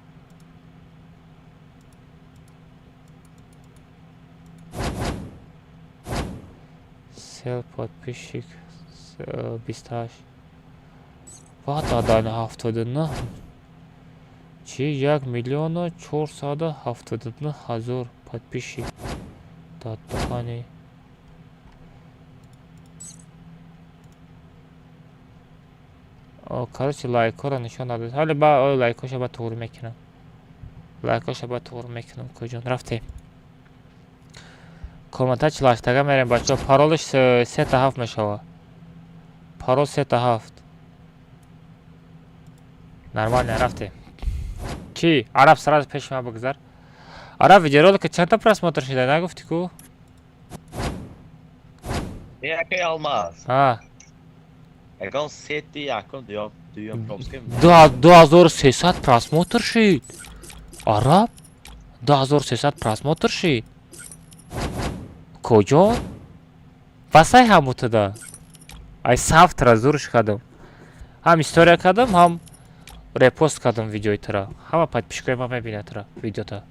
Сел подписчик 28. Баъд дадани 79 чи 1 479 000 подписчик дадани. Короче, лайкҳоро нишон надод. Ҳале ба лайкҳоша ба туғри мекунам. Лайкҳоша ба туғри мекунам. Куҷон рафтем? Комната 48-тага мерем, бачаҳо. Паролаш сета ҳафт мешавад. Парол сета ҳафт. Нормально, рафтем. Чи? Араб, сразу пеши ман бигзар. Араб, видеоролика чандта просмотр шида, нагуфтӣ ку? Якай Алмаз. А. Ягон сети якум дуюм пропуск. 2300 просмотр шид. Араб? 2300 просмотр шид. Куҷо? Васай ҳамутуда. Ай сафтра зурш кардам. Ҳам история кардам, ҳам репост кардам видеои тура. Ҳама подписчикои ман мебинад тура, видеота.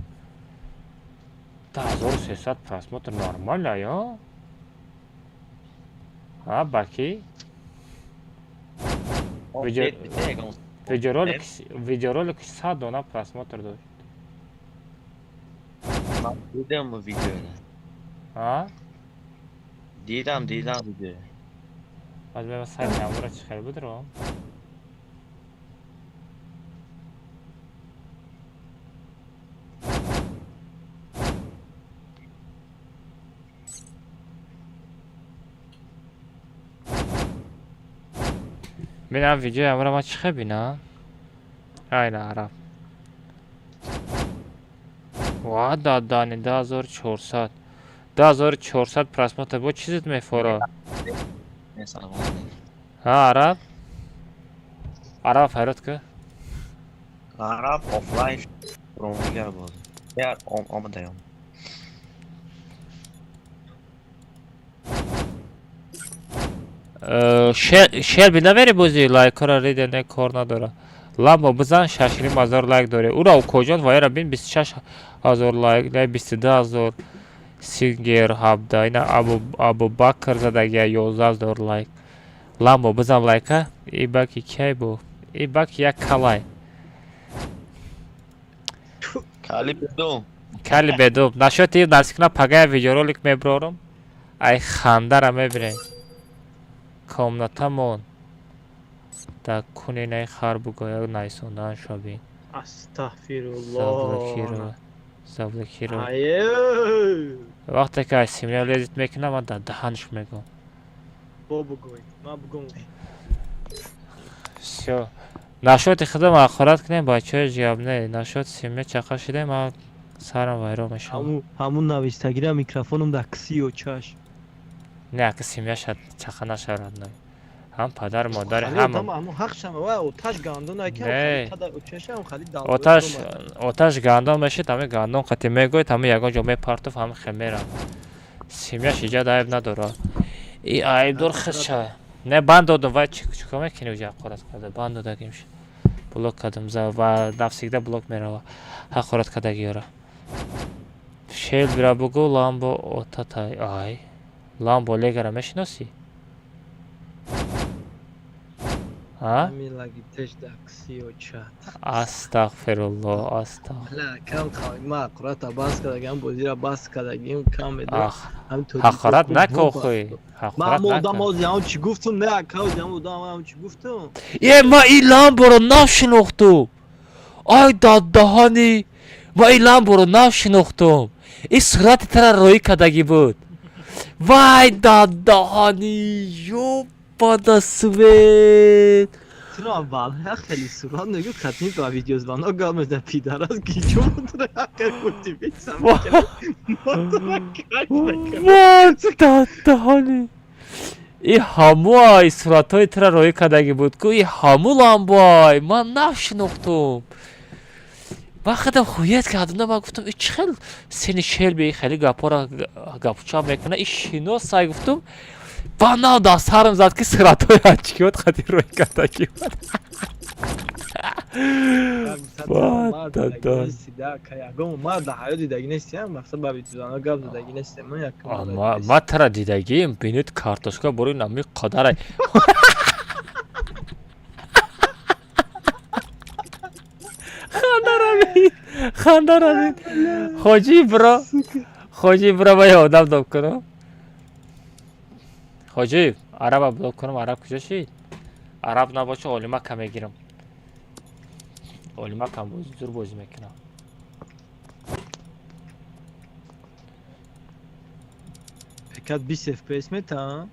2300 просмотр нормально, ё? А, баки? Видеоролик 100 дона просмотр дошт. Дидам видеоро. А? Дидам, дидам видео. Аз мема сайти амура чӣ хел буд ро? Бинам видеои амура ман чӣ хел бинам? Айна араб. Ва дадани 2400. 2400 просмотр бо чизет мефора? Ҳа, араб? Араб файрод ка? Араб офлайн ромдигар боз. Яр омадаям. Шер бинамери бози лайкҳоро риде не кор надора. Ламбо бизан 6,5 ҳазор лайк дорӣ. Ура укоҷон вайра бин 26 000 лайк, не 22 000. Сингер ҳабда, ина Абубакр задагия 11 000 лайк. Ламбо бизан лайка, и баки кай бу? И баки як калай. Кали бедум. Кали бедум. Нашоти насикна пагая видеоролик меброрам. Ай хандара мебинем. Комнатамон. Да куни най хар бугоя найсондан шаби. Астағфируллоҳ. Заблокиро. Ае! Вақте ки ай семья лезить мекунам, ман дар даҳанш мегӯм. Бо бугӯй. Ман бугӯм. Всё. Нашоти худам ҳақорат кунем, бачаҳои ҷаб не. Нашоти семья чақа шидем, ман сарам вайрон мешавад. Ҳамун навистагира микрофонум дар кисиё чаш. Не, ака семья шад чақа нашавад най. Ҳам падар модари ҳама. Ҳамун ҳақ шама ва оташ гандон ака. Не. Очашам хали дал. Оташ гандон мешид, ҳами гандон қати мегӯед, ҳами ягон ҷо мепартоф, ҳами хемера. Семьяш иҷад айб надорад. И айбдор хисша. Не банд додум, вай чикор мекунӣ уҷа ҳақорат карда? Банд додагим. Блок кардам ва навсегда блок мерава. Ҳақорат кардагиёра. Шел бира бугӯ ламбо отатай. Ай. Ламбо легара мешиносӣ? А? Астағфируллоҳ, астағ. Кам ма ҳақората бас кардагам, бозира бас кардагим, кам медо. Ҳақорат нако хуй. Ҳақорат нако. Одам ози ҳам чӣ гуфтум, не ака ози ҳам одам ҳам чӣ гуфтум. Е, ма и ламборо нашинохтум. Ай дадаҳани. Ма и ламборо нашинохтум. И сурати тара роӣ кардагӣ буд. Вай дадаҳани, ёбада свет. Чаро аввал хеле сурат мегӯ хатми ба видеозвонок гап мезад пидарас ки чун дадаҳани. И ҳамуай суратҳои тара роӣ кардагӣ буд ку и ҳаму ламбоай ман нашинохтум. Ман худам хуят кардам, ман гуфтам и чӣ хел сени шелби хеле гапҳоро гапуча мекунад, и шиносай гуфтум. Ба нав дар сарам зад ки суратҳои ачкиёт қати рӯй кардагӣ буд. Ма тара дидагием, бинед картошка бори нами қадарай. Хандаравид, хандаравид. Хоҷи бро, хоҷи бро, ба ёдам доб кунам. Хоҷи, араба блок кунам, араб куҷо шид? Араб набоша, олимака мегирам. Олимакам зур бозӣ мекунам. Пекат 20 FPS мета?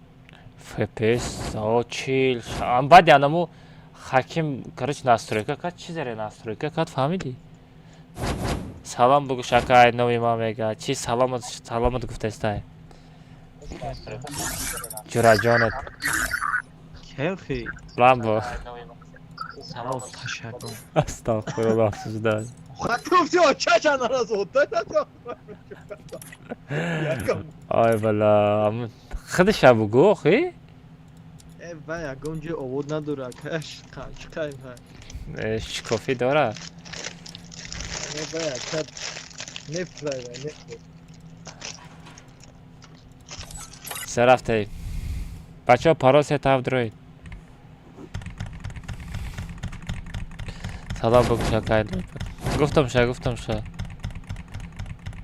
FPS, о, 40. Баъди анаму Хаким, короче, настройка кард, чӣ заре настройка кард, фаҳмидӣ? Салом бугӯ, шакай, номи ман мега. Чӣ саломат, саломат гуфтастай? Ҷураҷонат. Кайфи. Ламбо. Салом ташаккур. Астағфируллоҳ, сужда. Хатуфтё чача наразод. Ай бала, худша бугӯ, охи? Э, ва ягон ҷой овод надора, каш чиқай ва. Э, шикофӣ дора. Не ва ака не фрай ва не. Се рафтаи. Бачаҳо, парол се тараф дроид. Салом бугӯ, шакай. Гуфтам ша, гуфтам ша.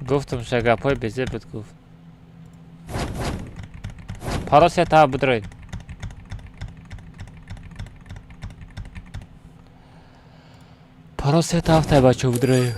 Гуфтам ша, гапҳои безеб буд гуфт. Парол се тараф бидроид. Парол се тараф тай бачаҳо бидроед.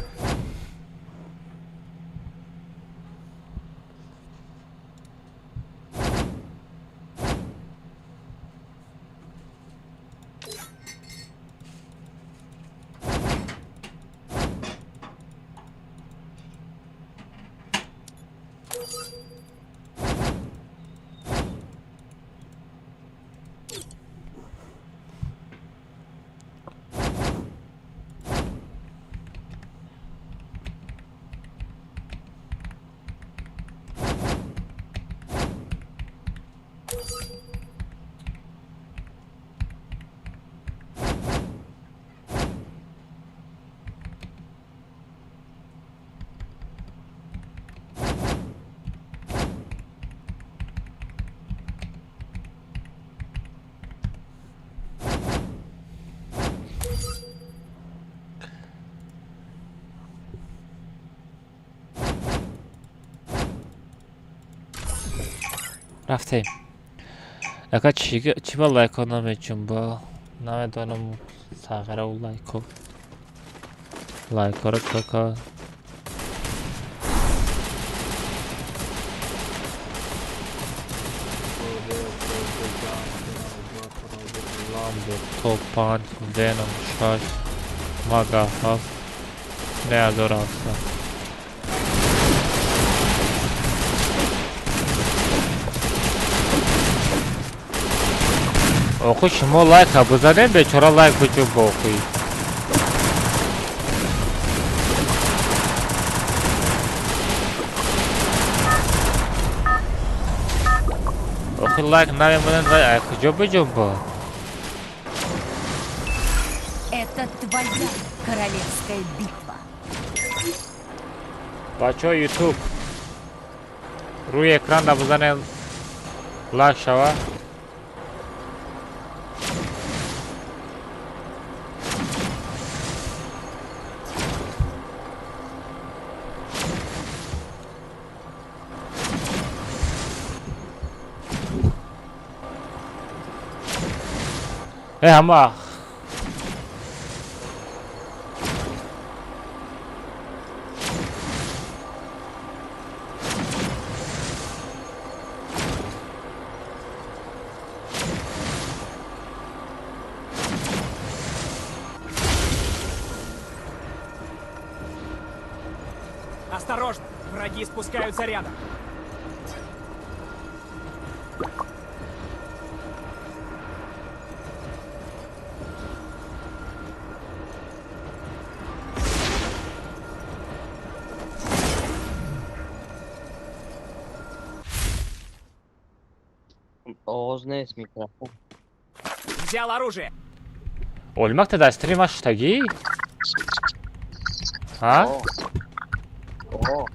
Рафтем. Ака чӣ ба лайкҳо намеҷунба? Намедонам сағираву лайкҳо. Лайкҳоро чӣ кард? Ламбо топ 5, Веном 6, Мага 7, 9700. Охи шумо лайка бизанед, бечора лайк биҷунба охи. Охи лайк намемонанд вай ай куҷо биҷунба? Это твоя королевская битва. Бачаҳо, Ютуб рӯи экранда бизанед лайк шава. Э ҳама Осторожно! Враги спускаются рядом. Овоз нест микрофон. Взял оружие. Олимак та дар стрима шуштагӣ? Ҳа? О.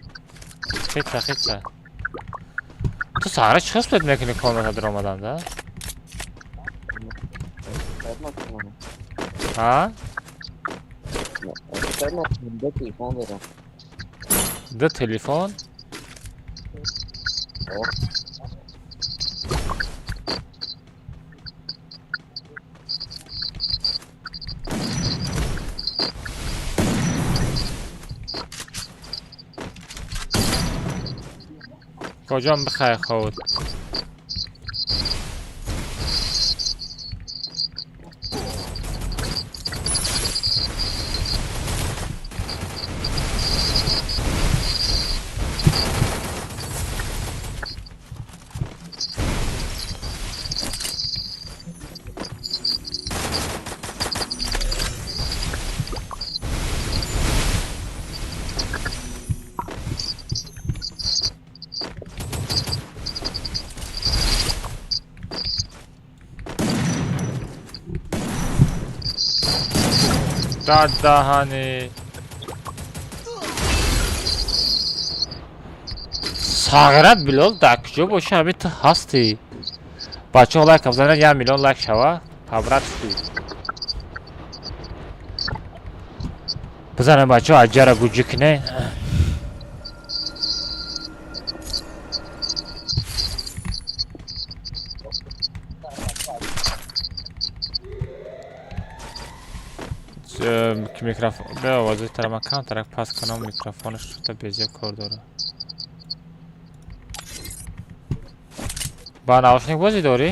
Хитса, хитса. Ту саҳра чӣ хисмат мекунӣ комната даромадан да? Ҳа? Ман телефон дорам. Ду телефон? Куҷом бихай худ? Даҳани сағират Билол дар куҷо боша, ҳамин ту ҳастӣ. Бачаҳо лайк бизанед, 1 миллион лайк шава. По-братски. Бизанед бачаҳо, аҷара гуҷӣ кине. Микрофон бе овози тара ман камтарак паст кунам, микрофонаш шуда безеб кор дорад. Ба наушник бозӣ дорӣ?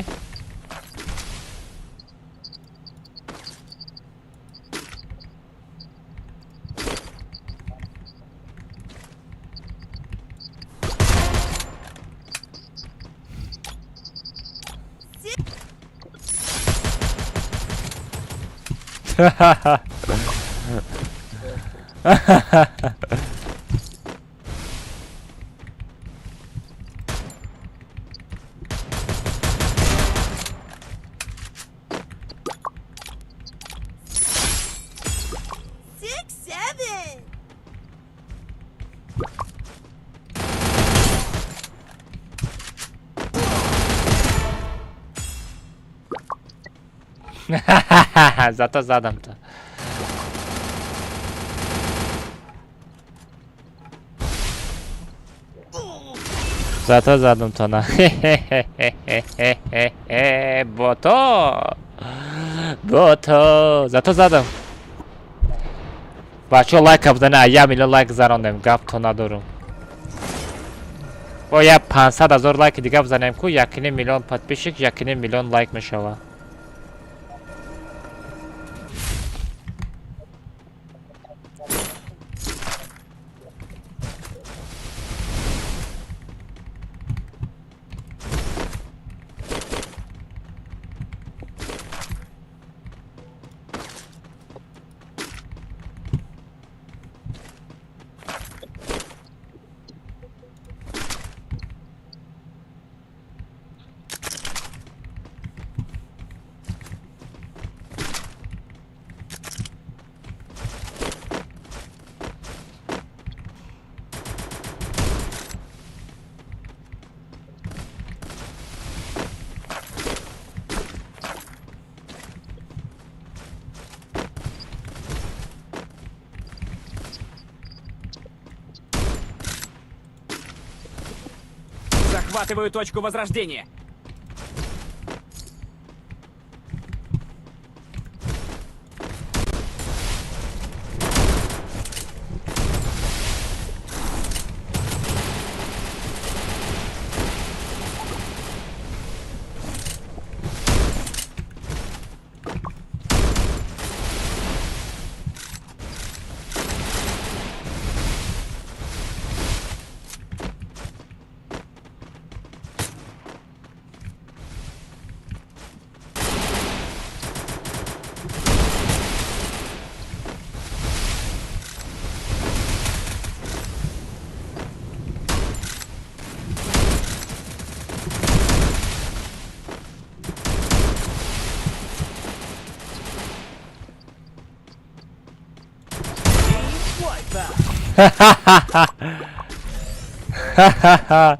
Зато задам-то. Зато задам то на. Бото. Бото. Зато задам. Бачо лайк бизане, 1 миллион лайк зарондем, гап то надорум. Бо я 500 ҳазор лайк дига бизанем ку 1.5 миллион подписчик, 1.5 миллион лайк мешава. Захватываю точку возрождения. Ха-ха-ха.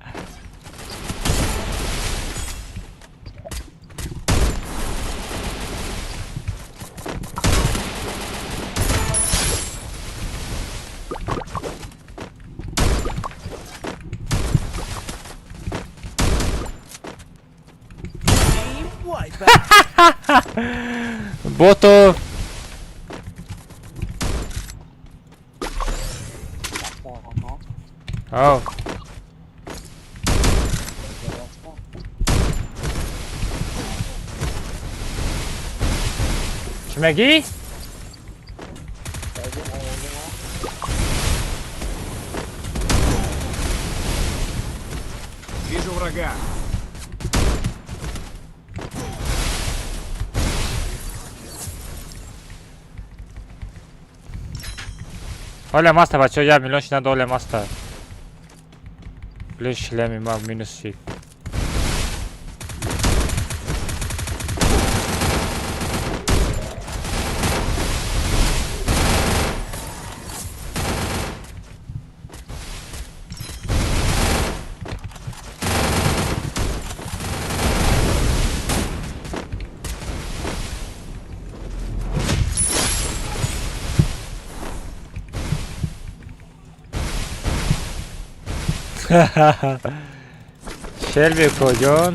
Бото. Ау. Чӣ мегӣ? Вижу врага. Оля маста, бачаҳо, 1 миллион шинад, оля маста. Блин, шлеми ма минус шид. Шелби коҷон?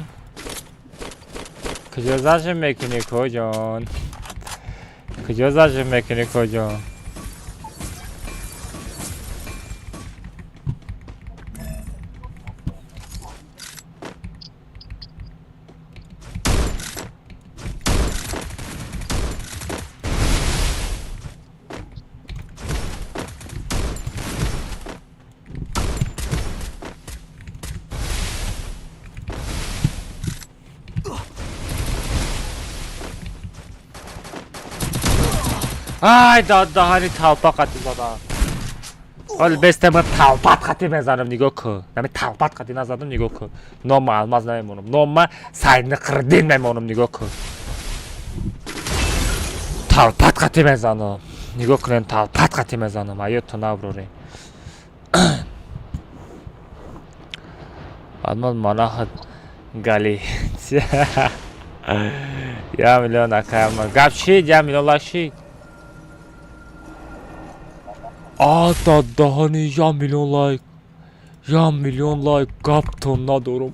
Куҷо зажим мекунӣ, коҷон? Куҷо зажим мекунӣ, коҷон? Ай, даҳани талпа қатӣ задам. Ҳоли бесте ман талпат қатӣ мезанам, нигоҳ кун. Нами талпат қатӣ назадам, нигоҳ кун. Нома Алмаз намемонам. Нома Сайниқриддин мемонам, нигоҳ кун. Талпат қатӣ мезанам. Нигоҳ кунем, талпат қатӣ мезанам. Аёдто наброрем. Алмаз манаҳат гали. 1 миллион акай Алмаз. Гап шид, 1 миллион лайк шид. Ата даҳани 1 миллион лайк. 1 миллион лайк гаптон надорум.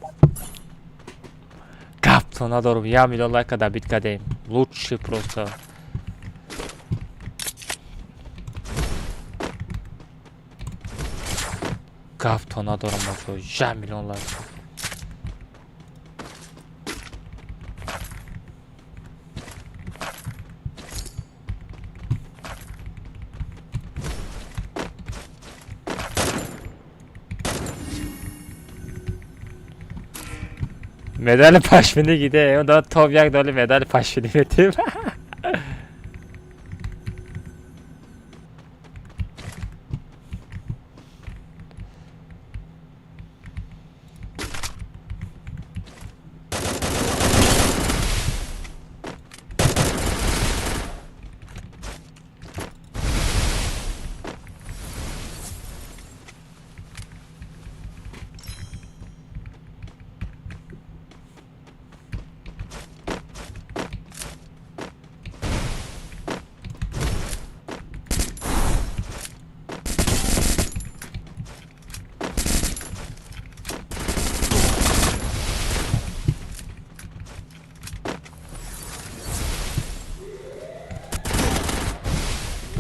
Гаптон надорум. 1 миллион лайка добить кардем. Лучший просто. Гаптон надорум бачаҳо. 1 миллион лайк. Медали пашминӣ гиде, он топ як доли медали пашминӣ метим.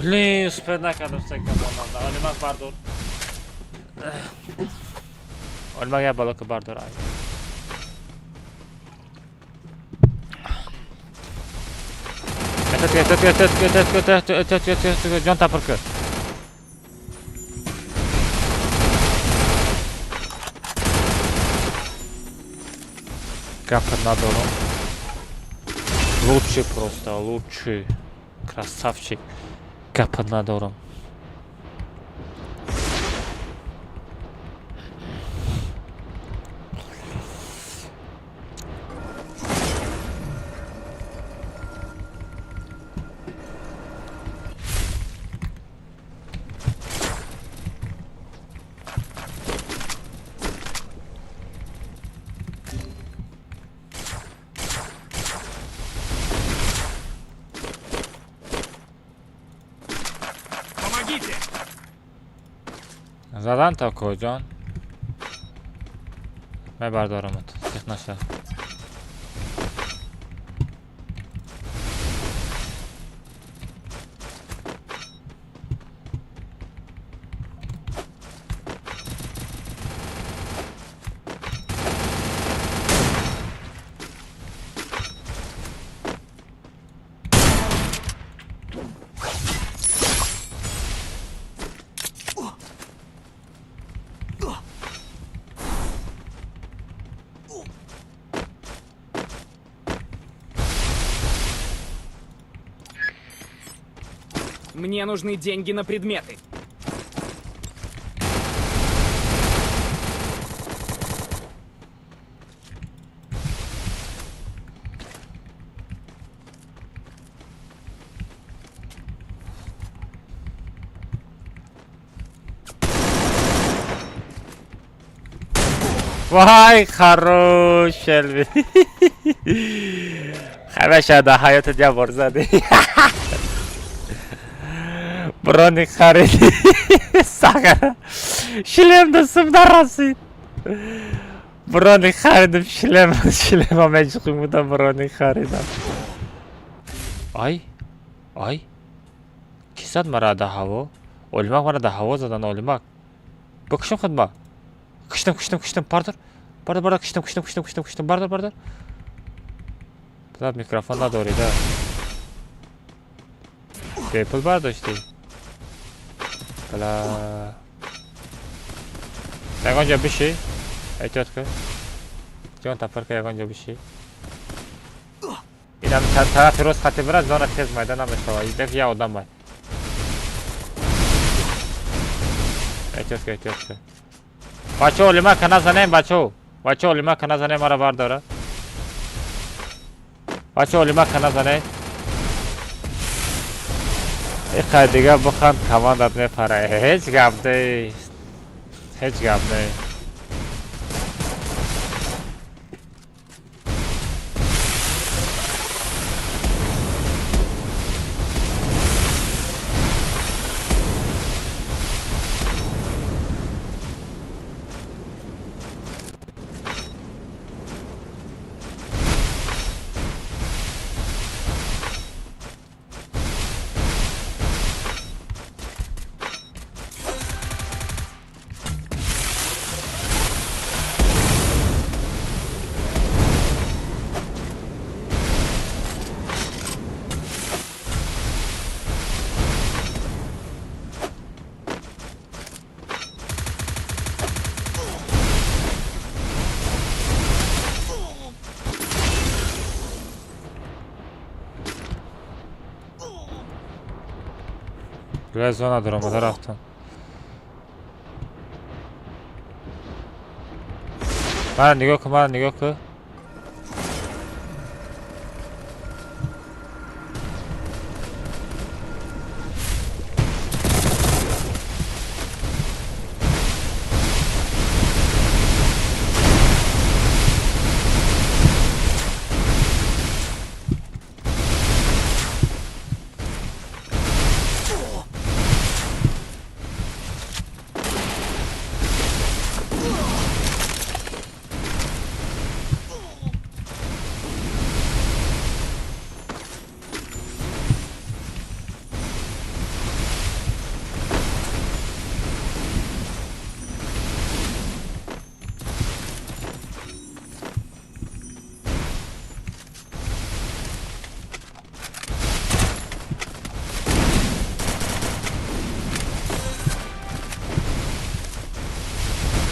Блин, успел накардам секамонанда. Олимак бардор. Олимак я балока бардор. Ай. Эт, эт, эт, эт, эт, эт, эт, эт, эт, эт, эт, эт, ҷон тапир кар. Гапа надорам. Лучший просто, лучший. Красавчик. Гапа надорам. Помогите! Задан то коҷон? Мебардорамат. Сих наша. Мне нужны деньги на предметы. Вай, хорош, Шелби. Ҳамеша дар ҳаётат як бор задӣ. Броник хариди. Сагара. Шлем дастам нарасид. Броник харидам, шлем, шлема меҷиқим будам, броник харидам. Ай, ай. Ки зад мара дар ҳаво? Олимак мара дар ҳаво задан, Олимак. Бикушам худма. Киштам, киштам, киштам, бардор. Бардор, бардор, киштам, киштам, киштам, киштам, киштам, бардор, бардор. Бля, микрофон надорӣ, да. Бепул бардоштӣ. Бля. Ягон ҷо биши. Эҳтиёт кун. Ҷон тапар ка ягон ҷо биши. Инам тарафи рост хати бирад, зона тез майда намешавад. Идак я одам ай. Эҳтиёт кун, эҳтиёт кун. Бачо, олимака назанем, бачо. Бачо, олимака назанем, мара бардора. Бачо, олимака назанем. Иқай дига буханд, командат мепара. Ҳеҷ гап нест. Ҳеҷ гап нест. Бля, зона даромада рафтам. Мара нигоҳ кун, мара нигоҳ кун.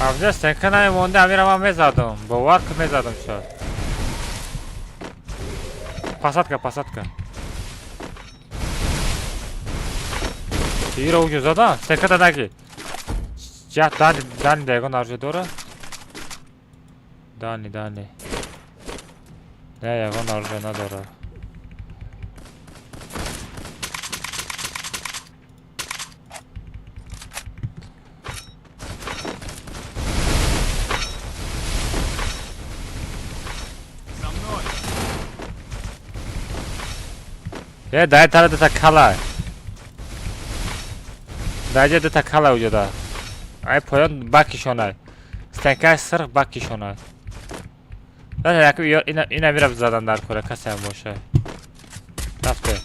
Авҷа стенка намемонда, амира ман мезадам. Бовар ки мезадам шояд. Посадка, посадка. Ира уҷо зада? Стенката наги. Ҷа, дани, дани да ягон оружие дора? Дани, дани. Не, ягон оружие надора. Е, дай тара дата кала. Даҷа дата кала уҷода. Ай поён бакишонай. Стенкаи сирх бакишонай. Ина мира задан дар кора, касеам боша. Рафте.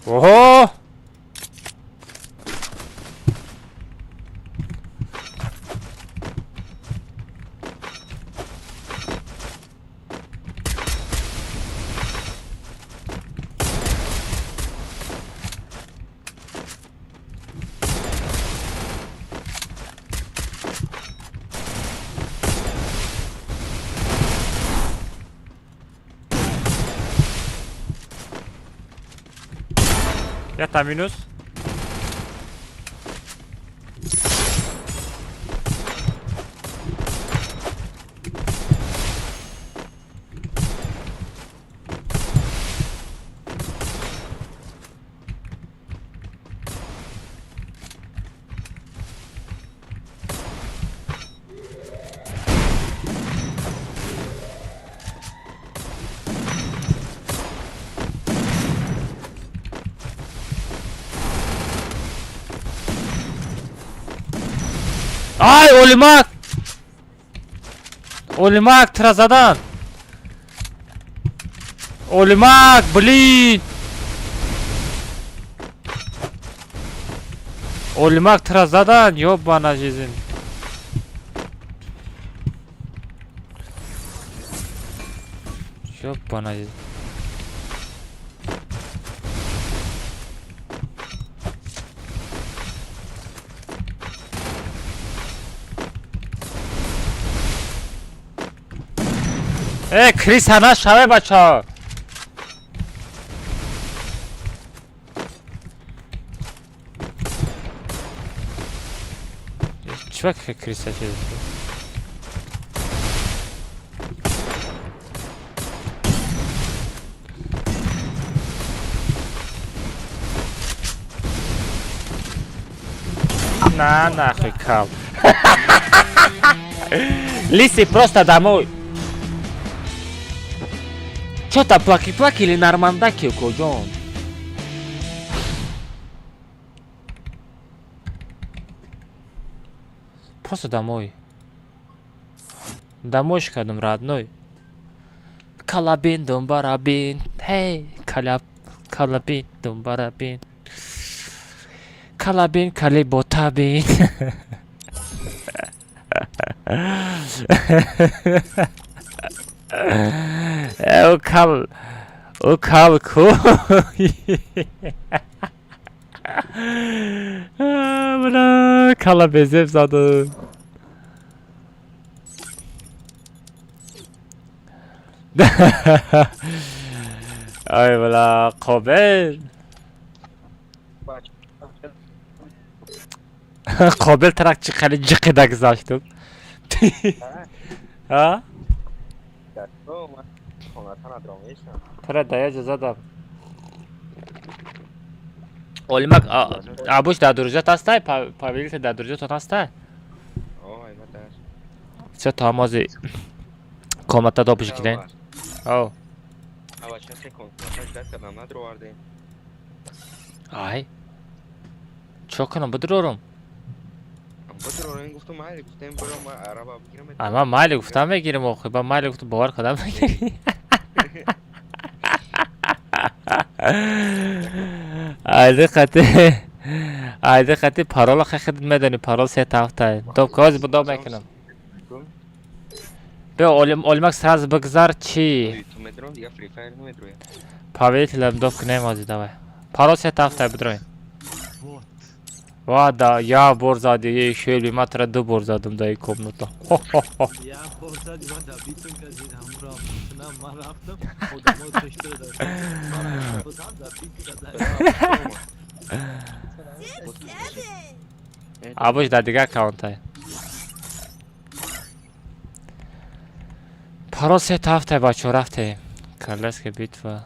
Оҳо! Якта минус. Ай, Олимак! Олимак, тира задан! Олимак, блин! Олимак, тира задан, ёбана жизнь. Ёбана жизнь. Э, крыса нашаве, бачаҳо. Чӣ крыса чиз? На нахуй кал. Лиси просто домой. Чё там плаки-плаки или нормандаки, укоҷон? Просто домой. Домой шкадам, родной. Калабин, думбарабин. Эй, калабин, думбарабин. Калабин, калиботабин. Ӯ кал ку. Бля, кала безеб задум. Ай, бля, Қобил. Қобил трак чӣ хеле ҷиқида гузаштум. А? Тара да я задам. Олимак, абуш дар друзьят ҳастай? Павелите дар друзьятон ҳастай? Всё, то ҳамози комната допиш кунем. О. Ай. Чо кунам, бидурорум? Ама майли гуфтам мегирим охи, ба майли гуфтам бовар кардам мегирим. Айди қати парола хед медани, парол се тафта. Доб коз бу доб мекунам. Бе Олимак сразу бигзар чи? Повелителям доб кунем ози давай. Парол се тафта бидроем. Ва да, я бор зади, ей шелби, ма тра ду бор задам да и комната. Я бор зади, ма да битум казид, ҳамуро на ма рафтам, одамо пештара доштам. Ма бозам да бит казад. Абуш дар дигар аккаунтай. Парол се тафтай, бачо, рафте. Королевская битва.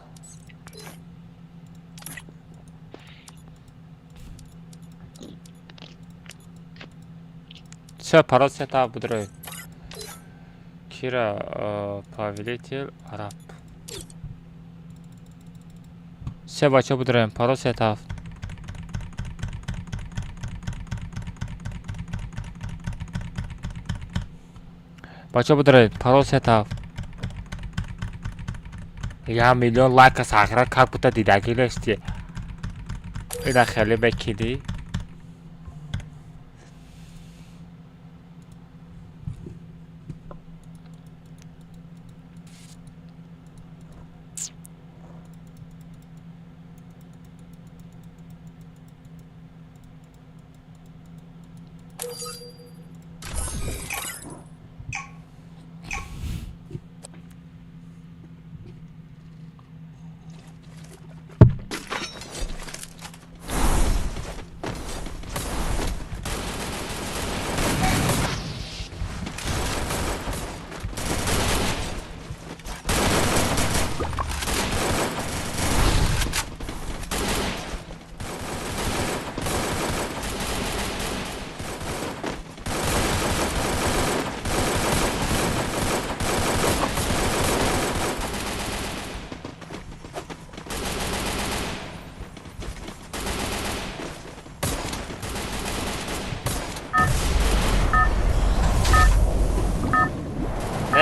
Всё, парол се тафт будрой. Кира, повелитель, араб. Всё, бачо, будроем. Парол се тафт. Бачо, будроем. Парол се тафт. Я миллион лайка сахра как будто дидагӣ нести. Ина хеле мекинӣ.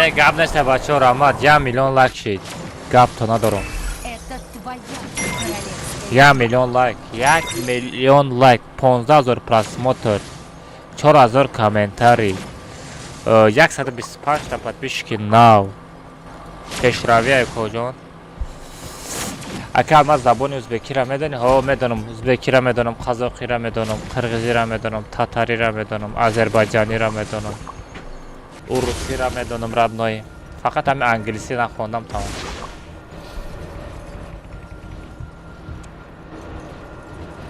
Не, гап нест, бачаҳо, раҳмат. 1 миллион лайк шид. Гапто надорам. Это твоя королевская 1 миллион лайк, 1 миллион лайк, 15 000 просмотр, 4000 комментарий, 125 та подписчики нав. Пешравия, коҷон. Ака, ман забони узбекиро медонӣ? Ҳо, медонам. Узбекиро медонам, қазоқиро медонам, қирғизиро медонам, татариро медонам, азербайҷаниро медонам, урусиро медонам, родной. Фақат ҳами англисӣ нахондам, тамом.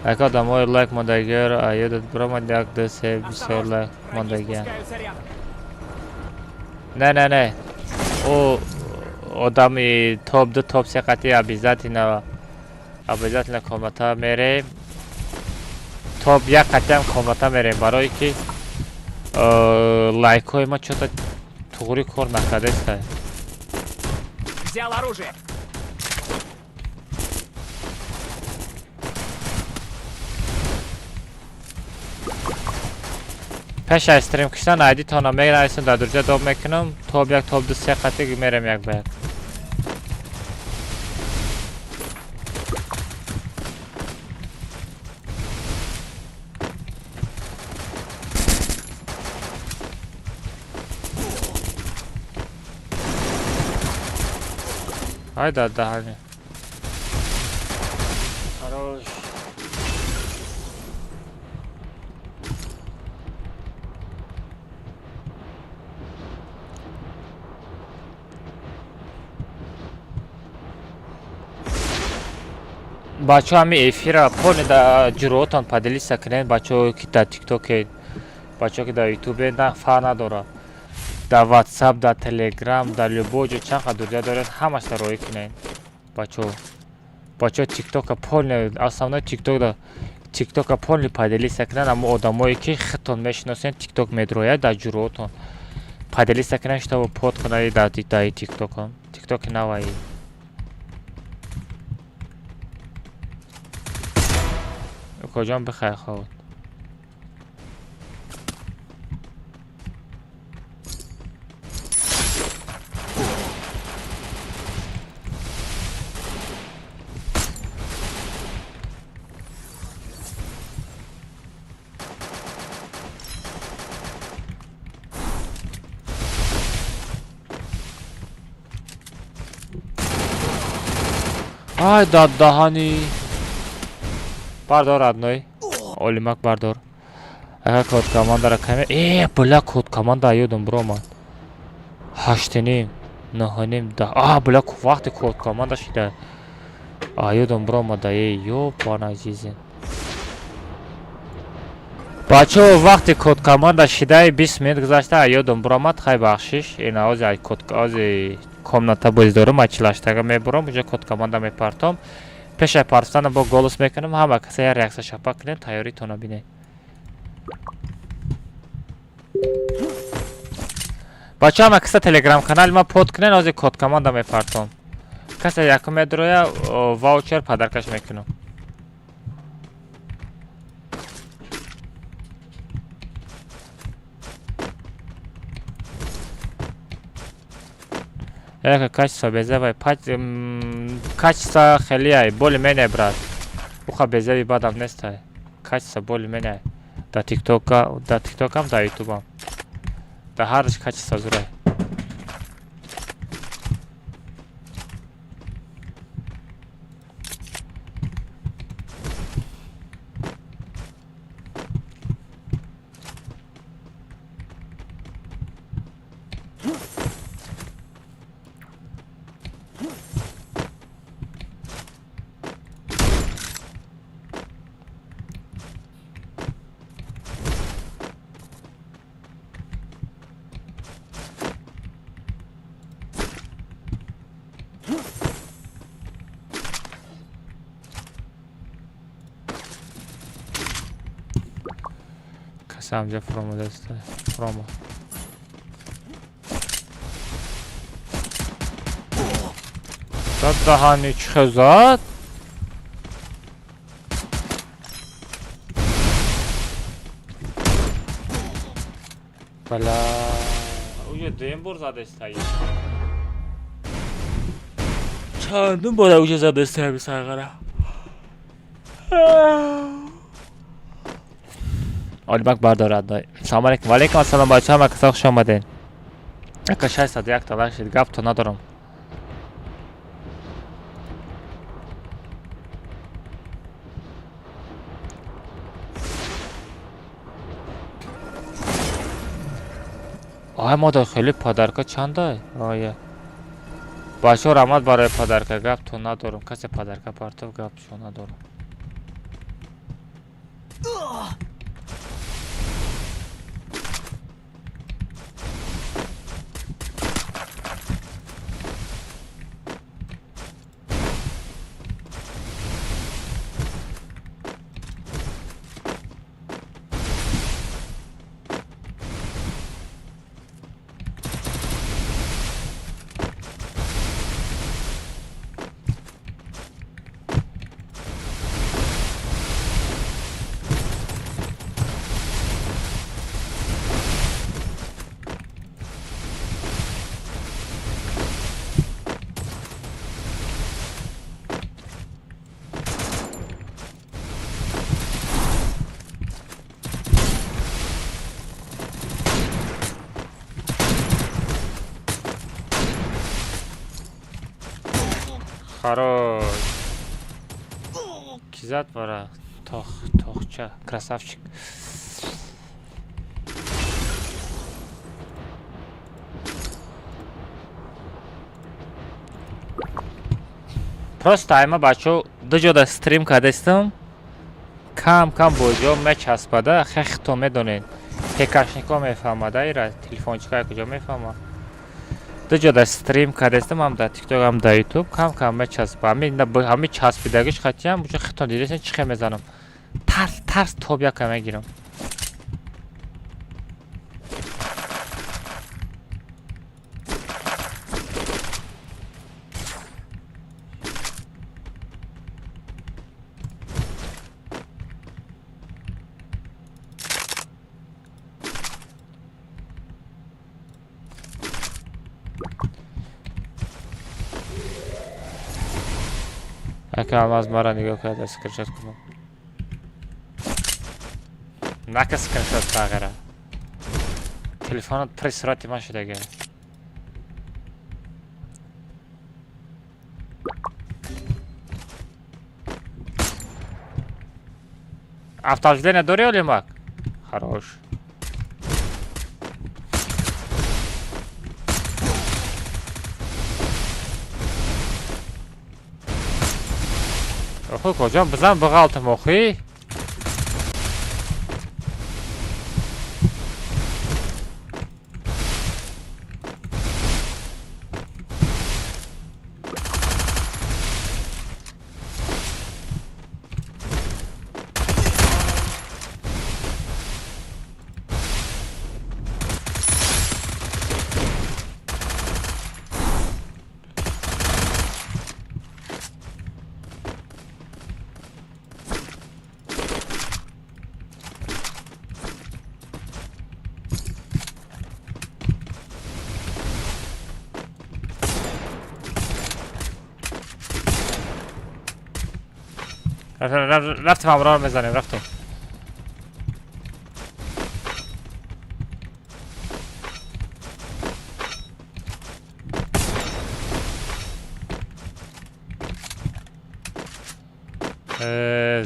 Ака, одамои лайк мондагиро ёдат биромад, як, ду, се, бисёр лайк Враги мондагиам. спускаются рядом. Не, не, не, ӯ одами топ ду, топ се қати обязательно, обязательно комната мерем. Топ як қатиам комната мерем, барое ки лайкҳои ма чё-то туғри кор накардаиста. Взял оружие. Пеш аз стрим киштан айдитона менависам, дар друзья доб мекунам. Топ як, топ ду, се қати мерем як ба як. Ай да даҳани. Хорош. Бачаҳо, ҳами эфира полный да ҷуроотон поделиться кунед. Бачаҳое ки дар тиктоке, бачаҳое ки дар ютубе, на фарқ надорад, дар ватсап, дар телеграм, дар любой ҷо чанд қадр друзья доред, ҳамаша роӣ кунед, бачаҳо. Бачаҳо, тиктока полный, основной тикток, да тиктока полный поделиться кунед. Ҳамо одамое ки худтон мешиносед, тикток медрояд, дар ҷуроотон поделиться кунед, чтобы под кунад дар тиктокон, тиктоки наваи. Куҷон бихай хоб. Ай да даҳани. Бардор, родной. Олимак, бардор. Ака, код командара каме. Э, бля, код команда ёдам биромад. Ҳаштиним, нӯҳуним, да. А, бля, вақти код команда шида. А, ёдам биромада, э, ёбана жизнь. Бачаҳо, вақти код команда шидаи 20 минут гузашта, ёдам биромад, хай, бахшиш. Ина ози ай код, ози комната боз дорум, ай чилаштага мебурам, уже код команда мепартом. Пешай партофтана бо голос мекунам, ҳама каса як реаксия шапа кунед, тайёритона бинед. Бачаҳо, ҳама каса телеграм канали ма под кунед, ози код команда мепартом. Касе якум медроя, ваучер подаркаш мекунам. Яка качество безевай, качество хелияй, более-менее, брат. Уха безеви бадам нестай. Качество более-менее. Да тиктока, да тиктокам, да ютубам. Да ҳарш качество зурай. Каса ҳамҷа фуромадаста. Фурома. Зад даҳани, чӣ хел зад? Бала. Уже дуюм бор задестай. Чандум бора уже задестай ҳами сарғара. Олимак бардорад. Салом алейкум. Ва алейкум ассалом бачаҳо, ҳама каса хуш омадед. Ака 601 та лайк шид, гап то надорам. Ай модар хеле подарка чандай? Ая. Бачаҳо раҳмат барои подарка, гап то надорам. Касе подарка партов, гап шо надорам. Хорош. Кизат бара. Тох, тохча, красавчик. Просто айма бачо ду ҷода стрим кардастам. Кам кам бозиҳо мечаспада, хехто медонед. Пекашнико мефаҳмада ира, телефончика куҷо мефаҳма. Ду ҷода стрим кардастам, ҳам дар тикток, ҳам дар ютуб, кам кам мечаспа. Ҳами часпидагиш хатиам, уҷо хитон дидесен чӣ хел мезанам. Тарс тарс тоб яка мегирам. Ака алмаз мара нигоҳ карда скриншот кунам. Нака скриншот тағира. Телефонат пури сурати ман шудага. Автообновление дорӣ Олимак? Хорош. Охи куҷо бизан биғалтам охи? Рафтем ҳамроҳ мезанем, рафтем.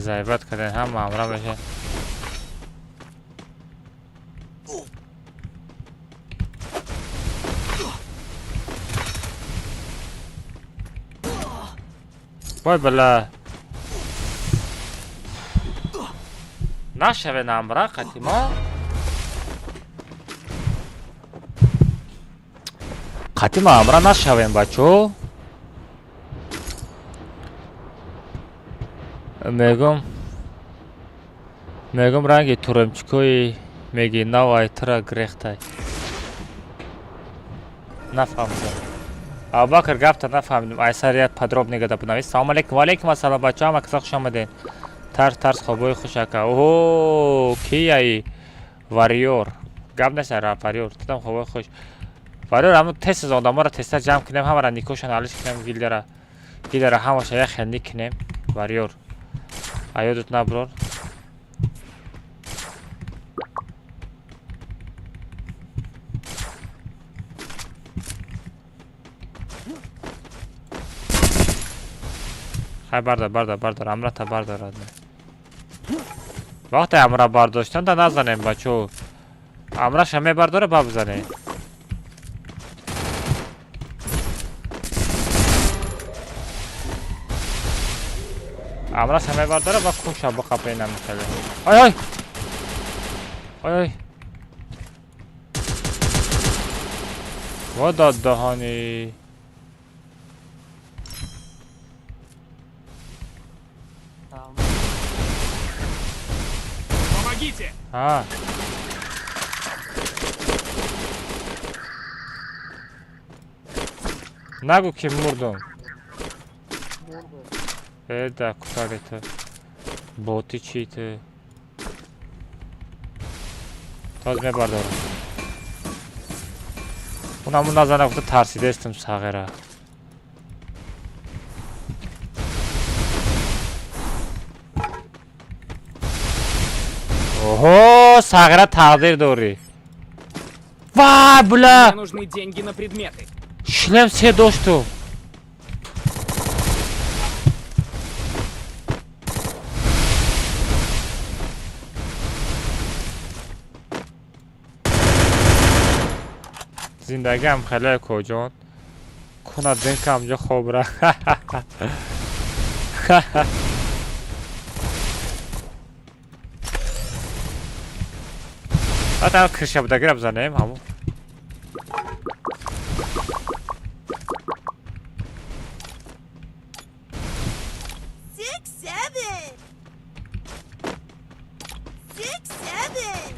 Зайбат кардем, ҳама ҳамроҳ меша. Вой бала. Нашаве намра қатима. Қатима амра нашавем бачо. Мегум ранги туремчикои меги нав ай тра грехтай. Нафаҳмидам. Абубакр гапта нафаҳмидим. Айсар як подробно гада бинавис. Салом алейкум. Ва алейкум ассалом бачо, ҳама каса хуш омадед. Тарс тарс хобои хуш ака. Оҳо, кияи варьёр. Гап нест ара варьёр. Тудам хобои хуш. Барои ҳамон тез тез одаморо тезтар ҷамъ кунем, ҳамаро никошон алиш кунем, гилдера. Гилдера ҳамаша як хел ник кунем. Варёр. Аёдут наброр. Хай бардор, бардор, бардор, амрата бардор радне. Вақте амра бардоштан да назанем бачо. Амраша мебардора ба бизанем. Амраша мебардора ба куша бақапе намехеле. Ой ой. Ой ой. Ва дад даҳани. Помогите! А. Нагу ки мурдум. Да, куда это? Боты чьи-то. Тоз мебардорам. Унаму назана гуфта тарсидаистам сағира. Оҳо, сағира тақдир дорӣ. Вай, бля! Мне нужны деньги на предметы. Шлем се доштум. Зиндагиам хеле коҷон. Куна денкам ҷо хобра. Ата крыша будагира бизанем ҳамон. 6, 7. 6, 7.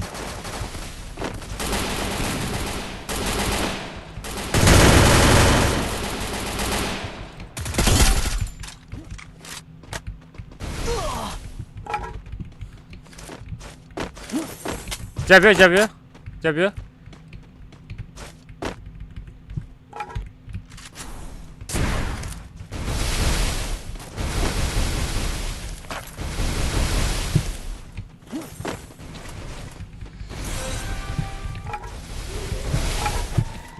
Ҷабиё, ҷабиё, ҷабиё.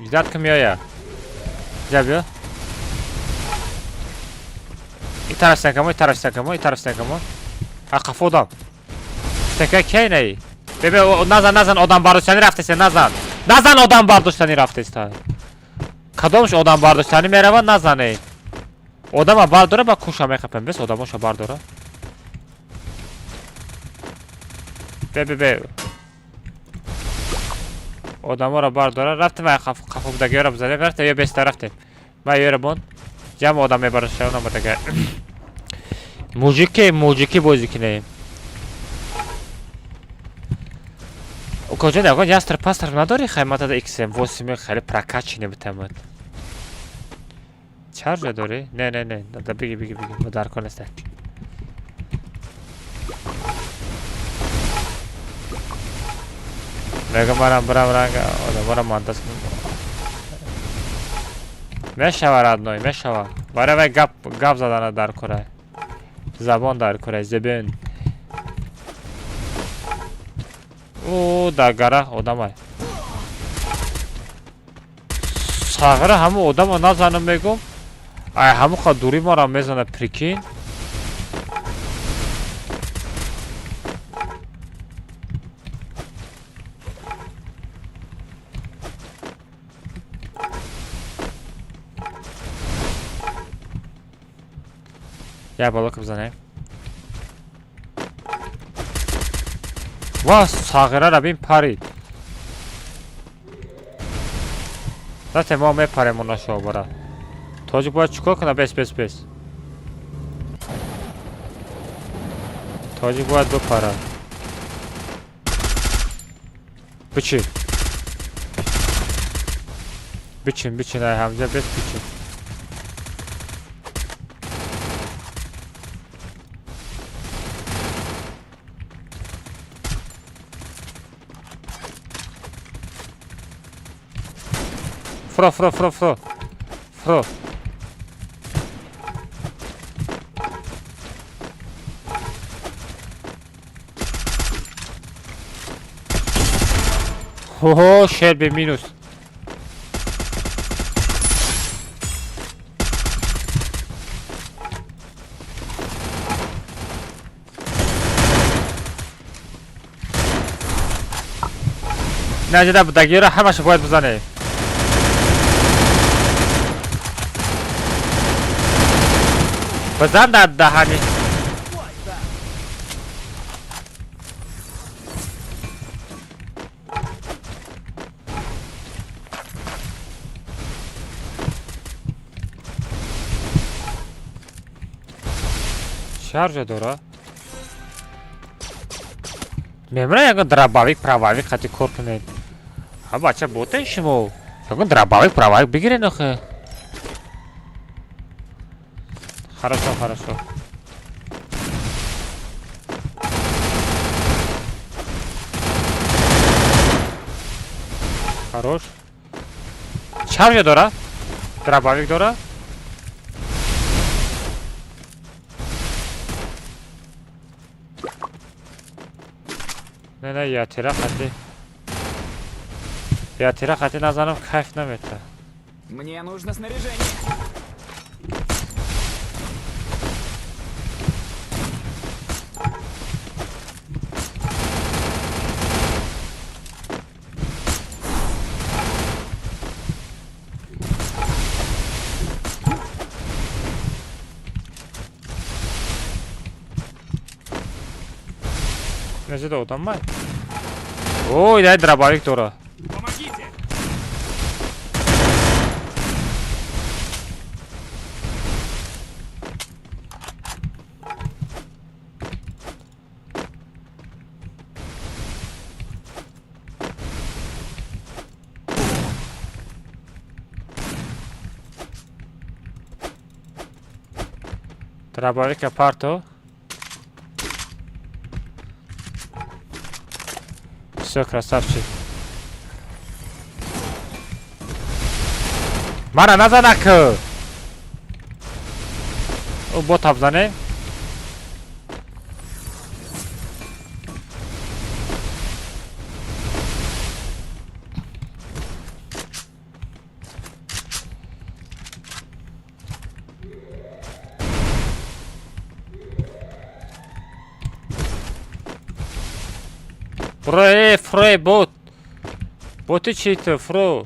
Ждать ки меояд. Ҷабиё. И тараф стенкамо, и тараф стенкамо, и тараф стенкамо. А қафо одам. Стенка кей наи? Бебе, назан, назан, одам бардоштани рафтеста, назан. Назан одам бардоштани рафтеста. Кадомш одам бардоштани мерава, назане. Одама бардора, ба куша мехапем, бес одамоша бардора. Бе, бе, бе. Одаморо бардора, рафтем, ай қафо будагиёро бизанем, рафтем, ё беста рафтем. Ма ёро бон. Ҷам одам мебароша, онам будага. Мужики, мужики бозӣ кинем. Кожа ягон ястр пастр надори хайматада XM8 хеле прокачанный битамад. Чаржа дори? Не, не, не, да биги, биги, биги, мо дар кор неста. Мега марам барам ранга, одамора мандас. Мешава родной, мешава. Барои вай гап, гап задана дар кора. Забон дар кора, зебен. О, дар гара одамай. Сағира ҳамун одамо назанам мегум. Ай ҳамун қа дури мара мезана, прикинь. Я балок бизанем. Ва сағирара бин парид. Зате мо мепарем она шобара. Тоҷик бояд чикор кунад? Бес, бес, бес. Тоҷик бояд бипарад. Бичин. Бичин, бичин, ай ҳамҷа бес бичин. Фро, фро, фро, фро. Фро. Хо, шерби минус. Наҷида будагиро ҳамаша бояд бизанем. Бизан дар даҳани. Шаржа дора? Мемра ягон дробовик, правовик хати кор кунед. Ҳа бача ботен шумо. Ягон дробовик, правовик бигирен охе. Хорошо, хорошо. Хорош. Шаржа дора? Дробовик дора? Не, не, я тира хати. Я тира хати назанам кайф намета. Мне нужно снаряжение. Неҷа одам май? Ой, дай дробовик дора. Помогите! Дробовик парто. Все, красавчик. Мара назанак. О, бот абзане. Фро, э, фро, бот. Боти чи ту, фро?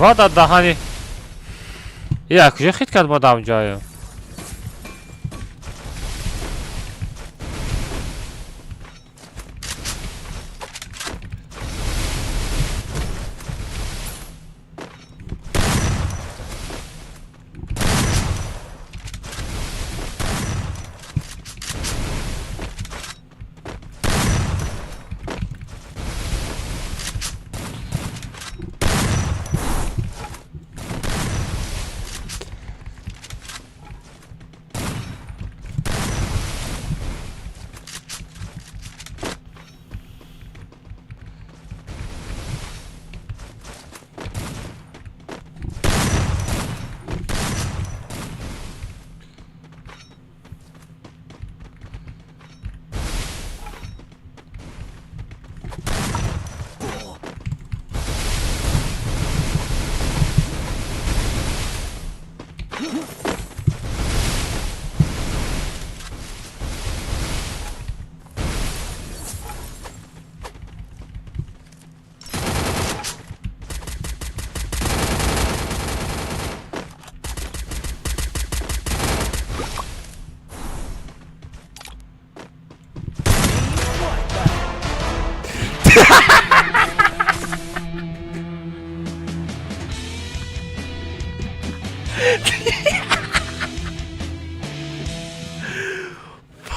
Ва дар даҳани. Я куҷо хит кард мо дар ҷоё?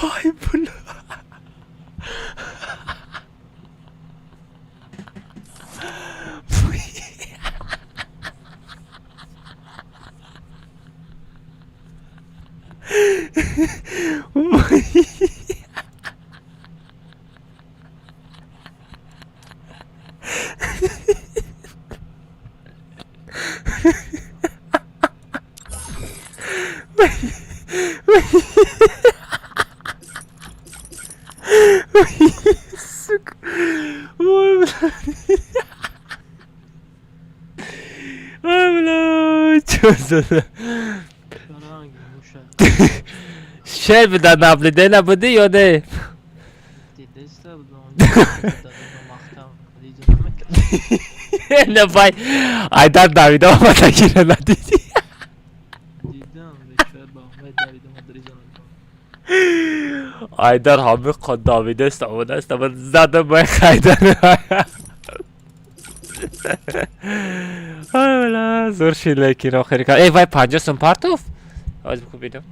Ой, бля. Сука. Ой, бля. Ой, бля. Чё за... Шер буда наблюдение буди ё не? Не бай. Айдар Давида омадагиро надидӣ? Айдар ҳами Давидаст омадааст, ама задам бай Хайдар. Ой, бля, зур шид лекин охири кар. Эй, вай 50 сум партов? Ҳозир бикун бинам.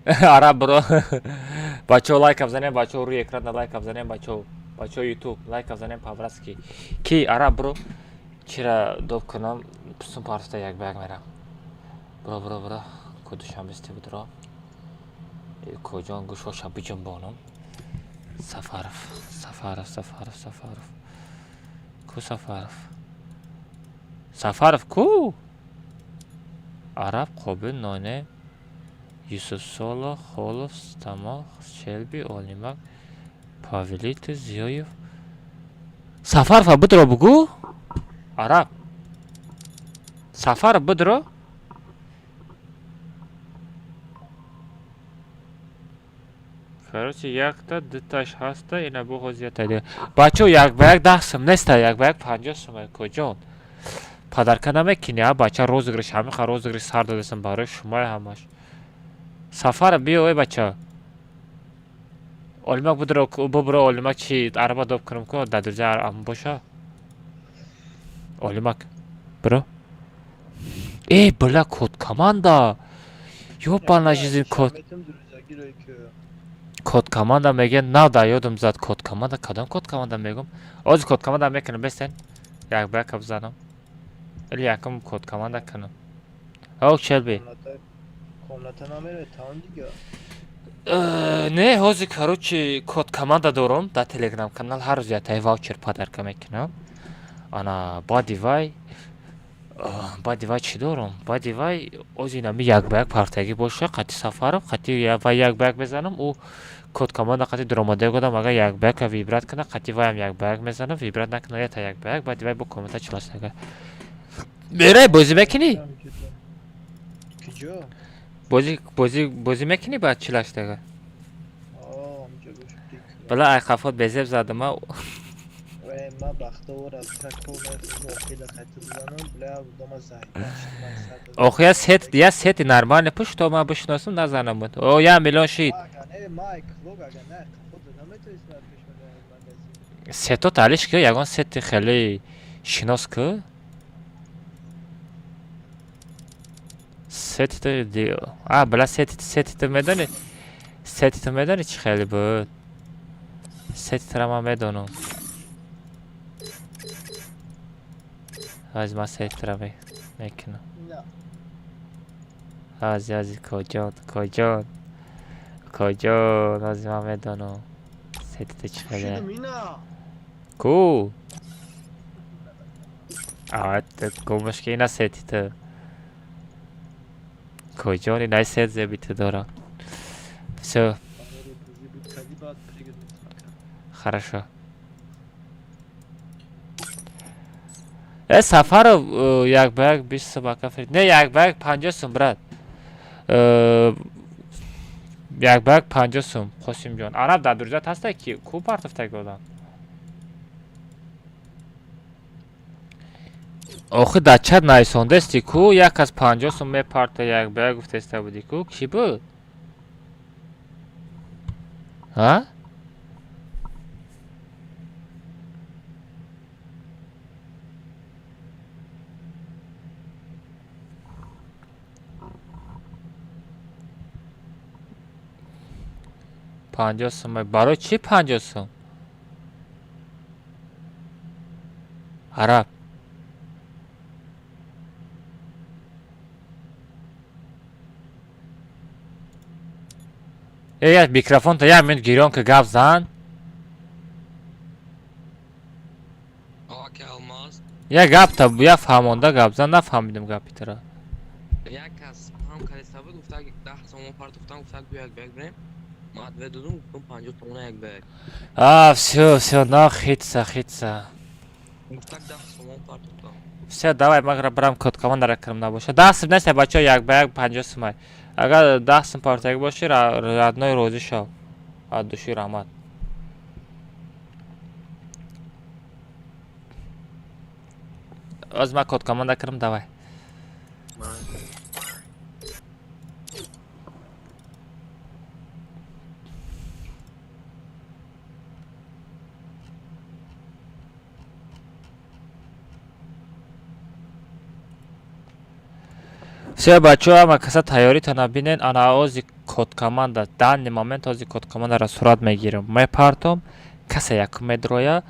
Араб бро. Бачаҳо лайка бизанем, бачаҳо рӯи экрана лайка бизанем, бачаҳо. Бачаҳо YouTube лайка бизанем по-братски. Ки араб бро чира доб кунам, сум партовта як ба як мерам. Бро, бро, бро. Ку душанбести будро. Коҷон гӯшоша биҷунбонам. Сафаров, Сафаров, Сафаров, Сафаров. Ку Сафаров? Сафаров ку? Араб, Қобил, Ноне, Юсуф Соло, Холов, Стамох, Шелби, Олимак, Павелито, Зиёев. Сафарова бидро бугӯ? Араб. Сафаров бидро? Короче, якта, дуташ ҳаста, ина бу ҳозията дига. Бачаҳо, як ба як 10 сум неста, як ба як 50 сум коҷон. Падарка намекунӣ, а бача розыгрыш, ҳамиқа розыгрыш сар додасам барои шумои ҳамаш. Сафара биё, эй бача. Олимак будро, бубро Олимак чи араба доб кунам ку, дадурҷа ам боша. Олимак, бро. Эй, бля, код команда. Ёбана жизнь код. Код команда меге, нав дар ёдам зад код команда, кадом код команда мегум? Ҳозир код команда мекунам, бестен. Як ба яка бизанам. Или якум код команда кунам. Ок, Шелби. Комната намере, таон дига. Не, ҳозир короче код команда дорам дар Телеграм канал, ҳар рӯз ятаи ваучер подарка мекунам. Ана баъди вай чӣ дорам? Баъди вай оз инами як ба як партагӣ боша, қати Сафаров, қати вай як ба як мезанам, ӯ код команда қати дуромадаи годам, агар як ба яка вибрат кунад, қати вайам як ба як мезанам, вибрат накунад, ята як ба як, баъди вай бо комната чилашнага. Мерай, бозӣ мекунӣ? Куҷо? Бозӣ мекунӣ баъд чилаштага? Бала ай қафот безеб задам, а? Ман бахтовар аз Ох, я сет, я сети нормально пуш, то ман бишносам, назанам. О, я миллион шид. Сето талиш ки, ягон сети хеле шинос ки. Сети ди. А, бла сети ту медони? Сети ту медони чи хеле буд? Сети тра ман медонам. Аз ман сети тра мекунам. Ази, ази, коҷон, коҷон. Коҷон, ази ман медонам. Сети ту чи хеле? Ку? А, гумаш ки ина сети ту. Коҷон, инай сет зеби ту дорам. Всё. Хорошо. Сафаров як ба як 20 сум ака фрид. Не, як ба як 50 сум, брат. Як ба як 50 сум, Қосимҷон. Араб дар дурҷат ҳаста ки ку партофтаги одам? Охи дар чат нависондасти ку як аз 50 сум мепарта як ба як гуфтаиста будӣ ку? Кӣ буд? Ҳа? 50 сум. Барои чӣ 50 сум, араб? Э, як микрофонта як минут гирён ки, гап зан. Ака Алмаз. Як гапта, як фаҳмонда гап зан, нафаҳмидим гапи тура. Як кас ҳам калиса буд, гуфта 10 сомон партохтам, гуфта ку як ба як бирем. Ман ответ додум, гуфтам 50 сомона як ба як. А, всё, всё, на хитса, хитса. Гуфта 10 сомон партохтам. Всё, давай, ман брам код командара кирм набоша. 10 сум нест, бачаҳо, як ба як 50 сумай. Агар 10 сум партояк бошӣ, родной, розӣ шав. Аз души раҳмат. Оз ман код команда кирм, давай. Ман Всё, бачаҳо, ҳама каса тайёритона бинен. Ана ози код команда, данный момент ози код командаро сурат мегирам, мепартом. Касе якум медроя,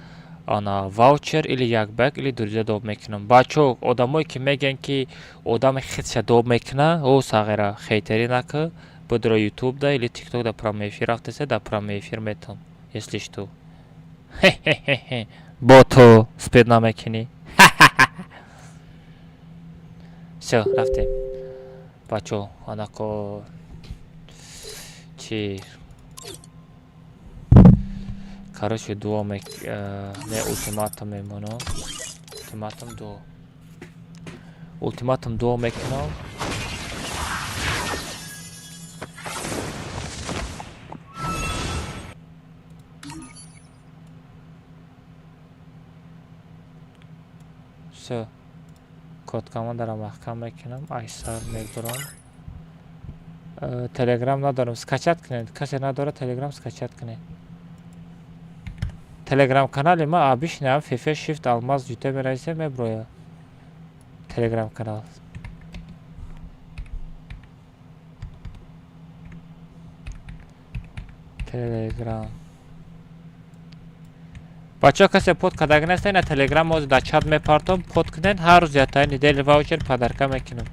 ана ваучер или як ба як или дуриза доб мекунам. Бачаҳо, одамое ки мегӯянд, ки одами хитша доб мекуна, о сағира, хейтерӣ накӣ, будро ютуб да или тикток да прямой эфир рафтеса, да прямой эфир метам. Если что, хе-хе-хе, бо ту успеть намекунӣ. Всё, рафтем, бачаҳо. Анако чи, короче, дуо мек не, ултиматум мемонам, ултиматум дуо, ултиматум дуо мекунам. Всё, код командаро маҳкам мекунам, айсар мебурам. Телеграм надорам, скачать кунед. Касе надорад телеграм, скачать кунед. Телеграм канали ма обычно фф shift алмаз ют мерависе, меброя телеграм канал. Телеграм, бачаҳо, касе под кадаги неста, ина телеграм ози дар чат мепартом, под кунед. Ҳар рӯз ятаи недели ваучер подарка мекунам.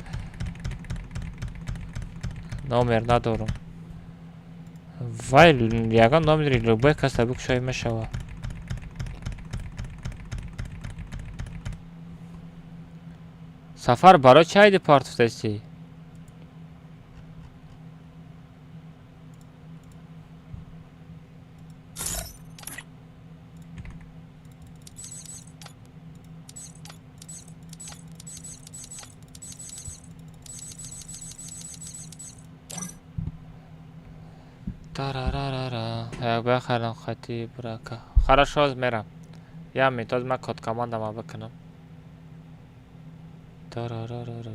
Номер надорам, вай ягон номери любой каса бикушоӣ, мешавад. Сафар, барои чи айди партофтасӣ? Тарарарара. Як бахарам хати брака. Хорошо, оз мерам. Як минут, оз ман код командама бикунам. Тарарарара.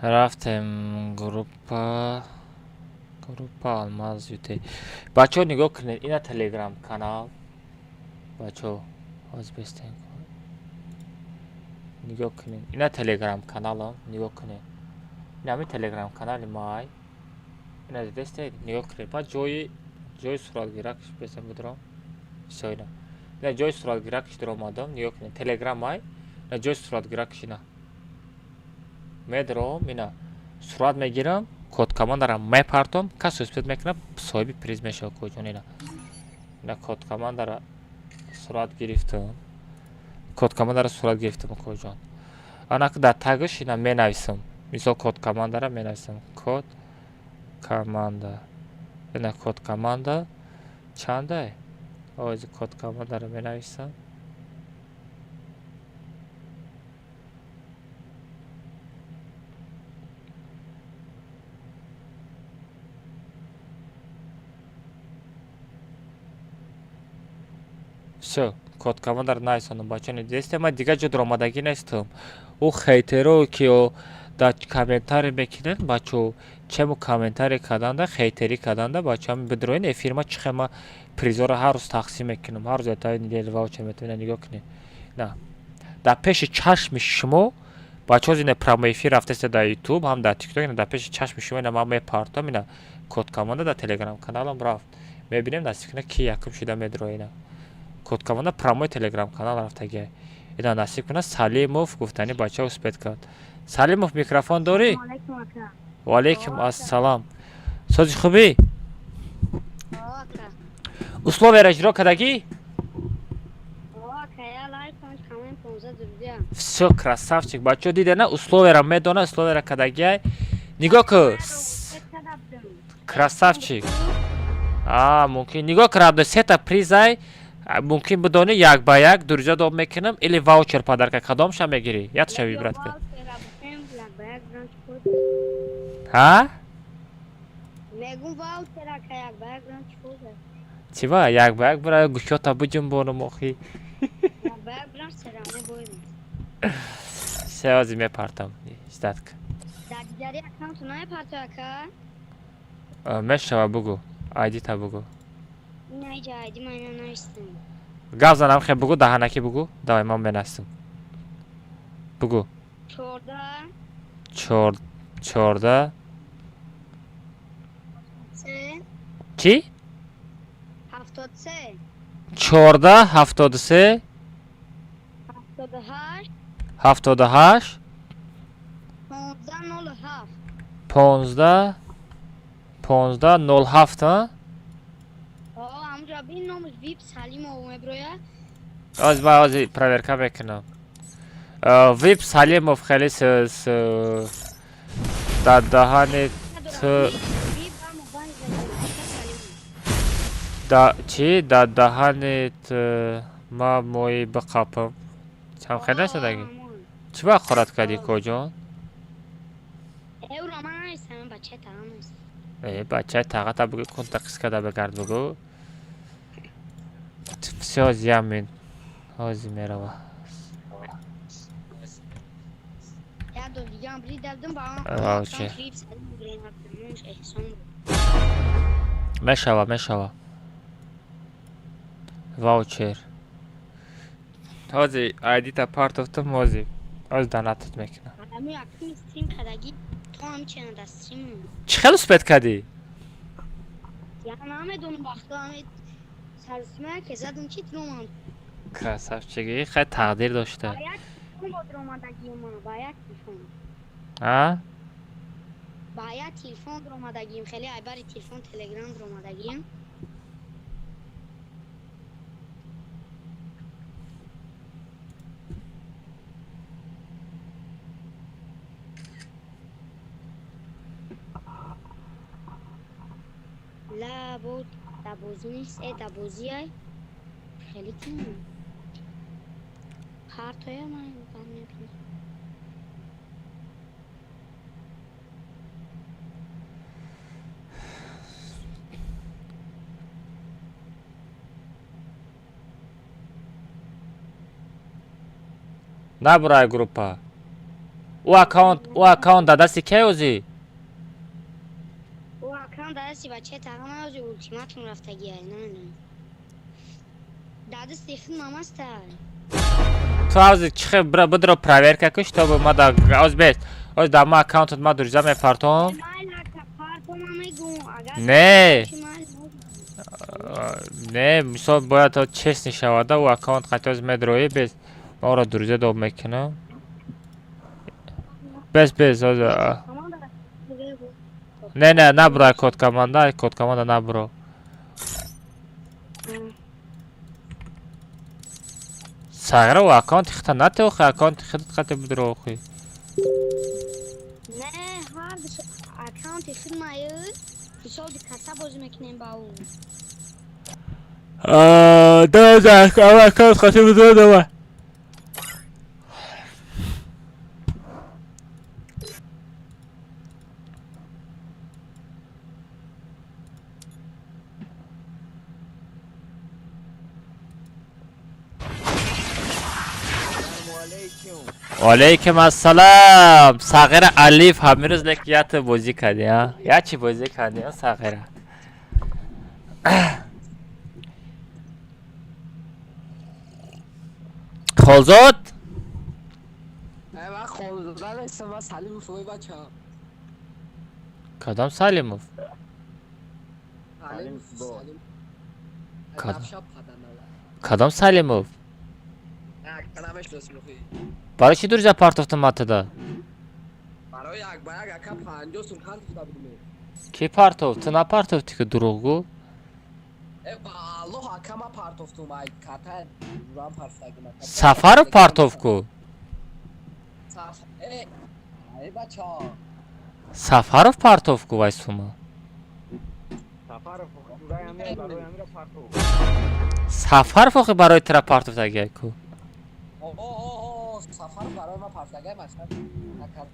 Рафтем группа Алмаз Ют. Бачаҳо, нигоҳ кунед, ина телеграм канал. Бачаҳо, ҳоз бестен. Нигоҳ кунед. Ина телеграм каналам, нигоҳ кунед. Ина ҳамин телеграм канали май. Ина дидестед, нигоҳ кунед. Ман ҷои суратгиракш бестен будурам. Всё, ина. Ина ҷои суратгиракш дуромадам, нигоҳ кунед. Телеграм май. Ина ҷои суратгиракш ина. Медром, ина сурат мегирам, код командаро мепартом, кас успеть мекунад, соҳиби приз мешавад, куҷон ина. Ина код командаро сурат гирифтам. Код командаро сурат гирифтам, куҷон. Ана дар тагаш ина менависам. Мисол, код командаро менависам. Код команда. Ина код команда чандай? Ози код командаро менависам. Всё, код Код командар найсонам, бача, дидесте, ман дигар ҷо даромадагӣ нестам. Ӯ хейтеро ки дар комментарий мекунанд, бачо, чему комментарий карданда, хейтерӣ карданда, бачо, ҳамин бидроин эфир ма чӣ хел ма призора ҳар рӯз тақсим мекунам, ҳар рӯз ятаи недели ваучер метавонед нигоҳ кунед. На дар пеши чашми шумо, бачаҳо, зина прямой эфир рафтаста дар ютуб, ҳам дар тикток, ина дар пеши чашми шумо ина ман мепартам, ина код команда дар телеграм каналам рафт. Мебинем, насиб кунад, ки якум шуда медроина. Код команда прямой телеграм канал рафтагиа. Ина насиб кунад, Салимов гуфтани бача успеть кард. Салимов, микрофон дорӣ? Ваалайкум ассалом. Сози, хубӣ? Условияро иҷро кардагӣ? Всё, красавчик. Бачаҳо, дида на, условияро медона, условияро кардагиай. Нигоҳ ку, красавчик. А мумкин, нигоҳ кар, абду сета призай, мумкин бидонӣ, як ба як дурҷа доб мекунам или ваучер подарка, кадомша мегирӣ? Якша выбрать кун. Ҳа, чива, як ба як бира, гӯшота биҷунбонам охи. Се ози мепартам, ждать. Мешава, бугӯ, айдита бугӯ. Гап занам, хе, бугӯ, даҳанакӣ бугӯ. Давай, ман менастам, бугӯ. 14. Чӣ? 14, 73, 78, 15, 15, 07. Оз ма ози проверка мекунам. Вип Салимов хеле дар даҳани т да чӣ, дар даҳани т ма мои биқапам, ҳам хеле нашудагӣ. Чӣ ба ҳақорат кардӣ, коҷон? Э, бачаи тағата бугӯ, кунта қис карда бигард, бугӯ. Всё, зиямин ҳози мерава. Ваучер мешава, мешава ваучер. Ҳози айдита партофтам, ҳози ҳози донатат мекунам. Чӣ хел успеть кардӣ? Красавчик и, хай, тақдир дошта. А Ба як телефон омадагим, хеле айбари телефон телеграм омадагим. Ла буд да бозӣ нест, э, да бозиай хеле кунам ҳартоя ман мебинам. Набурай группа. Ӯ аккаунт дар дасти кай озӣ? Ӯ аккаунт дар дасти бачаи тағам ози, ултиматум рафтагиай, намедонам, дар дасти хидмам ҳастай. Ту ҳозир чӣ хел бидро проверка кун, чтобы ма дар оз бес, оз дар ма аккаунтат ма дурҷа мепартом. Не, не, мисол, бояд то честный шавада. Ӯ аккаунт қати оз медроӣ, без ма ӯро дурҷа доб мекунам. Бес, бес, оз не, не, набуро код команда, код команда набуро. Сагра, ӯ аккаунти хита натеохи, аккаунти хидат қати бидро охи. Не, ҳардуш аккаунти хидмаю, ҳисоби каса бозӣ мекунем ба ӯ. Давай, аккаунт қати бидро, давай. Алейкум ассалам. Сағира Алиф ҳамирӯз лек ята бозӣ кардӣ, а? Я чӣ бозӣ кардӣ, а, Сағира? Холзод? Ман Холзода нестам, ман Салимов ой бача. Кадом Салимов? Салимов, Салим. Кадом? Кадом Салимов? Намешносим охи. Барои чӣ дурҷа партофтам матада? Барои як ба як ака 50 сум партофта будем. Ки партофт? Ту напартофтӣ ки дурӯғгӯ? Э, ба Аллоҳ ака ма партофтум, ай карта рам партофтагим ака. Сафаров партофт ку? Саф, э, ай бача. Сафаров партофт ку вай сума? Сафаров барои амира партофт. Сафаров охи барои тира партофтагиай ку? О, о, о, Сафаров барои ма партофтагиай масалан. Ака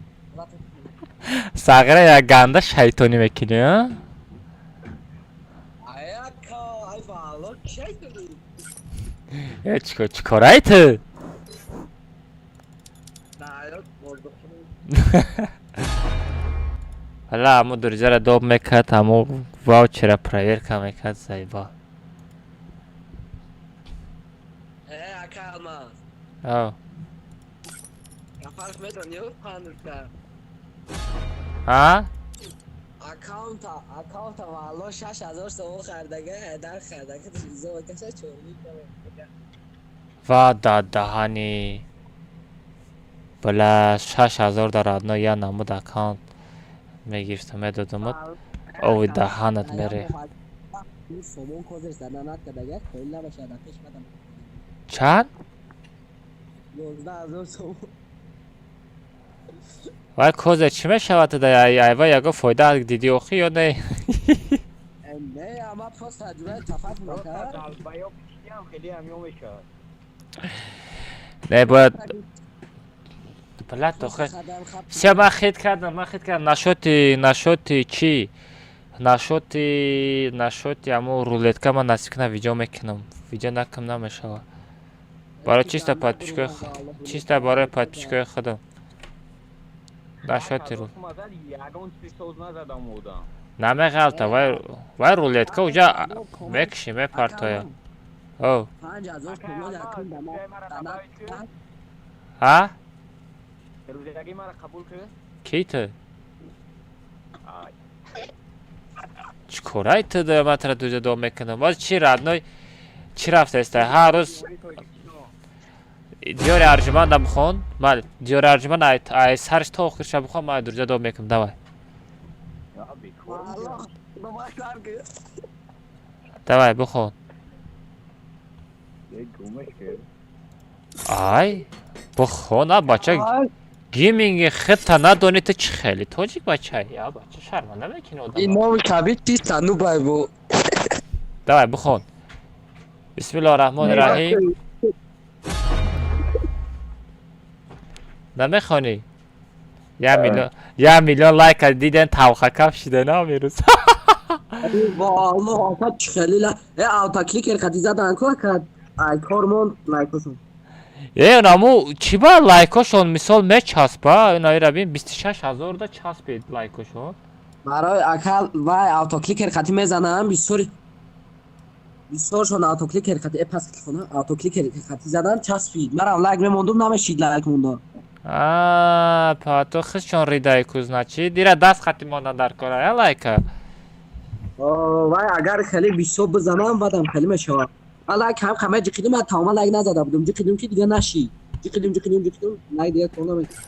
Сағира як ганда шайтонӣ мекунӣ, а? Ай ака, ай ба Аллоҳ шайтонӣ. Э, чикор чикорай ту? На, ай бордохм. Ҳала ҳамо дурҷара доб мекард, ҳамо ваучера проверка мекард, заиба. Э, ака Алмаз. Ав. Сафаров медонӣ пандурка. А? Аккаунта, аккаунта ва Аллоҳ 6000 сомон хардага, дар хардага изо каша чорни кама. Ва да даҳани. Бала 6000 дар одно я намуд аккаунт мегирифтам, медодумуд. Ови даҳанат мерехт. Сомон козеш зада накардага, қоил набошад, пеш мадам. Чанд? 11000 сомон. Вай козе чӣ мешавад да айва яго фоида дидӣ охи ё не? Не, ама просто ҷурай тафак мекард. Далбаёб кишиам хеле ҳамё мешавад. Не бояд Блядь, охе. Всё, ман хит кардам, ман хит кардам. Нашоти, нашоти чӣ? Нашоти, нашоти ҳамо рулетка ман насиб кунам видео мекунам. Видео накунам намешавад. Барои чисто подписчикои чисто барои подписчикои худам. Нашоти рул. Ягон чизи соз назадам одам. Намеғалта, вай вай рулетка уҷа мекуши, мепартоя. О. 5000 сомон якум да ма. Ҳа? Рӯзаги мара қабул кӣ? Ки ту? Чӣ корай ту да ман тара дуҷа дом мекунам? Боз чӣ родной чӣ рафтаеста? Ҳар рӯз диёри арҷуманда бихон. Мал диёри арҷуманд ай ай сарш то охирша бихон, ман дуҷа дом мекунам. Давай. Давай бихон. Ай, бихон, а бача гейминги хитта надонӣ ту чӣ хеле тоҷик бачай? Я бача шарманда мекунӣ Ин одама. номи кабир чист нубай бу. Давай бихон. Бисмиллоҳи раҳмони раҳим. Намехонӣ? Я миллион, я миллион лайка диден тавхакаф шида намерӯз. Ва Аллоҳ ака чӣ хеле ла. Э, автокликер хати задан ку ака. Ай кормон лайкошон. Э, наму чӣ ба лайкошон мисол мечаспа? Инаира бин 26 000 да часпед лайкошон. Барои ака вай автокликер хати мезанам, бисёр бисёршон автокликер хати э пас телефона автокликер хати задан часпид. Марам лайк мемондум намешид лайк мондан. А, па то хисчон ридай ку значит. Дира даст хати мондан дар кора, я лайка. О, вай агар хеле бисёр бизанам баъдам хеле мешавад. Ман лайк ҳам ҳама ҷиқидим, ман тамома лайк назада будум. Ҷиқидим ки дига нашид. Ҷиқидим, ҷиқидим, ҷиқидим, лайк дига кор намекард.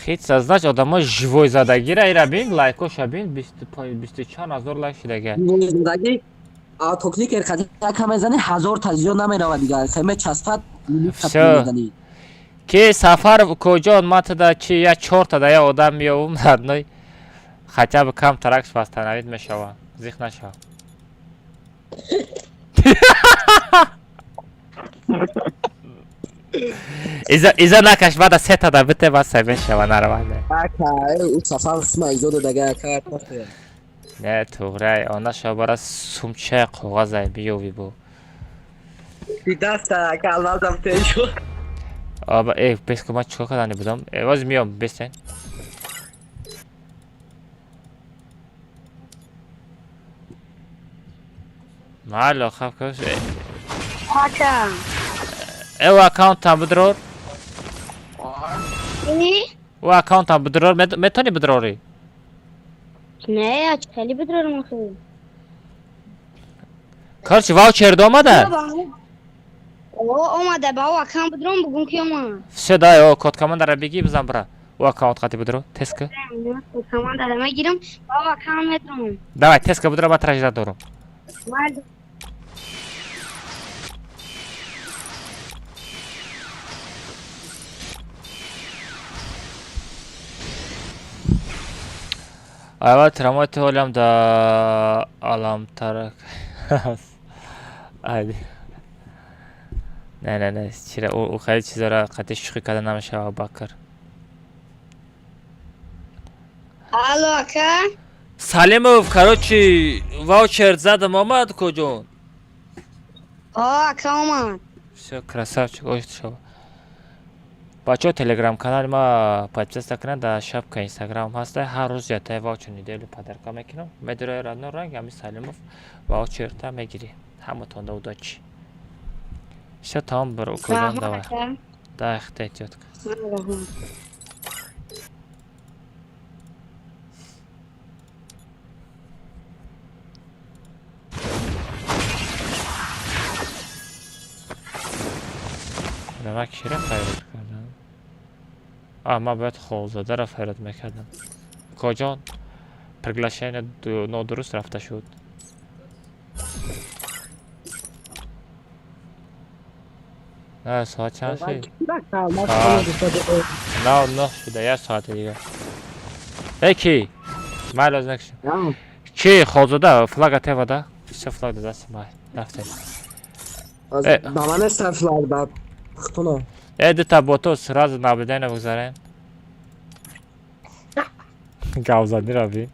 Хит значит одамо живой задагира ира бин лайкоша бин 20 чанд ҳазор лайк шидага. Задаги автокликер хати ака мезани 1000 та зиёд намеравад дига. Хеле мечаспад, минут хати Всё. мезани. Ки Сафаров куҷо матада чи я чорта да я одам меёвум одной хотя бы кам таракш восстановить мешава. Зих нашава. Иза иза накаш бада сета да бите бас мешава нормально. Ака, э, ӯ Сафаров сма изо додага ака. Не туғрай, она шабара сумча коғазай биёви бу. Даста ака алмазам тешо. Бес ку, ман чикор кардани будам? Воз миём, бестен. Майли, хаб. Ака. Ӯ аккаунтам бидрор. Ини? Ӯ аккаунтам бидрор, метавонӣ бидрорӣ? Не, ач хеле бидрорам охи. Короче, ваучер омада? О, омада, ба ӯ аккаунт бидром, бугум ки омад. Всё, дай, о, код командара бигӣ, бизан бира. Ӯ аккаунт қати бидро, теска. Код командара мегирам, ба ӯ аккаунт медром. Давай, теска бидро, ман тражда дорам. Майли. Аввал трамвай ҳолам да аламтарак. Айди. Не, не, не, чира ӯ хеле чизора қати шӯхӣ карда намешавад, Абубакр. Алло, ака. Салимов, короче, ваучер задам, омад куҷон? О, ака, омад. Всё, красавчик, ош шава. Бачаҳо, телеграм канали ма подписаться кунанд, дар шапка инстаграм ҳаста. Ҳар рӯз ятаи ваучер неделю подарка мекунам. Медирои родной ранг ҳами Салимов ваучерта мегирӣ. Ҳаматонда удачи. Всё, тамом, бир укоҷон, давай. Дай, хита эҳтиёт кун. Ман кира фарёд кардам? А, ман бояд Холзодаро фарёд мекардам. Коҷон, приглашение нодуруст рафта шуд. На, соат чанд шуд? 9 шуда, як соати дига. Э, ки? Май лозим накушам. Чи, Холзода, флага тевада? Всё, флаг да дасти май. Рафтем. Ба ман неста флаг, ба хтуно. Э, дута бото сразу наблюдение бигзарем. Гавзанӣ бин.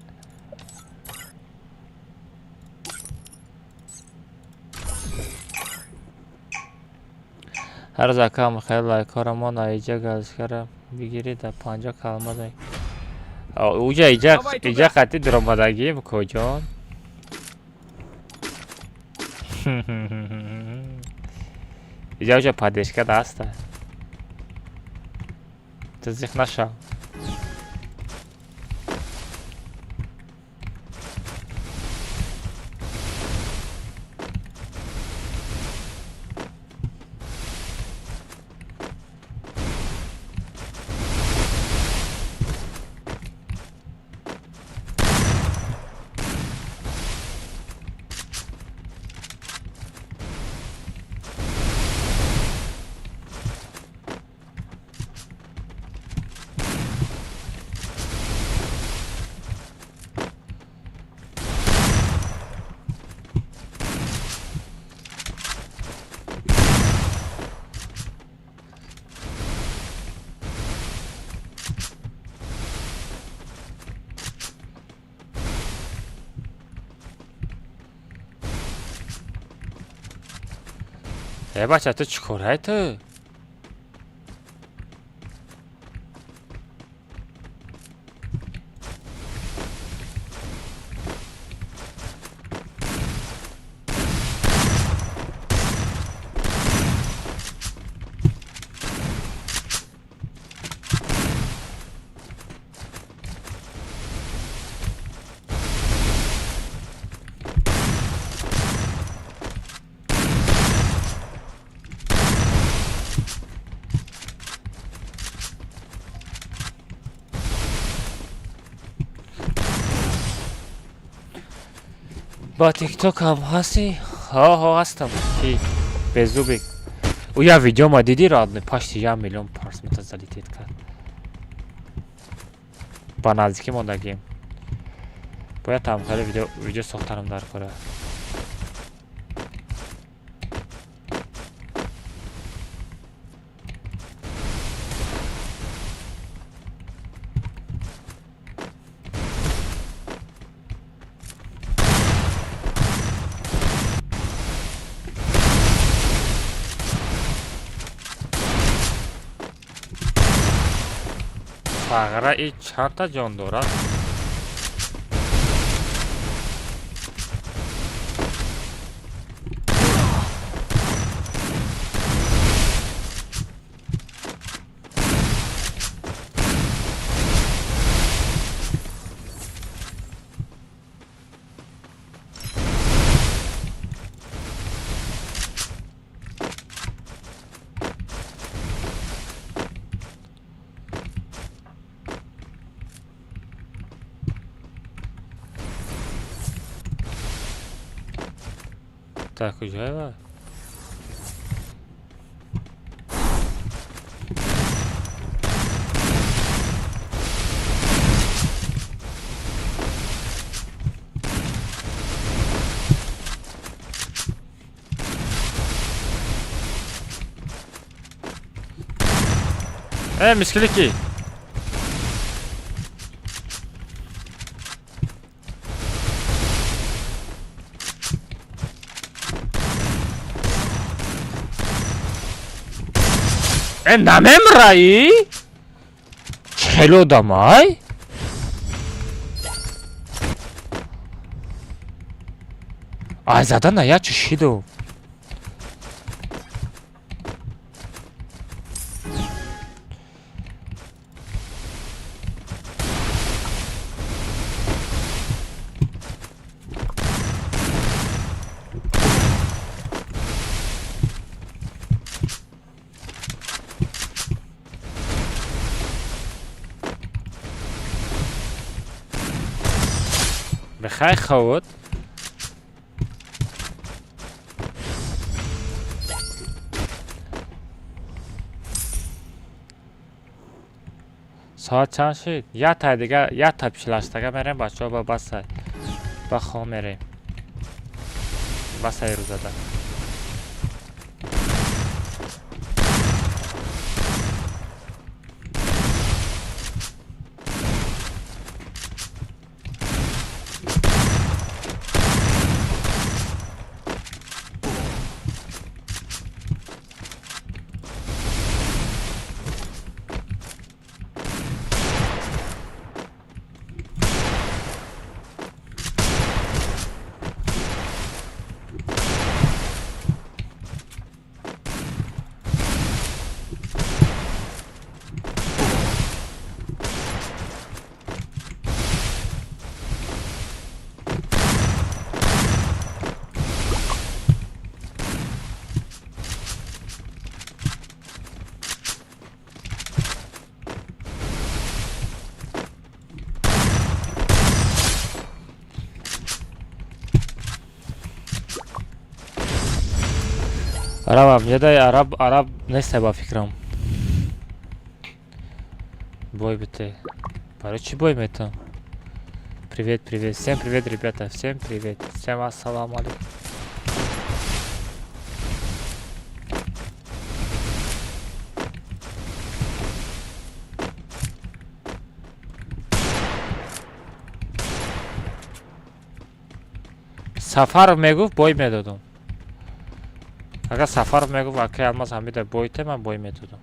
Ҳар рӯз акам хеле лайкҳоро мо наиҷа газкара бигирӣ да 50 калма дай. Уҷа иҷа иҷа қати дуромадагӣ куҷон? Иҷа уҷа поддержка даста. Ту зиқ нашав. Э, бача, ту чӣ корай ту? Ба тикток ҳам ҳастӣ? Ҳо, ҳо, ҳастам. Ки безубик. Ӯ як видео ма дидӣ, родной, почти 1 миллион просмотр залететь кард. Ба наздикӣ мондагием. Бояд тамхеле видео сохтанам дар кора. Сағра и чандта ҷон дорад? Так, куҷоева? Э, мискилики! Э, намемраи? Хеле одамай? Ай, зада на я чишиду. Бихай хавот. Соат чанд шид? Як тай дига, як тай пишилаштага мерем бачаҳо ба басай. Ба хоб мерем. Басай рӯзада. Араб абҷадай араб араб нестай ба фикрам. Бой бите. Барои чӣ бой метам? Привет, привет. Всем привет, ребята. Всем привет. Всем ассаламу алейкум. Сафаров мегуфт бой медодум. Агар Сафаров мегуфт акай Алмаз ҳамида бойте, ман бой медодам.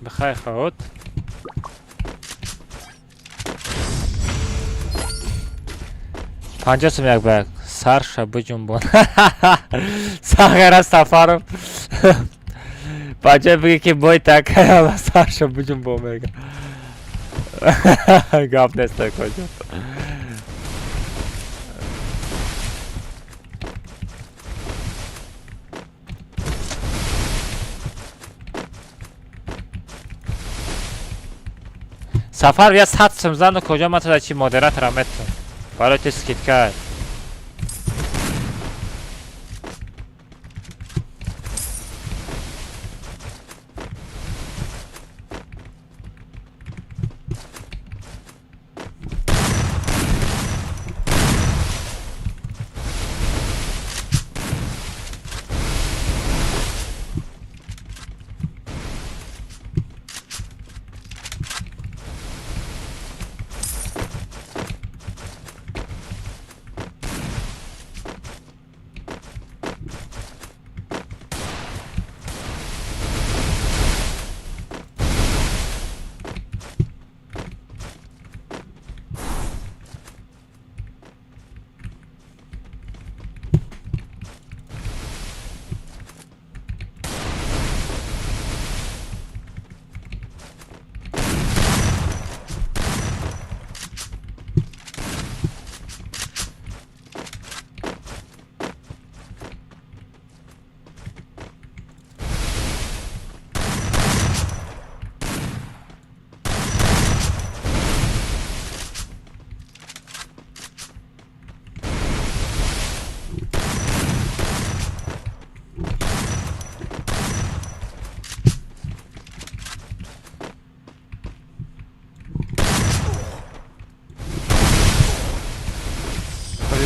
Бихайр хавот. Панҷоҳ сум як ба як. Сарша биҷунбон. Сағара Сафаров. Бача биги ки бой так сарша биҷунбон мега. Гап нест такоҷо. Сафар я 100 сум зану, куҷо ман туда чи модератора метум. Барои ти скидка.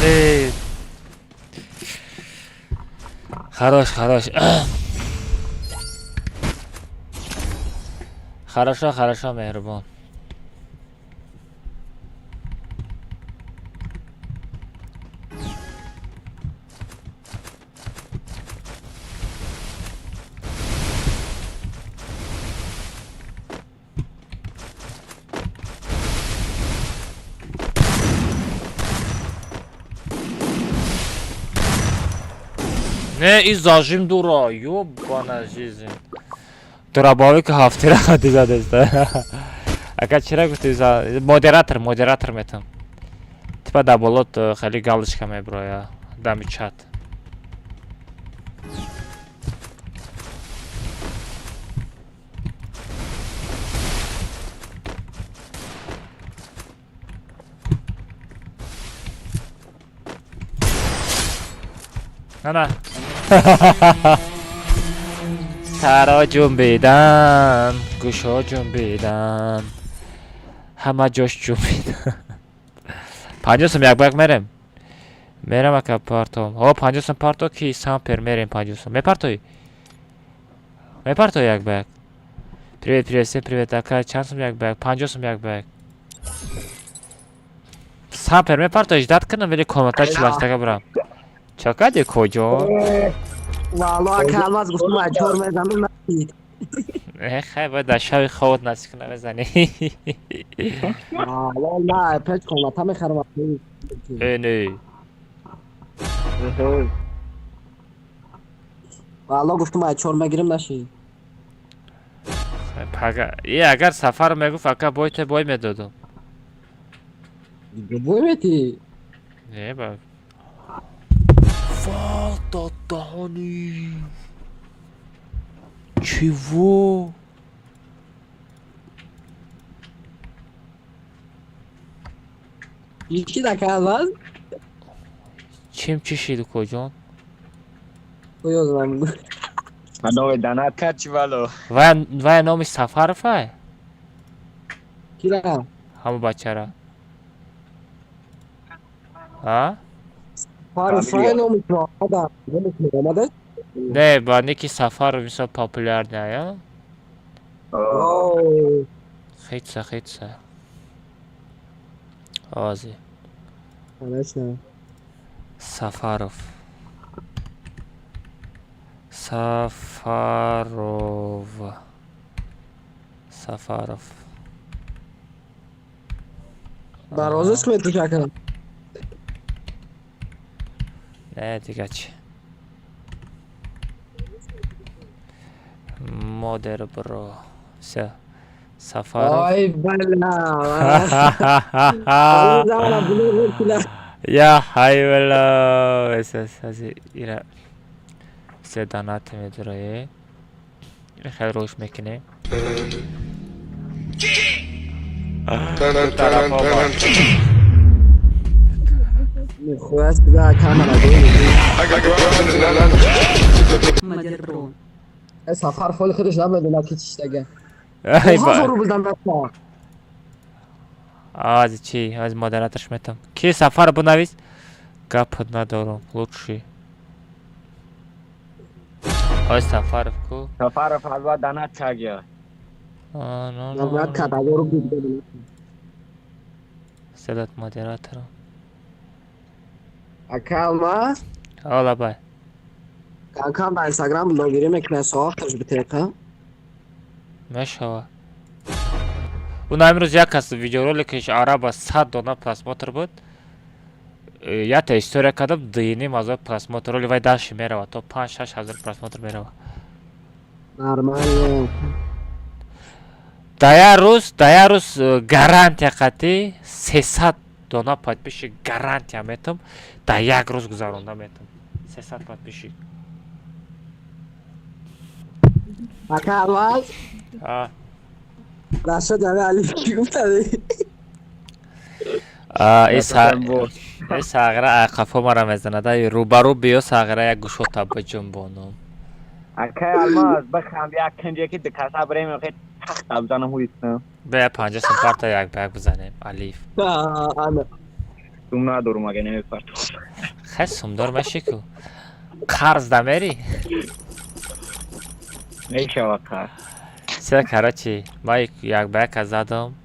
Блин. Хорош, хорош. Хорошо, хорошо, меҳрубон. Не, и зажим дура, ёбана жизнь. Дробовик ҳафтира хади задеста. Ака чира гуфти за модератор, модератор метам. Типа да болот хеле галочка меброя дами чат. На. Саро ҷунбидан, гӯшо ҷунбидан, ҳама ҷош ҷунбидан. 50 сум як ба як мерем. Мерам, ака, партом. О, 50 сум парто ки сампер мерем 50 сум. Мепартоӣ? Мепартоӣ як ба як? Привет, привет, всем привет, ака, чанд сум як ба як? 50 сум як ба як. Сампер мепартоӣ, ждать кунам или комната чилаштага бурам? Чо кардӣ, куҷо? Валло, ака Алмаз, гуфтум ай чор мезанам, насид. Э, хай, бояд дар шаби хобот насиб кунам, мезанӣ. Валло, на, печ комната мехарам. Э, не. Валло, гуфтум ай чор мегирим, нашид. Пага, е, агар Сафар мегуфт, ака, бой те бой медодум. Бой мети? Не, ба. Фалта даҳони. Чего? Ишид, ака Алмаз? Чим чӣ шид, укоҷон? Ёзам. Манове данат кард чи вало? Вая номи Сафаровай? Кира? Ҳамон бачара. А? Фарфай номи омада. Омада? Не, ба ники Сафаров мисол популярный, а? О. Хитса, хитса. Ози. Конечно. Сафаров. Сафаров. Сафаров. Дар розыск метуши, ака. Не, дига чӣ? Модер бро. Всё. Сафаров. Ой, бала. Я хайвала. Ира. Се донат медурае. Хеле рӯш мекунем. Тараф омад. Нихуя себе, камера Модерон. Сафар фоли худаш намедона ки чиштага. Ай, 1000 рубл дан рафта. Аз чи? Аз модераторш метам. Ки Сафар, бинавис. Гап надорам. Лучший. Ой, Сафаров ку? Сафаров ҳалва дана чагя. А, ну, ну, Набрат ну. кад 1000 рубл додам. Сделать модератором. Ака Алмаз, Ола бай. Канкам дар Инстаграм блогерӣ мекунад, соаташ битеқа. Мешава. Уна имрӯз як кас видеороликиш араба 100 дона просмотр буд. Якта история кардам, 2,5 ҳазор просмотр. Роли вай дальше мерава, то 5-6 ҳазор просмотр мерава. Нормально. Да як рӯз гарантия қатӣ 300 дона подписчик гарантия метам, да як рӯз гузаронда метам. 300 подписчик. Ака Алмаз, А. Рашид ами Алиф ки гуфтади? А, и сағира қафо мара мезанад. Ай, рӯбарӯ биё, сағира, як гӯшота биҷунбонум. Акай Алмаз, биханд як кинҷе ки дикаса бирем охи тахта бизанам ҳуйстам. Бия, 50 сум парта, як ба як бизанем, Алиф. Ана. Сум надорум, ага намепартам. Хай, сумдор меши ку. Қарз дамери? Мешава қарз. Се, короче, ма як ба яка задам.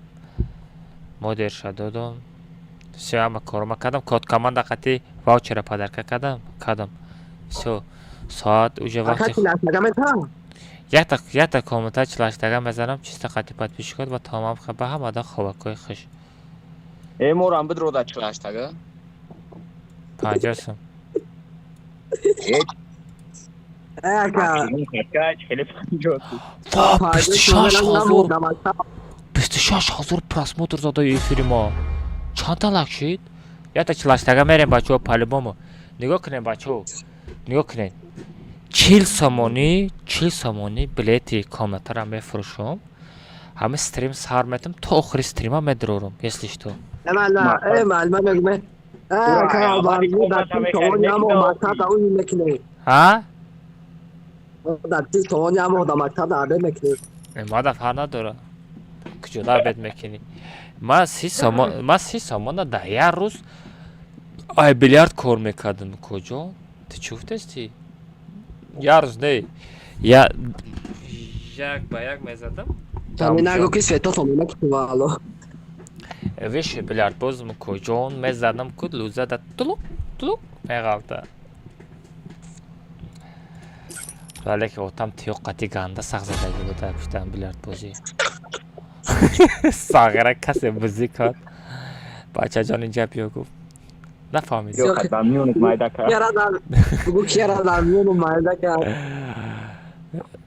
Модерша додам. Всё, ҳама корма кардам. Код команда қати ваучера подарка кардам. Кардам. Всё. Соат уже Ака вақти чилаштага метам? Якта комната чилаштага мезанам, чиста қати подписчикот ва тамом, ба ҳамада хобакҳои хуш. Э, морам бидрода чилаштага. 50 сум. Э, ака. Хеле 50 сум. Ва, 26 ҳазор, 26 000. 26 ҳазор просмотр зада эфири мо. Чанда лайк шид? Якта чилаштага мерем, бачаҳо, по-любому. Нигоҳ кунем, бачаҳо. Нигоҳ кунед. 40 сомонӣ, 40 сомонӣ билети комнатаро мефурӯшам. Ҳама стрим сар метам, то охири стрима медурорам, если что. Не, на, э, маълума мегум. Э, ака Алмаз, дар 40 сомон ямо мактаб да уй мекунӣ. Ҳа? Дар 40 сомон ямо да мактаб да обед мекунӣ. Мада фарқ надора. Куҷода обед мекунӣ? Ма 30 сомон, ма 30 сомона дар як рӯз ай билярд кор мекардам. Куҷо? Ту чӣ гуфтести? Як рӯз не. Я як ба як мезадам. Тани нагу ки свето сомона ки вало. Виши билярдбоз куҷон мезадам ку луза да тулук тулук меғалта. Валеки отам тиёқ қати ганда сах задагӣ буда пуштам билярдбозӣ. Сағира касе бузӣ кард. Бачаҷон, инҷа биё, гуфт. Нафаҳмидӣ. Ё дар миёнат майда кард. Кера дар бугу, кера дар миёну майда кард.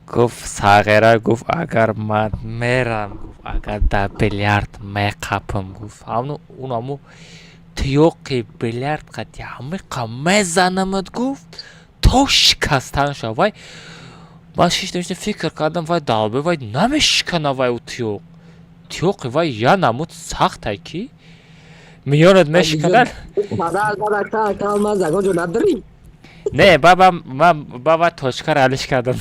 Гуфт сағира, гуфт, агар ман мерам, гуфт, агар дар билярд меқапам, гуфт, ҳамну унаму тиёқи билярд қати ҳамиқа мезанамад, гуфт, то шикастан шав. Вай ман шиштам, шиштам, фикр кардам, вай далбе вай намешикана, вай ӯ тиёқ, тиёқи вай я намуд сахтай ки миёнат мешиканад. Падар зад, ака, ака Алмаз, ягон ҷо надорӣ? Не, баба, ман баба точкаро алиш кардам,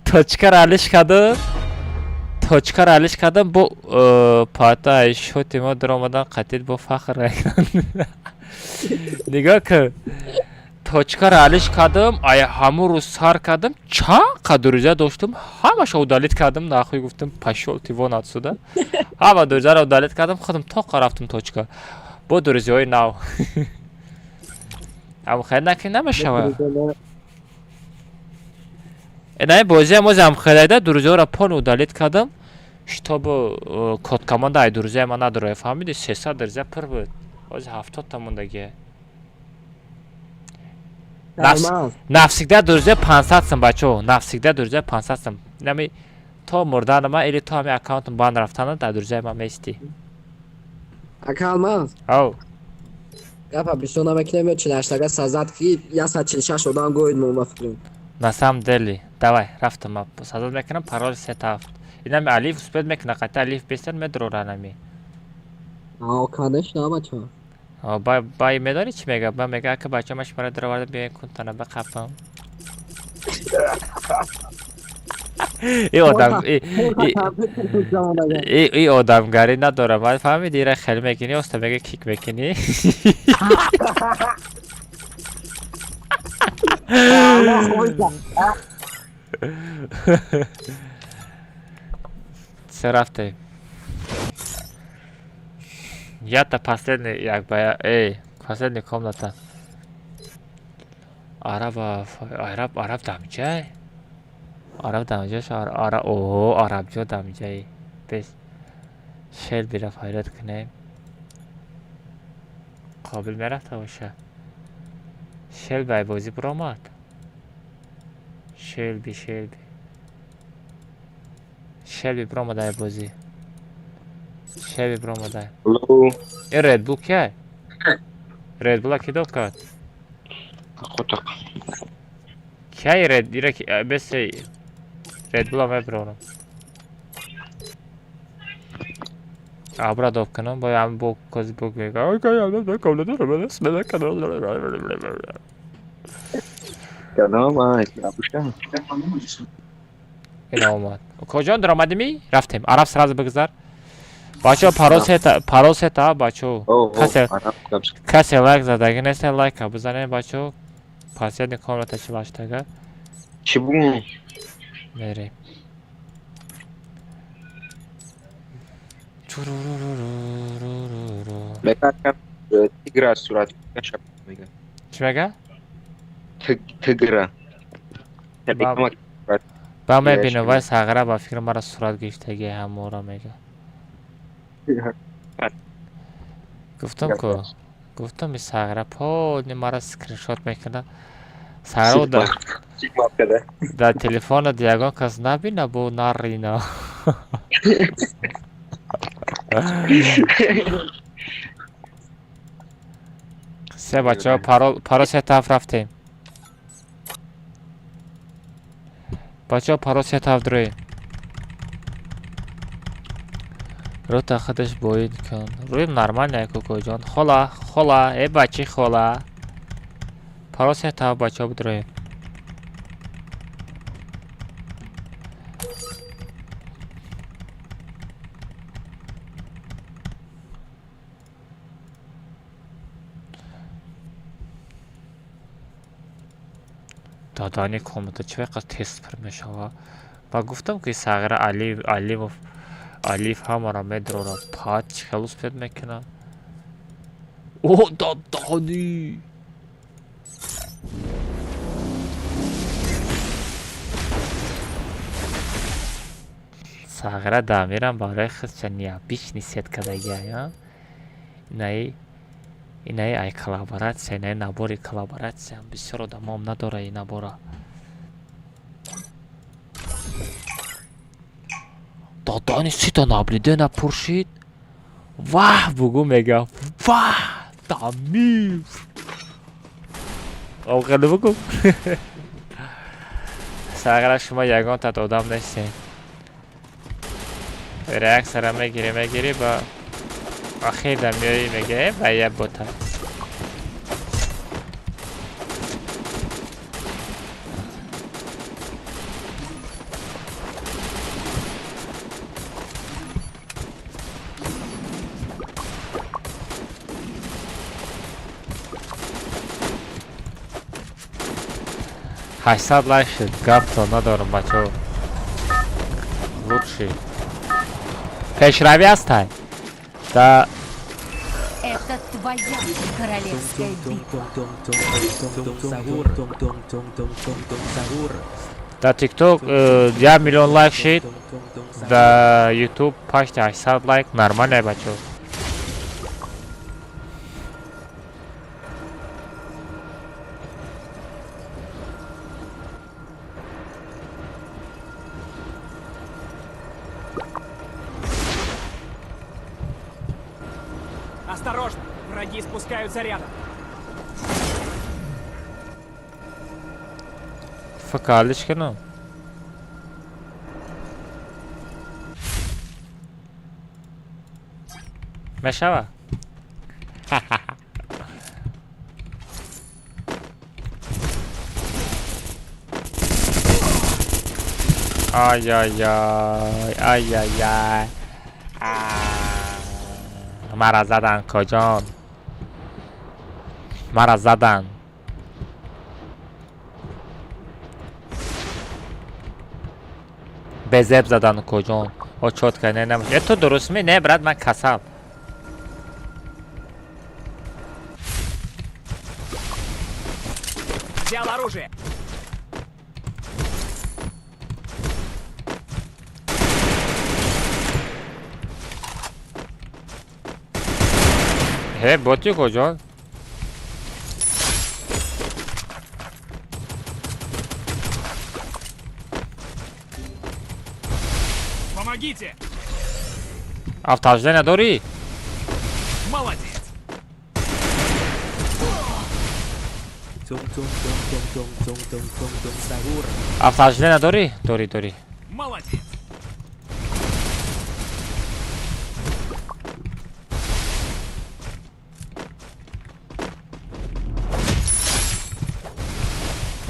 точкаро алиш кардам, точкаро алиш кардам. Бо пата шоти мо даромадан қатид бо фахр. Нигоҳ кун, точкаро алиш кардам, ай ҳамун рӯз сар кардам, чанд қадр друзья доштам, ҳамаша удалить кардам. Нахуй, гуфтам, пошёл ты вон отсюда. Ҳама друзьяро удалить кардам, худам тоқа рафтам точка бо друзьяи нав. Аммо хайр накунӣ, намешавад. Наи бозиам озам хеледа друзьяро пол удалить кардам, чтобы код команда ай друзьяи ман надорад, фаҳмиди? 300 друзья пур буд, ози 70-та мондагия. Алмаз. Навсегда друзья 500 сум, бачаҳо, навсегда друзья 500 сум. Нами то мурданама или то ҳами аккаунтам бан рафтана дар друзьяи ман меистӣ. Ака Алмаз. Ав. Гапа бисёр намекунем, ё чилаштага сазад ки 146 одам гоид мо, ма фикрам. На самом деле, давай, рафтам, ман садод мекунам, парол 37. Инами Алиф успед мекуна, қайта Алиф бестан медрора нами. А, конечно, бача. Бай, бай медонӣ чӣ мега? Ба мега, ака бача маш мара дароварда биёен кунтана бақапам. И одам и одамгарӣ надорам. Ман фаҳмиди, ира хеле мекунӣ, оста мега кик мекунӣ. Се рафтем. Я-то последний, як ба эй, последний комната. Араба, араб, араб дамҷай? Араб дамҷаш, ара, о, арабҷо дамҷай. Бес. Шел бира файрат кунем. Қобил мерафта боша. Шел бай бозӣ биромад. Шелби, Шелби. Шелби биромад ай бозӣ. Шелби биромад ай. Ин Red Bull кияй? Red Bull-а ки дод кард? Қутақ. Кияй Red ира ки бесе Red Bull-а мебиронам. Абра доб кунам, бо ам бо кози бо мега. Кадом ай, апушка. Ина омад. Куҷо даромадимӣ? Рафтем. Араб сразу бигзар. Бачаҳо парол сета, парол сета, бачаҳо. Касе касе лайк задагӣ нест, лайка бизанем, бачаҳо. Последний комната чилаштага. Чӣ бугум? Мерем. Мега тигра сурат мега. Чӣ мега? Тигра. Ба мебинам, вай сағира ба фикр мара сурат гирифтаги ҳамора мега. Гуфтам ку, гуфтам и сағира полни мара скриншот мекунад. Сағира дар телефонат ягон кас набина бо нарина. Се бачаҳо парол, парол 37 рафтем. Бачаҳо парол 37 дроем. Рота худаш боид кун. Рӯим нормально кукоҷон. Хола, хола, э бачи хола. Парол 37 бачаҳо бидроем. Дадани комната чӣ қадр тез пур мешавад? Ва гуфтам ки Сағира Алиев, Алимов, Алиев ҳамаро медрорад. Пад чӣ хел успед мекунад? О, дадани! Сағира Дамирам барои худша необычный сет кардагия. Инаи инаи ай коллаборатсия, инаи набори коллаборатсия. Бисёр одамом надора ин набора. Дадани сита наблюдена пуршид. Ваҳ бугу мега. Ваҳ Дамир. Охеле бугу. Сағира шумо ягон тат одам нестед. Реаксияра мегирӣ, мегирӣ ба ахир да меоӣ мега, ба я бота. 800 лайк шуд. Гапто надорам бачаҳо. Лучший. Пешравӣ ҳастай. Да Это твоя королевская битва. Да TikTok 1 миллион лайк шид. Да YouTube почти 800 лайк. Нормально бачаҳо. Осторожно! Враги спускаются рядом. Фка алиш кунам. Мешава? Ай-ай-ай, ай-ай-ай. Мара задан коҷон. Мара задан. Безеб задан коҷон. О чётко, не, не. Э ту дуруст ми? Не, брат, ман касал. Взял оружие. Ҳе, боти коҷон? Помогите! Автоождение дорӣ? Молодец! Автоождение дорӣ? Дорӣ, дорӣ. Молодец!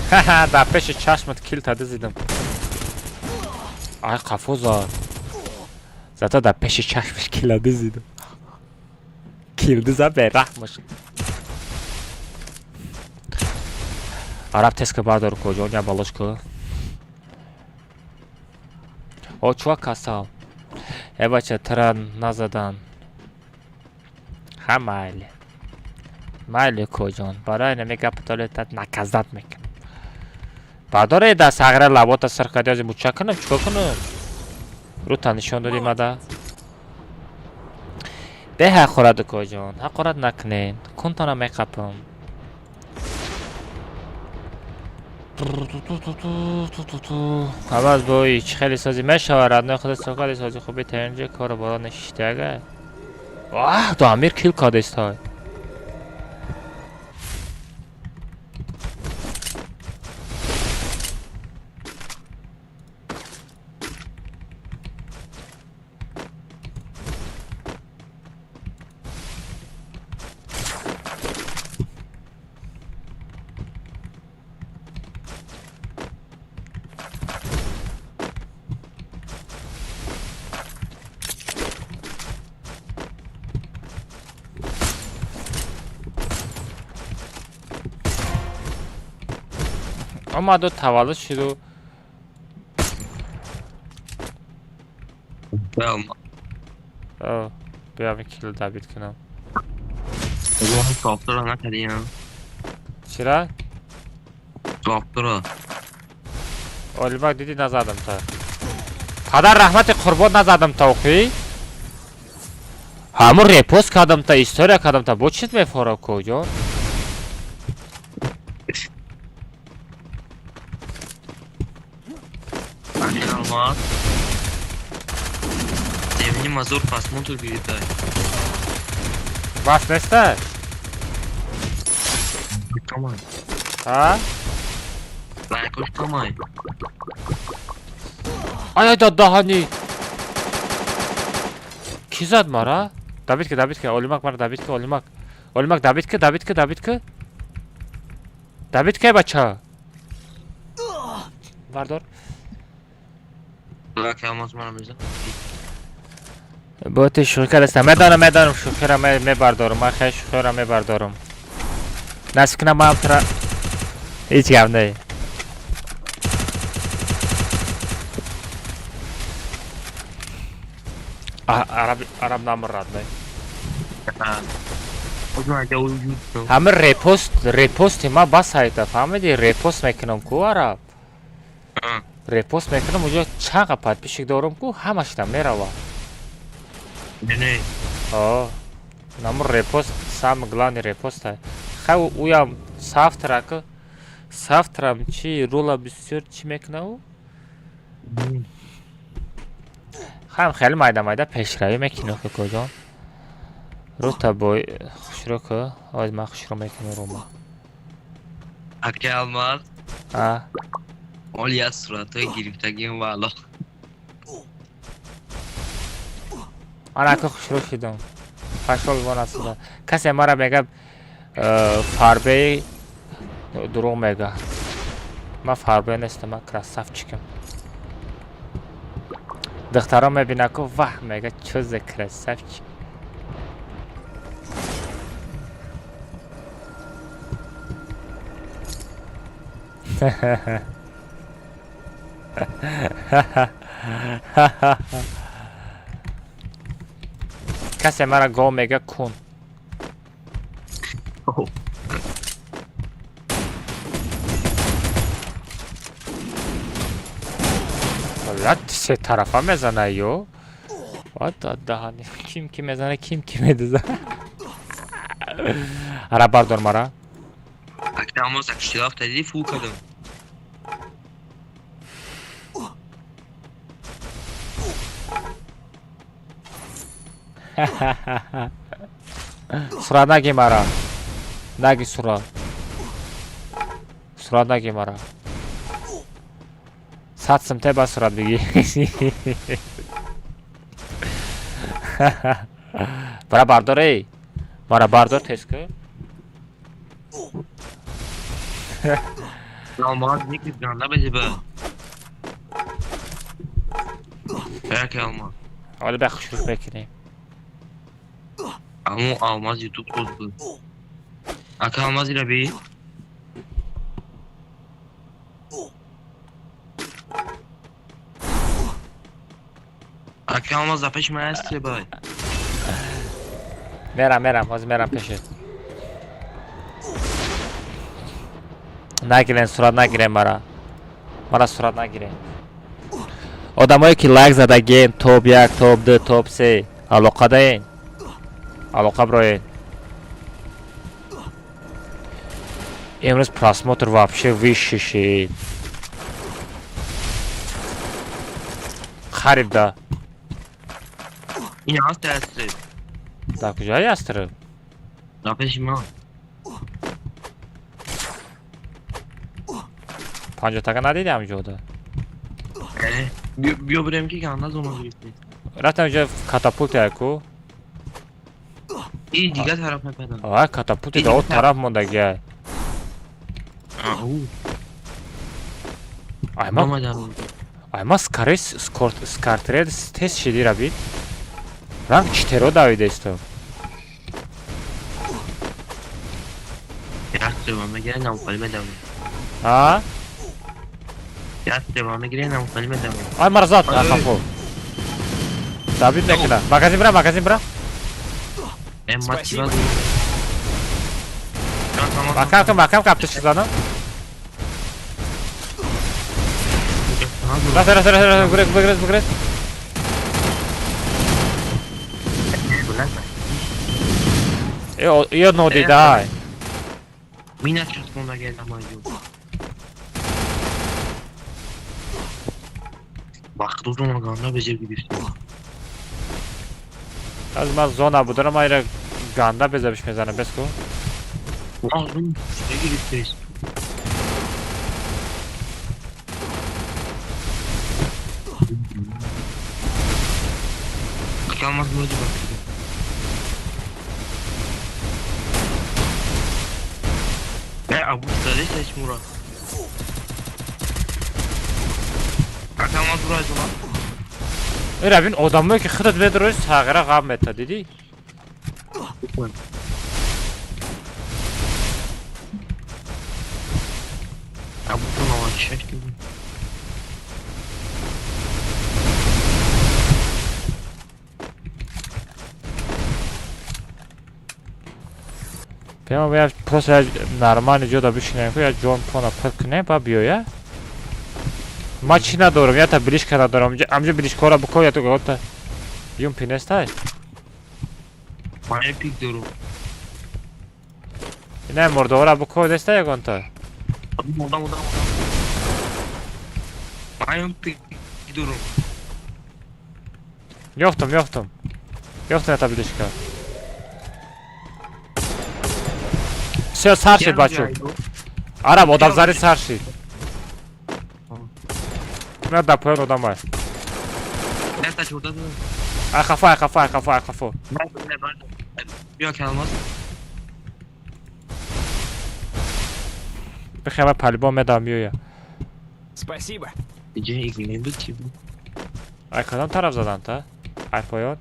Ха-ха, дар пеши чашмат кил та дизидам. Ай қафо зад. Зато дар пеши чашмаш кила дизидам. Кил диза бераҳмаш. Араб теска бардор коҷон, я балош ку. О, чува касал. Э бача, тра назадан. Ха майли. Майли коҷон, барои нами гапи толетат наказат мекунам. Бардоре да сағра лабота сир кардӣ, ози муча кунам, чикор кунам? Рута нишон додӣ мада. Бе ҳақорат коҷон, ҳақорат накунед. Кунтона меқапам. Аваз бой, чӣ хеле созӣ мешава, раднои худа сокали созӣ хуби тенҷи кору боро нишиштага. Ваҳ, то Амир кил кадестай. Омаду таваллуд шуду. Биям кило добит кунам. Чира? Олимак диди назадам та. Падар раҳмати қурбон назадам та охи. Ҳамун репост кардам та, история кардам та. Бо чиз мефора коҷон? Мазур просмотр передай. Бас неста? А? Ай да даҳани. Ки зад мара? Добит ка, добит ка, Олимак мара добит ка, Олимак. Олимак добит ка, добит ка, добит ка. Добит ка бача. Бардор. Боти шӯхӣ кардастам. Медонам, медонам, шӯхиро мебардорам. Ман хеле шӯхиро мебардорам. Насиб кунам ман тура ҳеҷ гап не. Араб араб намурад не. Ҳамин репост, репости ман бас ҳайта, фаҳмидӣ? Репост мекунам ку араб. Репост мекунам, уҷо чанд қа подписчик дорам ку, ҳамашта мерава. Не. О, намур репост, самый главный репост. Хай уям завтра ка, завтра чи рула бисёр чи мекуна ӯ? Хайм хеле майда майда пешравӣ мекунӣ охи коҷон. Рута бой хушрӯ ку, оз ман хушрӯ мекунам рума. Ака Алмаз. А. Оли аз суратҳои гирифтагиам ва ало. Ана ака, хушрӯ шидам. Пашол вон асуда. Касе мара мега фарбе, дурӯғ мега. Ман фарбе нестам, ман красавчикам. Духтаро мебина ку, ваҳ, мега, чё за красавчик. Касе мара гов мега, кун. Лат се тарафа мезана ё. Даҳани ким ки мезана, ким ки медуза. Ара, бардор мара. Ака Алмаз, акшилаф дадиди, фул кардам. Сурат наги мара. Наги сурат. Сурат наги мара. 100 сум те, ба сурат бигӣ. Бара, бардор, эй. Мара бардор, тез ку. Алмаз ники ганда безиба. Яке Алмаз. Ҳоли ба хушрӯ мекунем. Аму Алмаз ютуб тоз буд. Ака Алмазира би. Ака Алмаз, да пеши ман ҳасти бай. Мерам, мерам, ҳозир мерам пешет. Нагирен, сурат нагирен мара. Мара сурат нагирен. Одамое ки лайк задагем, топ як, топ ду, топ се, алоқа даен. Алоқа броен. Имрӯз просмотр вообще выше шид. Қариб да. Ин ҳаст ҳасти. Дар куҷое ястриб? Да пеши ман. 50 така надиди ҳамҷода? Э, биё бирем ки ганда зона гирифтем. Рафтам ҷо, катапульта яку. И дигар тараф мепадам. А, катапульти да о тараф мондагиай. Ау. Айма Омадан. Айма скарес скартред тез шиди, рабид. Ранг читеро давидесто. Як себа мегирем, намқали медавем. А? Як себа мегирем, намқали медавем. Ай, мара зад, хафо. Давид мекуна. Магазин бира, магазин бира. Э, Спасибо. мотива. Маҳкам кун, маҳкам кун, аптечка занам. Рафта, рафта, рафта, рафта, гурез, гурез, гурез. Ё нодидай. Мина часпондагиам айҷо. Вақтозона ганда безер гирифтем. Аз ман зона бударам, айра ганда безабиш мезанам, бес ку. Гирифтест. Алмаз мурди бак. Э, абу задест мура. Ака Алмаз, бура зона. Ира бин, одамое ки худат медрои, сағира ғам мета, дидӣ? Абу 96 ки. Прямо я просто нормально ҷода бишинем ку, я ҷон пона пур кунем, ба биёя. Ман чӣ надорам, ята билишка надорам. Амҷо билишкора буко, ято гота. Юмпи нестай? Ман пик дорам. Не, мурдора буко, нестай ягонта. Мурда, мурда. Ман пик дорам. Ёфтам, ёфтам. Ёфтам ята билишка. Всё, сар шид, бачо. Араб, одамзарӣ сар шид. На дар поён одам ай. Якта чорта задам. Ай хафо, ай хафо, ай хафо, ай хафо. Биё калмаз. Бихема палибон медам миёя. Спасибо. Иҷа игне буд чи буд? Ай кадом тараф задан та? Ай поён.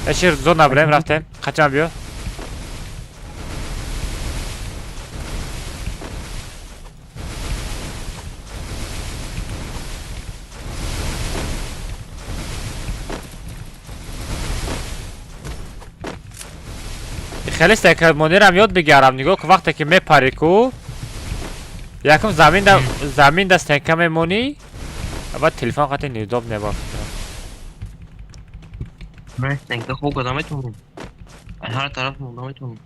Эшир зона бирем рафтем. Қачан биё? Хеле стекмонирам ёд бигирам. Нигоҳ ку, вақте ки мепарӣ ку, якум замин да стенка мемонӣ, баъд телефон қати неудоб небафт. Ман стенка хоб када метавонам. Аз ҳар тараф монда метавонам.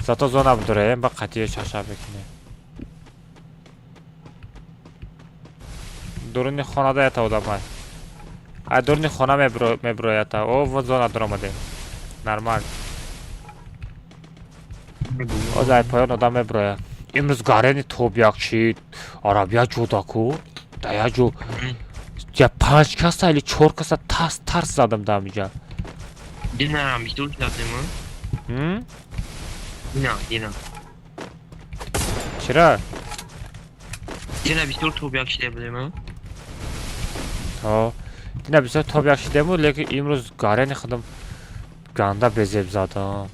Зато зона бидураем, ба қатъие чаша бикунем. Дуруни хонада ята одамай. Ай дуруни хона мебироята. О, во зона дуромадем. Нормал. Оз ай поён одам мебирояд. Имрӯз гарени тоб як чид. Араб як ҷода ку. Да як ҷо. Я панҷ каса или чор каса тас тарс задам да ҳамиҷа. Дина бисёр шудем, а? М? Дина, дина. Чира? Дина бисёр тоб як шида будем, а? Ҳо. Дина бисёр тоб як шидему, лекин имрӯз гарени худам ганда безеб задам.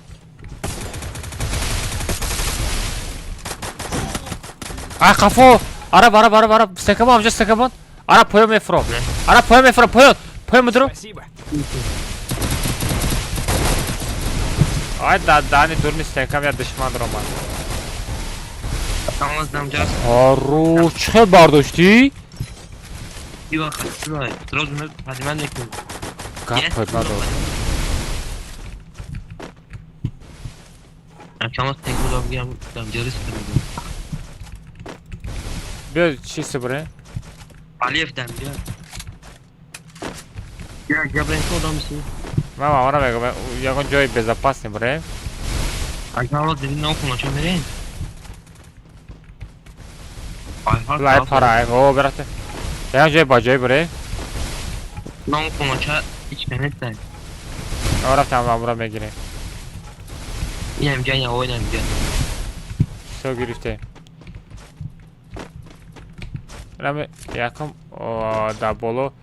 Ай хафо! Араб, араб, араб, араб, стекамон, ҳамҷа стекамон. Араб поён мефуром. Араб поён мефуром, поён. Поён медурам. Спасибо. Ай да дани дурни стенкам я душман дуромад. Камаз дамҷа. Ҳару, чӣ хел бардоштӣ? Ива хатсай. Сразу ме поднимать мекунем. Гап надор. Камаз стенка да бигирам, дамҷа риск кардам. Биё чӣ сибре? Алиев дамҷа. Я габрен ко дам си. Ман мамара мегӯям, ягон ҷои безопасный бирем. Агар дидин на хона ча мерем. Ай ҳар Лай пара, ай, о, бирате. Ягон ҷои ба ҷой бирем. На хона ча ҳеч канетай. О, рафтам мамура мегирем. Инам ҷа я ойнам ҷа. Всё гирифтем. Раме якум дар боло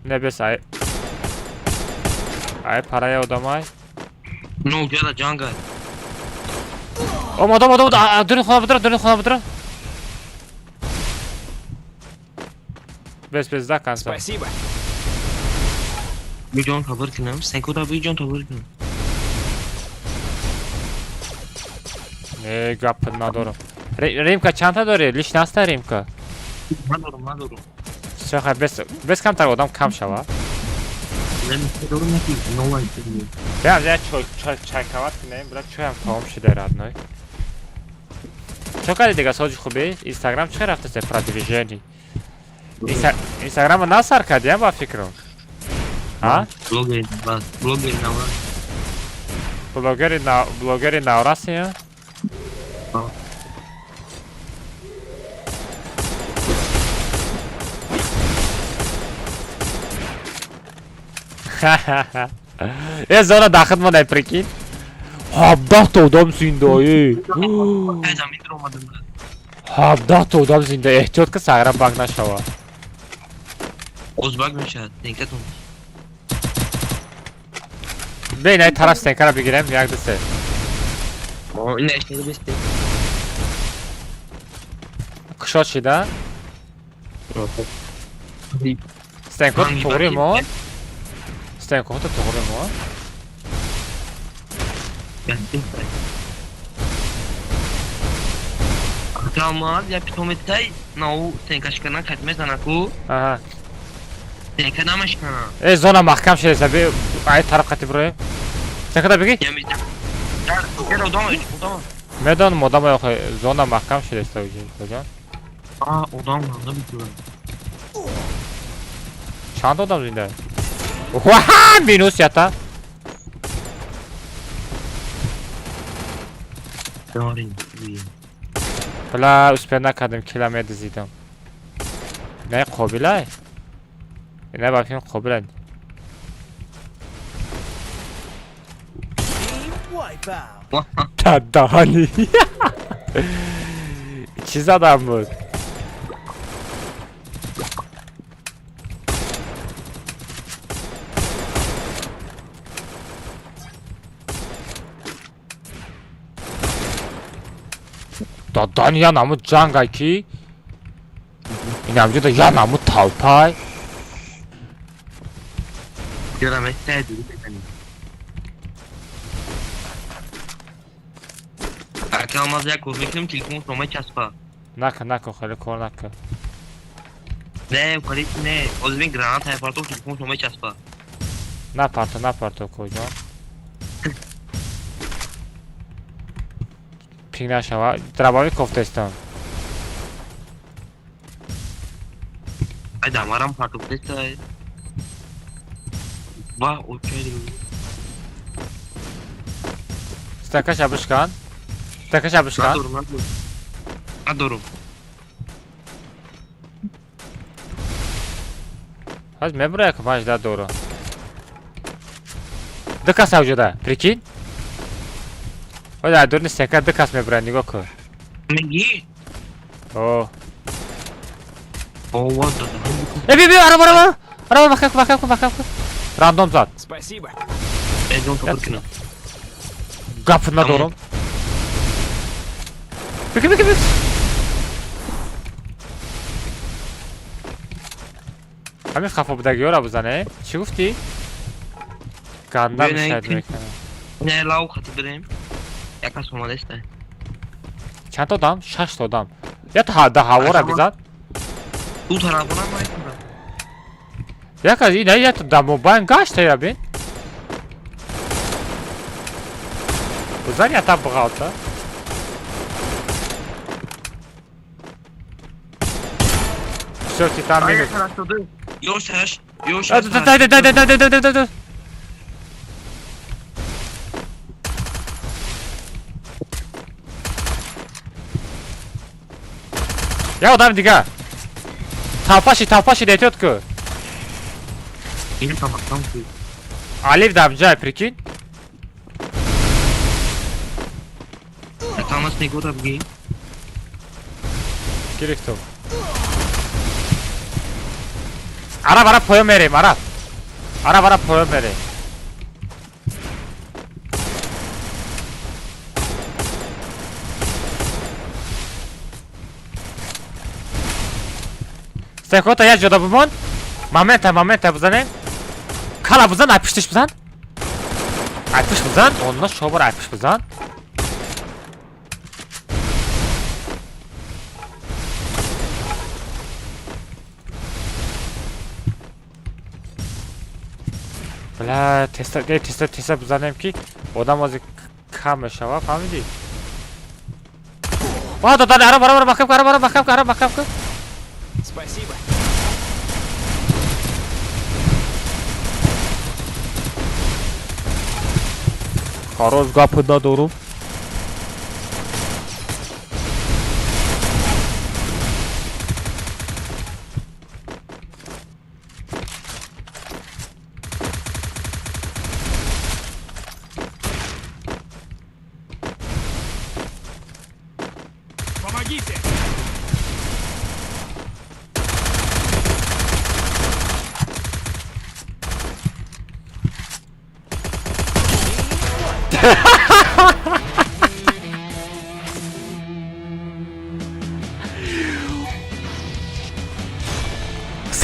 небес ай. Ай парая одамай. Ну ҷа да ҷанга. Омад, омад, омад, дуруни хона бидура, дуруни хона бидура. Бес, бес, до конца. Спасибо. Би ҷон хабар кунам, стенка да би ҷон хабар кунам. Не, гап надорам. Римка чандта дорӣ? Лиш наста римка? Надорам, надорам. Всё, хай, бес, бес камтар одам кам шава. Надорам наки, нолай. Я я чой чой чай кават кунем, брат, чойам тамом шида родной. Чо кардӣ дига соҷи хубӣ? Инстаграм чӣ рафтасе продвижение? Инстаграма насар кардиам ба фикрам. Ҳа? Блогер, бас, блогер нава. Блогери на блогери навраси, ҳа? Ҳа. Э зона дахт монай, прикинь. 17-та одам зиндаи. Ай замин омадам. 17-та одам зинда. Эҳтиёт ки сагра баг нашава. Озбак мешавад, стенкатон. Бе ин ай тараф стенкара бигирем, як ду се. О, ина иштари бесте. Кушод шида? Стенкото туғри мо? Стенкото туғри мо? Камаз я питометай, нау стенкашкана кат мезана ку. Аҳа. Стенка намашкана. Э зона маҳкам шида, бе ай тараф қати бироем. Стенката бигӣ? Я мезана. Дар, одам, одам. Медонам одам охе зона маҳкам шида ҷон. А, одам ҳанда битурам. Чанд одам зинда? Ва, минус ята. Дорим. Бля, успел накардам, кила медизидам. Не қобилай? Не ба филм қобилай. Даҳани. Чӣ задам буд? Дадан я намуд ҷангай ки инамҷода я намуд талпай. Алмаз як кор мекунем, телефон шумо часпа. Нака, нака, хеле кор нака. Не, қариб не. Озми граната ҳай партов, телефон шумо часпа. На парто, на парто коҷон. Пинг нашава. Дробовик кофтестам. Ай дамарам партофтеста. Ва, окей. Стакаш абушкан. Стакаш абушкан. Надорум, надорум. Ҳаз мебурая ки панҷ да дору. Ду кас авҷода, прикинь? Ода дурни стека ду кас мебурая, нигоҳ кун. Меги? О. О, вот. Э, би, би, араб, араб, араб, маҳкам кун, маҳкам кун, маҳкам кун. Рандом зад. Спасибо. Э, ҷон кабур кунам. Гап надорум. Бики, бики, бики. Ҳамин хафа будагиёра бизане? Чӣ гуфтӣ? Ганда мешавад мекунам. Не, лау хати бирем. Як кас омадаста. Чанд та одам? Шаш та одам. Я та да ҳавора бизан. Ду тарафона майкунам. Як аз ина я та да мобайн гашта я бин. Бизан я та бғалта. Всё, титан минус. Ёшаш, ёшаш. Дай, дай, дай, дай, дай, дай, дай, дай. Я одам дига. Талпаши, талпаши эҳтиёт кун. Ин тамактам ку. Алиф дамҷай, прикинь. Тамас нигоҳ бигӣ. Гирифтум. Араб, араб поён мерем, араб. Араб, араб поён мерем. Стекота як ҷода бимон. Момента, момента бизанем. Кала бизан, ай пуштиш бизан. Ай пушт бизан, онна шобор ай пушт бизан. Бля, теста, теста, теста бизанем ки одам ози кам мешава, фаҳмидӣ? Ва, дадан, араб, араб, маҳкам кун, араб, араб, маҳкам кун, араб, маҳкам кун. Спасибо. Хорош гапи надорум. Помогите!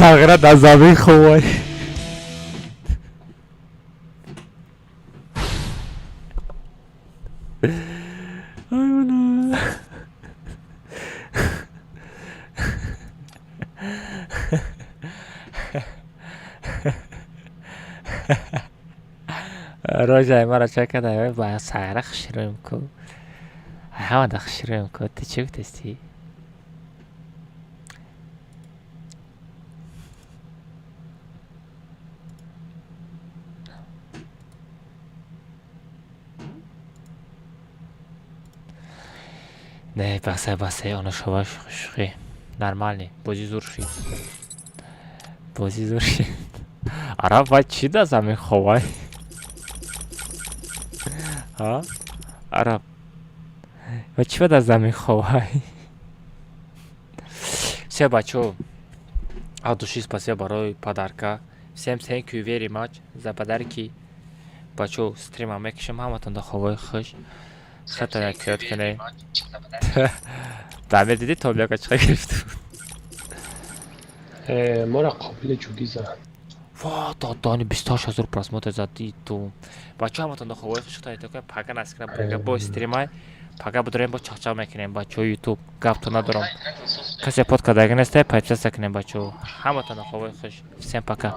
Сағира дар замин ховай. Рожай маро ча кардам, ба сағира хушрӯем ку. Ҳамада хушрӯем ку. Ту чӣ гуфтести? Не, басай, басай, оно шова, шӯхӣ. Нормальный, бозӣ зур шид, бозӣ зур шид. Араб, вай чӣ да замин ховай? Ҳа, араб, ва чӣ ба дар замин ховай? Все, бачо, от души спасибо барои подарка. Всем thank you very much за подарки. Бачо, стрима мекушам. Ҳаматон да ховои хуш, хата якёд кунед. Дамир, дидӣ, тобляка чӣ гирифту? Мора қобили ҷугӣ зад. Ва додани 28 000 просмотр задӣ ту. Бачо, ҳаматон да ховои хуш, хата якёд. Пага насикна, пага бо стримай, пага бидорем, бо чақчақ мекунем. Бачо, ютуб гаптон надорам, касе под кардагӣ несте, подписаться кунем. Бачо, ҳаматон да ховои хуш, всем пока.